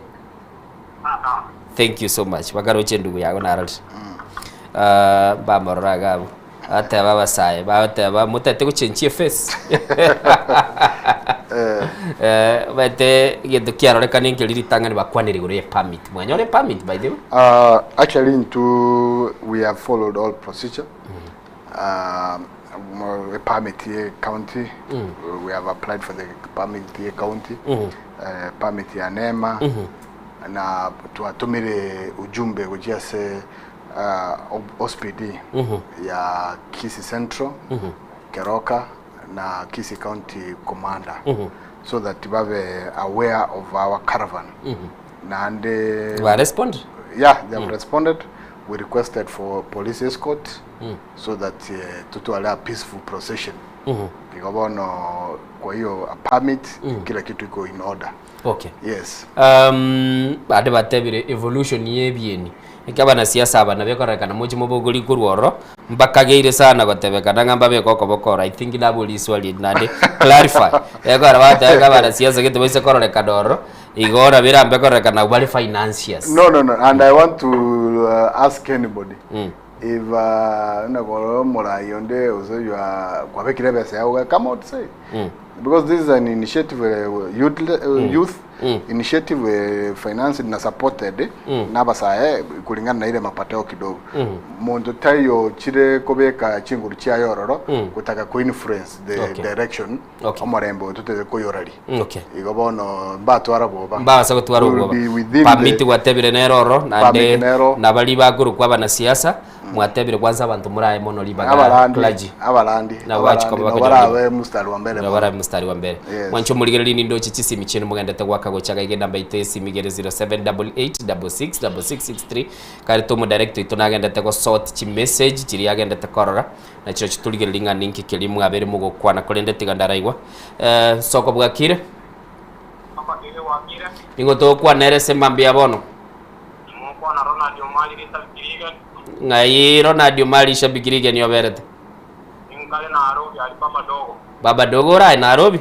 thank you so much bakaroche endugu yago narorire Ah, mbamorora iga abwo bateba abasae bateba motete gochenchia eface Eh, omanyete egento kiarorekana nkeri ritang'ani bakwanire igoro ya epermit mwanyora epermit by the way Uh, actually into we have followed all procedure um, permit ye county we have applied for the permit ye county permit ya NEMA na twatumire ujumbe gochia ase OSPD ya Kisii Central Keroka na Kisii County Commander so that babe aware of our caravan naende Ba respond? Yeah, they have responded. We requested for police escort so that tutwale a peaceful procession. Igo bono kwa hiyo a permit kila kitu iko in order. Okay. Yes. Bande batebire evolution ya ebieni eke abanasiasa aba nabo ekorekana moche mobogori korwa ororo mbakageire sana gotebekana ng'a mbabeke okoboko oro I think nabori iswali eri naende clarify ekero bateba ng'a abanasiasa gete baise kororekana ororo igo nabo erambe kororekana abwo bare financiers. No, no, no. And I want to ask anybody if nabo omorai onde ose you are kwabekire ebesa yago come out say because this is an initiative youth, youth initiative financed na supported nabasae kulingana na ile mapateo kidogo monto taiyo chire kobeka chinguru chiaye ororo gotaka ko influence the direction omorembe oyo totete koyorari igo bono mbatwara boba Mbabasa gotwara We will obwoba be within permit gwatebire nere oro naende Permit nero. nabari bakorokwa abanasiasa mwatebire kwanza abanto morae mono ribaga Abarandi, clergy abarandi, Nabo bachi abarandi, koba nabo bakonyora barabe mstari wa mbere Nabo mono. barabe mstari wa mbere Yes. mwancho morigereria nindoche chisimi chienu mogendete gwaka gocha gaiga enamba yaito y'esimi igere 0788666663 kare tomodirect oito nagendete gosort chimessage chiria agendete korora na chirochio torigererie ng'a ninki keria mwabere mogokwana korende tiga ndaraigwa Eh, nsoko bwakire Nigo togokwana ere ase mambia bono Ng'ai Ronald Omari shabiki rigeni oberete? Ninkare Nairobi aria Baba Dogo. Baba Dogo orae Nairobi?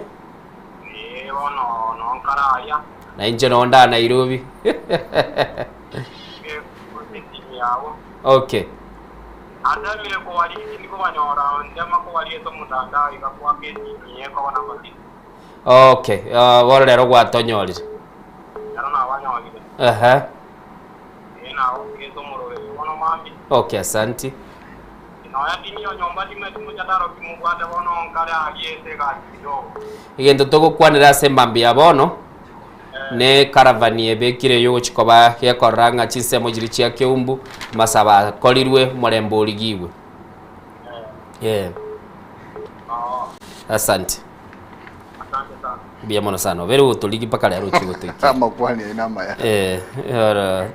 Ee bono noo nkare aria. Na inche noo ndaa Nairobi. Etimu yabo. Okay. Natemire kobaria tindi kobanyora ntema kobaria ase omotandao iga goaka etimu eye ekoba number six. Okay, ah, bono rero gwatonyorire. Rero nabanyorire. Ehe. Ee nagokire ase omoroberio bono mambia. Okay, asanti. Nonya timiyo nyomba timeti mochataro kimobwate bono nkare aria ase egasi kidogo. Egento togokwanera ase mambia ya bono ne caravan ebekire eyogochia koba gekorora ng'a chinsemo chiria chia Keumbu amasabo akorirwe omorembe origigwe. Yeah. Asante. Mbuya mono sana. Obere gotorigi mpaka rero ochie gotoikia. Amakwani aino amaya. Eh, oro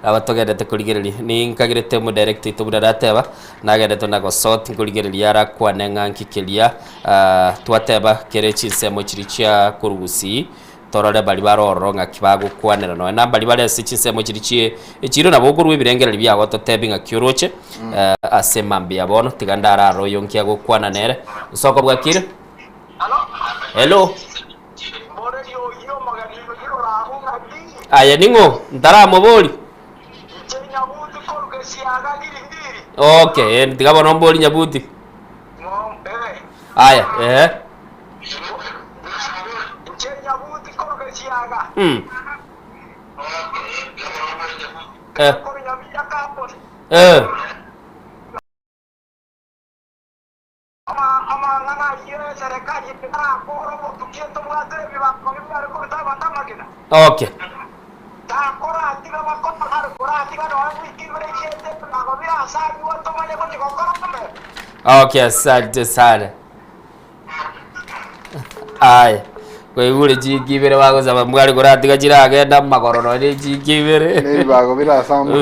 aba togendete korigereria ninkagerete omodirect oito buna arateba nagendete na gosort nkorigereria arakwane ng'a nki keria ah, twateba kere chinsemo chiria chia korwa gusii torore baria bare ororo ng'aki bagokwanera nonya na mbaria bare ase chinsemo chiria chie echiro nabo okorwa ebirengererio biago ototebi ng'aki oroche eh, ase mambia bono tiga ndarare oyo nki agokwana nere nsoko bwakire Hello. Aye ning'o? Ntaramobori. Okay, eh, tiga bono mbori Nyabuti. Aya, eh. Eh. Eh. Amang'ana ayio eserekari etarakore obotukia tobwate ebibango biare koruta abanto amagena. Okay. Takoratiga bakore koratiga nonya goika igoro echiete ebibango birasarigwe tomanye gochia gokora mbere. Okay, asante sana. Aya. Kwaigure chinki ibere bagosaba mbware koratiga chiragenda amagoro nonya ne chinki ibere. Nebibago birasamba.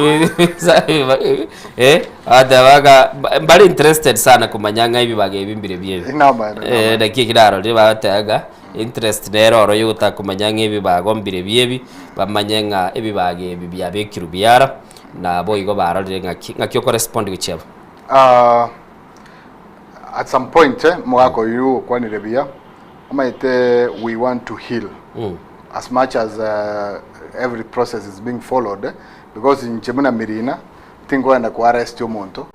Eh, bateba ng'a mbare interested sana komanya ng'a ebibago ebi mbire biebi. Inamaene, Eh, naki eki narorire bagoteba ng'a interest nere oro yogotaka komanya ng'a ebibago mbire biebi, bamanye ng'a ebibago ebi biabekirwe biara, na boigo barorire ng'aki ng'aki okorespond gochia abwo. Ah, At some point eh, omogaka oyio okwanire buya, omanyete we want to heal as much as every process is being followed eh, because inche buna Mirina tinkoenda ko arrest omonto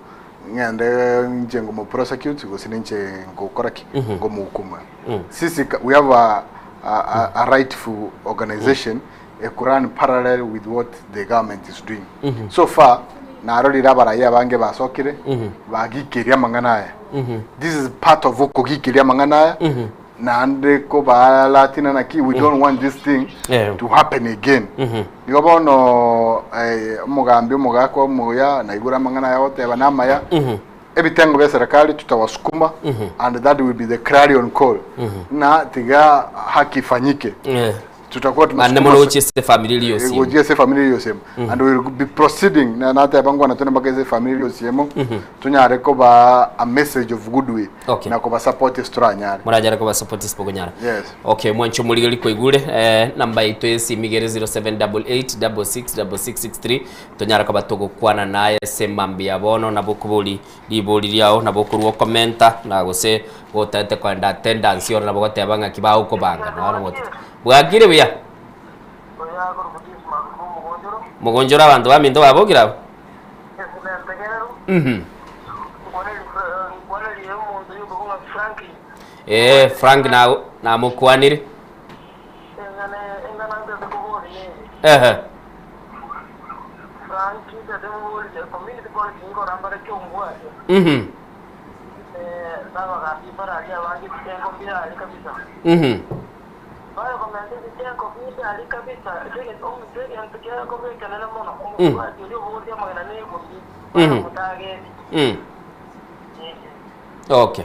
ng'ende inche ngomo prosecute gose ninche ngokora ki ngomohukumu. Sisi ka- we have a, a, a, a rightful organization ekurun parallel with what the government is doing. So far narorire abaraia abange basokire bagikeria amang'ana aya. This is part of okogikeria amang'ana aya naende kobalatina naki we don't want this thing to happen again. Igo bono eh, omogambi omogaka omuya naigure amang'ana aya agoteba namaya ebitengo bia serikali tutawasukuma and that will be the clarion call na tiga haki ifanyike tutakuwa Mane tunasukuma mono gochia ase efamiri eria Eh, yosiemo. gochia ase efamiri eria yosiemo and we will be proceeding na nateba ngwana tone mpaka ase efamiri eria yosiemo tonyare koba a message of goodwill Okay. na koba support ase toranyare Moranyare koba support ase bokonyara. Yes. Okay, mwanche omorigeri kwaigure eh, namba yaito ya esimi iga ere 0788666663 tonyare koba togokwana naye ase mambia bono nabo okobori ribori riao nabo okorwa okomenta na gose gotagete koenda attendance oro nabo ogoteba ng'aki bagokobanga nonya omotete. Bwakire buya? Mogonchoro abanto baminto babokire abwo? Mhm. Ee, Frank na namokwanire. Ehe. Mhm. Mhm. Mhm. Mm. Okay.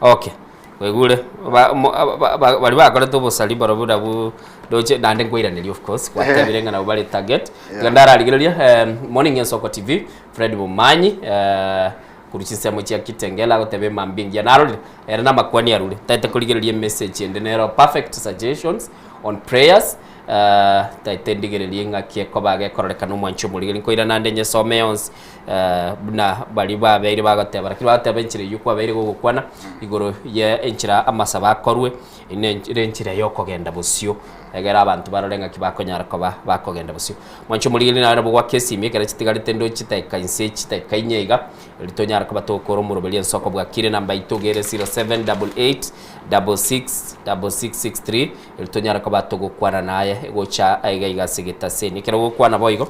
Okay. Kwaigure ba- mo- ba- ba- baria bakorete obosari barobwo nabwo ndoche naende nkoiraneria of course gwatebire ng'a nabwo bare target. Tiga ndararigereria eh, Morning Ensoko TV, Fred Bomanyi eh, korwa chinsemo chia Kitengela agoteba emambia engiya narorire ere namakwani arure taete korigereria emessage ende nero perfect suggestions on prayers eh, taete ndigererie ng'aki ekoba gekororekana omwanchi omorigereria nkoirana ande nyesome yonsi eh, buna baria babeire bagoteba lakini bagoteba enchera eywo kwabeire gogokwana igoro ye enchera amasabo akorwe ine ere enchera ya okogenda bosio egere abanto barore ng'aki bakonyara koba bakogenda bosio. Mwanche omorigereria naye nabo gwaka esimi ekero chitigarete ndo chidakika inse chidakika inye iga erio tonyare koba togokora omoroberi ensoko bwakire enamba yaito iga ere 0788 66 6663 erio tonyare koba togokwana naye gocha aiga iga ase egetaseni. Ekero ogokwana boigo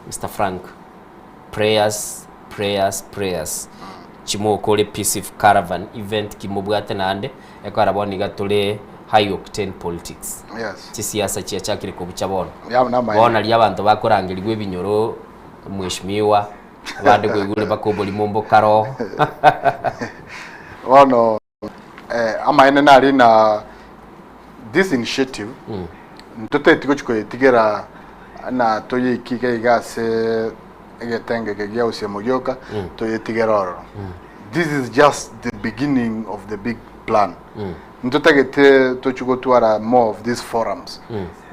Mister Frank prayers prayers prayers chimokore peace caravan event kimobwate naende Ekero bono iga tore high octane politics. Yes. Chisiasa chiachakire kobucha bono. Ya, namaene. Bono nario abanto bakorangerigwa ebinyoro, mheshimiwa, abande koigure mpaka oborimo mbokaro. Bono eh, amaene nari na this initiative ntoteti gochi koyetigera na toyeiki iga iga ase egetenge eke gia Osiemo gioka toyetigere ororo. This is just the beginning of the big plan. Ntotagete tochi gotwara more of these forums.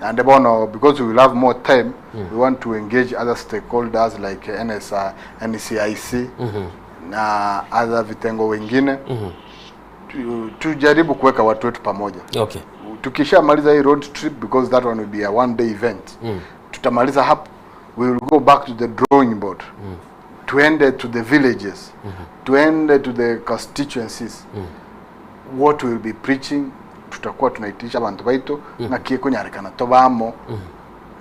Naende bono because we will have more time, we want to engage other stakeholders like NSI, NCIC na other vitengo wengine. Tujaribu kuweka watu wetu pamoja. Okay. Tukishamaliza hii road trip because that one will be a one day event. Tutamaliza hapo, we will go back to the drawing board. Tuende to the villages. Tuende to the constituencies. What we will be preaching tutakuwa tunaitisha abantu baito ng'aki ekonyarekana tobamo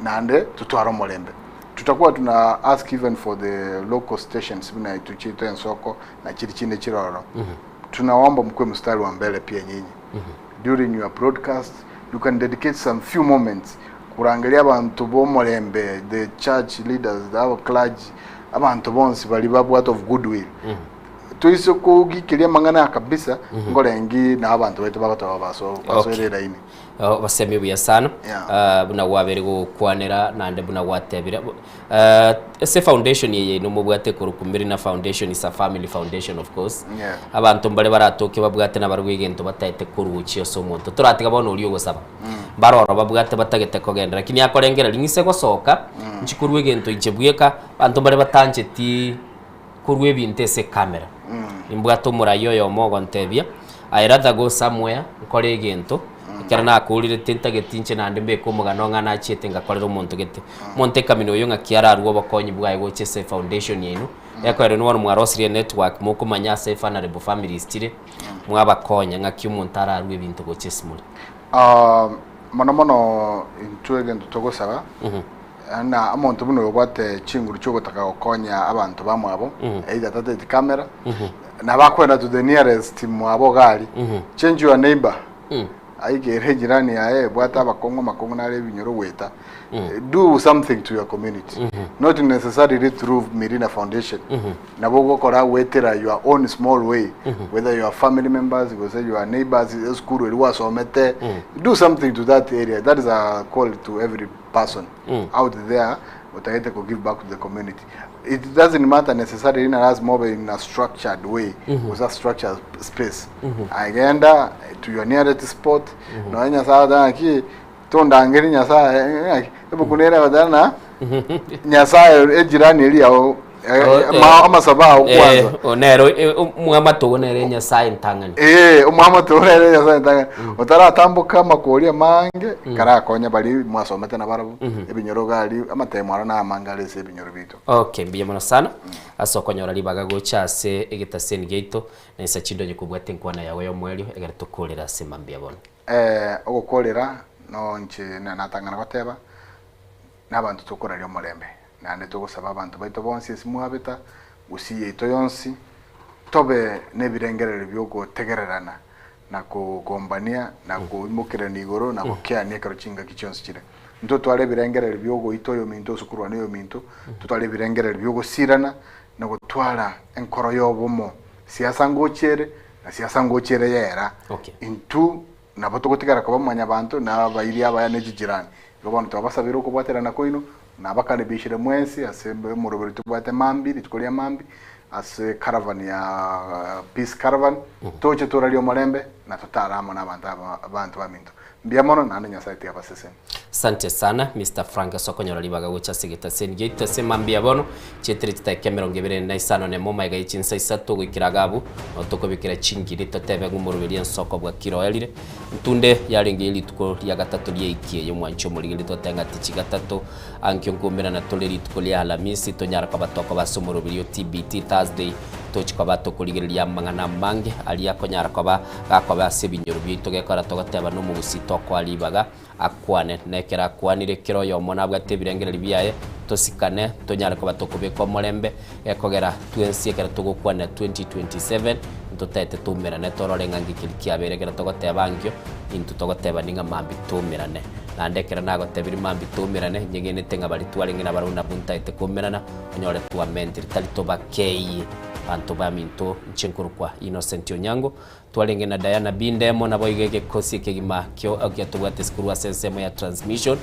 naende totware omorembe. Tutakuwa tuna ask even for the local stations buna intwe chiaito ensoko na chiri chinde chiroro. Tunawaomba mkuwe mstari wa mbele pia nyinyi. During your broadcast you can dedicate some few moments korangeria abanto b'omorembe, the church leaders, the clergy, abanto bonsi baria babwate of goodwill. Toise kogikeria amang'ana aya kabisa, nkorengi na abanto baito bagotoba baso basoere eraini. Oh, basemi buya sana Yeah. Ah, buna gwabere gokwanera naende buna gwatebire Ah, ase foundation eye ino mobwate korokwa Mirina Foundation is a family foundation of course Yeah. abanto mbare baratoke babwate nabarabwo egento bataete koruchia ase omonto toratiga bono oria ogosaba mbaroro babwate batagete kogenda lakini akorengereria ng'ise gosoka nchi korwa egento inche bweka abanto mbare batancheti korwa ebinto ase ecamera. Nimbwate omorai oyomo ogontebia, I rather go somewhere nkore egento, ekero nakorire tintageti inche naende mbeke omogano ng'a nachiete ngakorera omonto gete. Omonto ekamina oyo ng'aki ararue obokonyi bwaye gocha ase efoundation yaino, ekoerwa bono mwarosirie enetwork mokomanya ase vulnerable families chire, mwabakonya ng'aki omonto ararue ebinto gocha ase more. Mono mono intwe egento togosaba, na omonto buna oyo obwate chinguru chiogotaka gokonya abanto bamwabo, either tateti camera, nabo akoenda to the nearest mwabo iga aria, change your neighbor, aigere ejirani yaye ebwate abakong'u amakong'u nare ebinyoro goeta, do something to your community, not necessarily through Mirina Foundation, nabo ogokora goetera your own small way, whether your family members gose your neighbors, esukuru eria gwasomete, do something to that area, that is a call to every person out there otagete ko give back to the community. It doesn't matter necessarily na lazima obe in a structured way, gose a structured space. Agenda to your nearest spot, nonya Nyasaye agoteba ng'aki, tondangerie Nyasaye, ng'aki, ebuku nere egoteba ng'a Nyasaye ejirani eria yao, amasabo ao kwanza. Nero omwamato ogo nere Nyasaye entang'ani. Ee, omwamato ogo nere Nyasaye entang'ani. Otaratamboka amakori amange, karakonya baria mwasomete nabarabwo, ebinyoro iga aria, amatemo aro namange are ase ebinyoro biaito. Okay, mbuya mono sana ase okonyora ribaga gocha ase egetaseni giaito, na insa chinde onye kobwate enkwana yago y'omoerio egere tokorere ase mambia bono. Ogokorera nonche natang'ana goteba, nabanto tokoraria omorembe, naende togosaba abanto baito bonsi ase mwabeta, gusii yaito yonsi, tobe nebirengererio biogotegererana, na kogombania, na koimokererania igoro, na gokeania ekero chingaki chionsi chire. Ntotware ebirengererio biogoita oyominto ase korwana oyominto, totware ebirengererio biogosirana, na gotwara enkoro y'obomo. Siasa ngochia ere, na siasa ngochia ere yera. Intwe nabo togotigara koba mwanyabanto, na abairi abaya ne chijirani. Igo bono twabasabire okobwaterana kwaino, na abakaribishire mwensi ase omoroberi tobwate mambia, rituko ria mambia, ase caravan ya Peace Caravan, toche torarie omorembe, na totare amo nabanto aba abanto baminto. Mbuya mono, naende Nyasae tiga abasesenie. Asante sana Mister Frank ase okonyora ribaga gocha ase egetaseni giaito ase mambia bono chietire chidakika emerongo ebere na isano nemo magega ye chinsa isato goikera iga abwo nabo tokobekera chingiri totebe ng'a omoroberi ensoko bwa kiro oerire ntunde yarenge ye rituko ria gatato ria eiki eye omwanchi omorigereria totebe ng'a tichi gatato ankio nkomerana tore rituko ria Alhamisi tonyara koba tokoba ase omoroberi o TBT Thursday tochi koba tokorigereria amang'ana amange aria akonyara koba gakoba ase ebinyoro biaito gekora togoteba nomogusii tokoa ribaga akwane. Na ekero akwanire, kera oyomo nabwate ebirengererio biaye, tosikane, tonyare koba tokobeka omorembe, gekogera twensi ekero togokwanera 2027, ntotaete toumerane torore ng'a nki keria kiabeire ekero togoteba ankio, intwe togotebani ng'a mambia toumerane. Naende ekero nagotebirie mambia toumerane, nyegenete ng'a baria twarenge nabarabwo nabwo ntaete koumerana, onyore twamentire, tari tobakeyie banto baminto, inche nkorokwa Innocent Onyango, Twarenge na Diana Bindemo, naboigo egekosi ekegima kio giatobwate ase korwa ase ensemo ya transmission.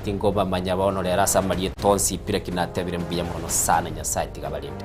Tinkobamanya bono rero ase amarieta onsi pi lakini natebire mbuya mono sana Nyasaye tiga abarende.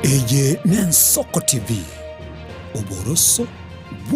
Eye n'Ensoko TV, oboroso bw'o.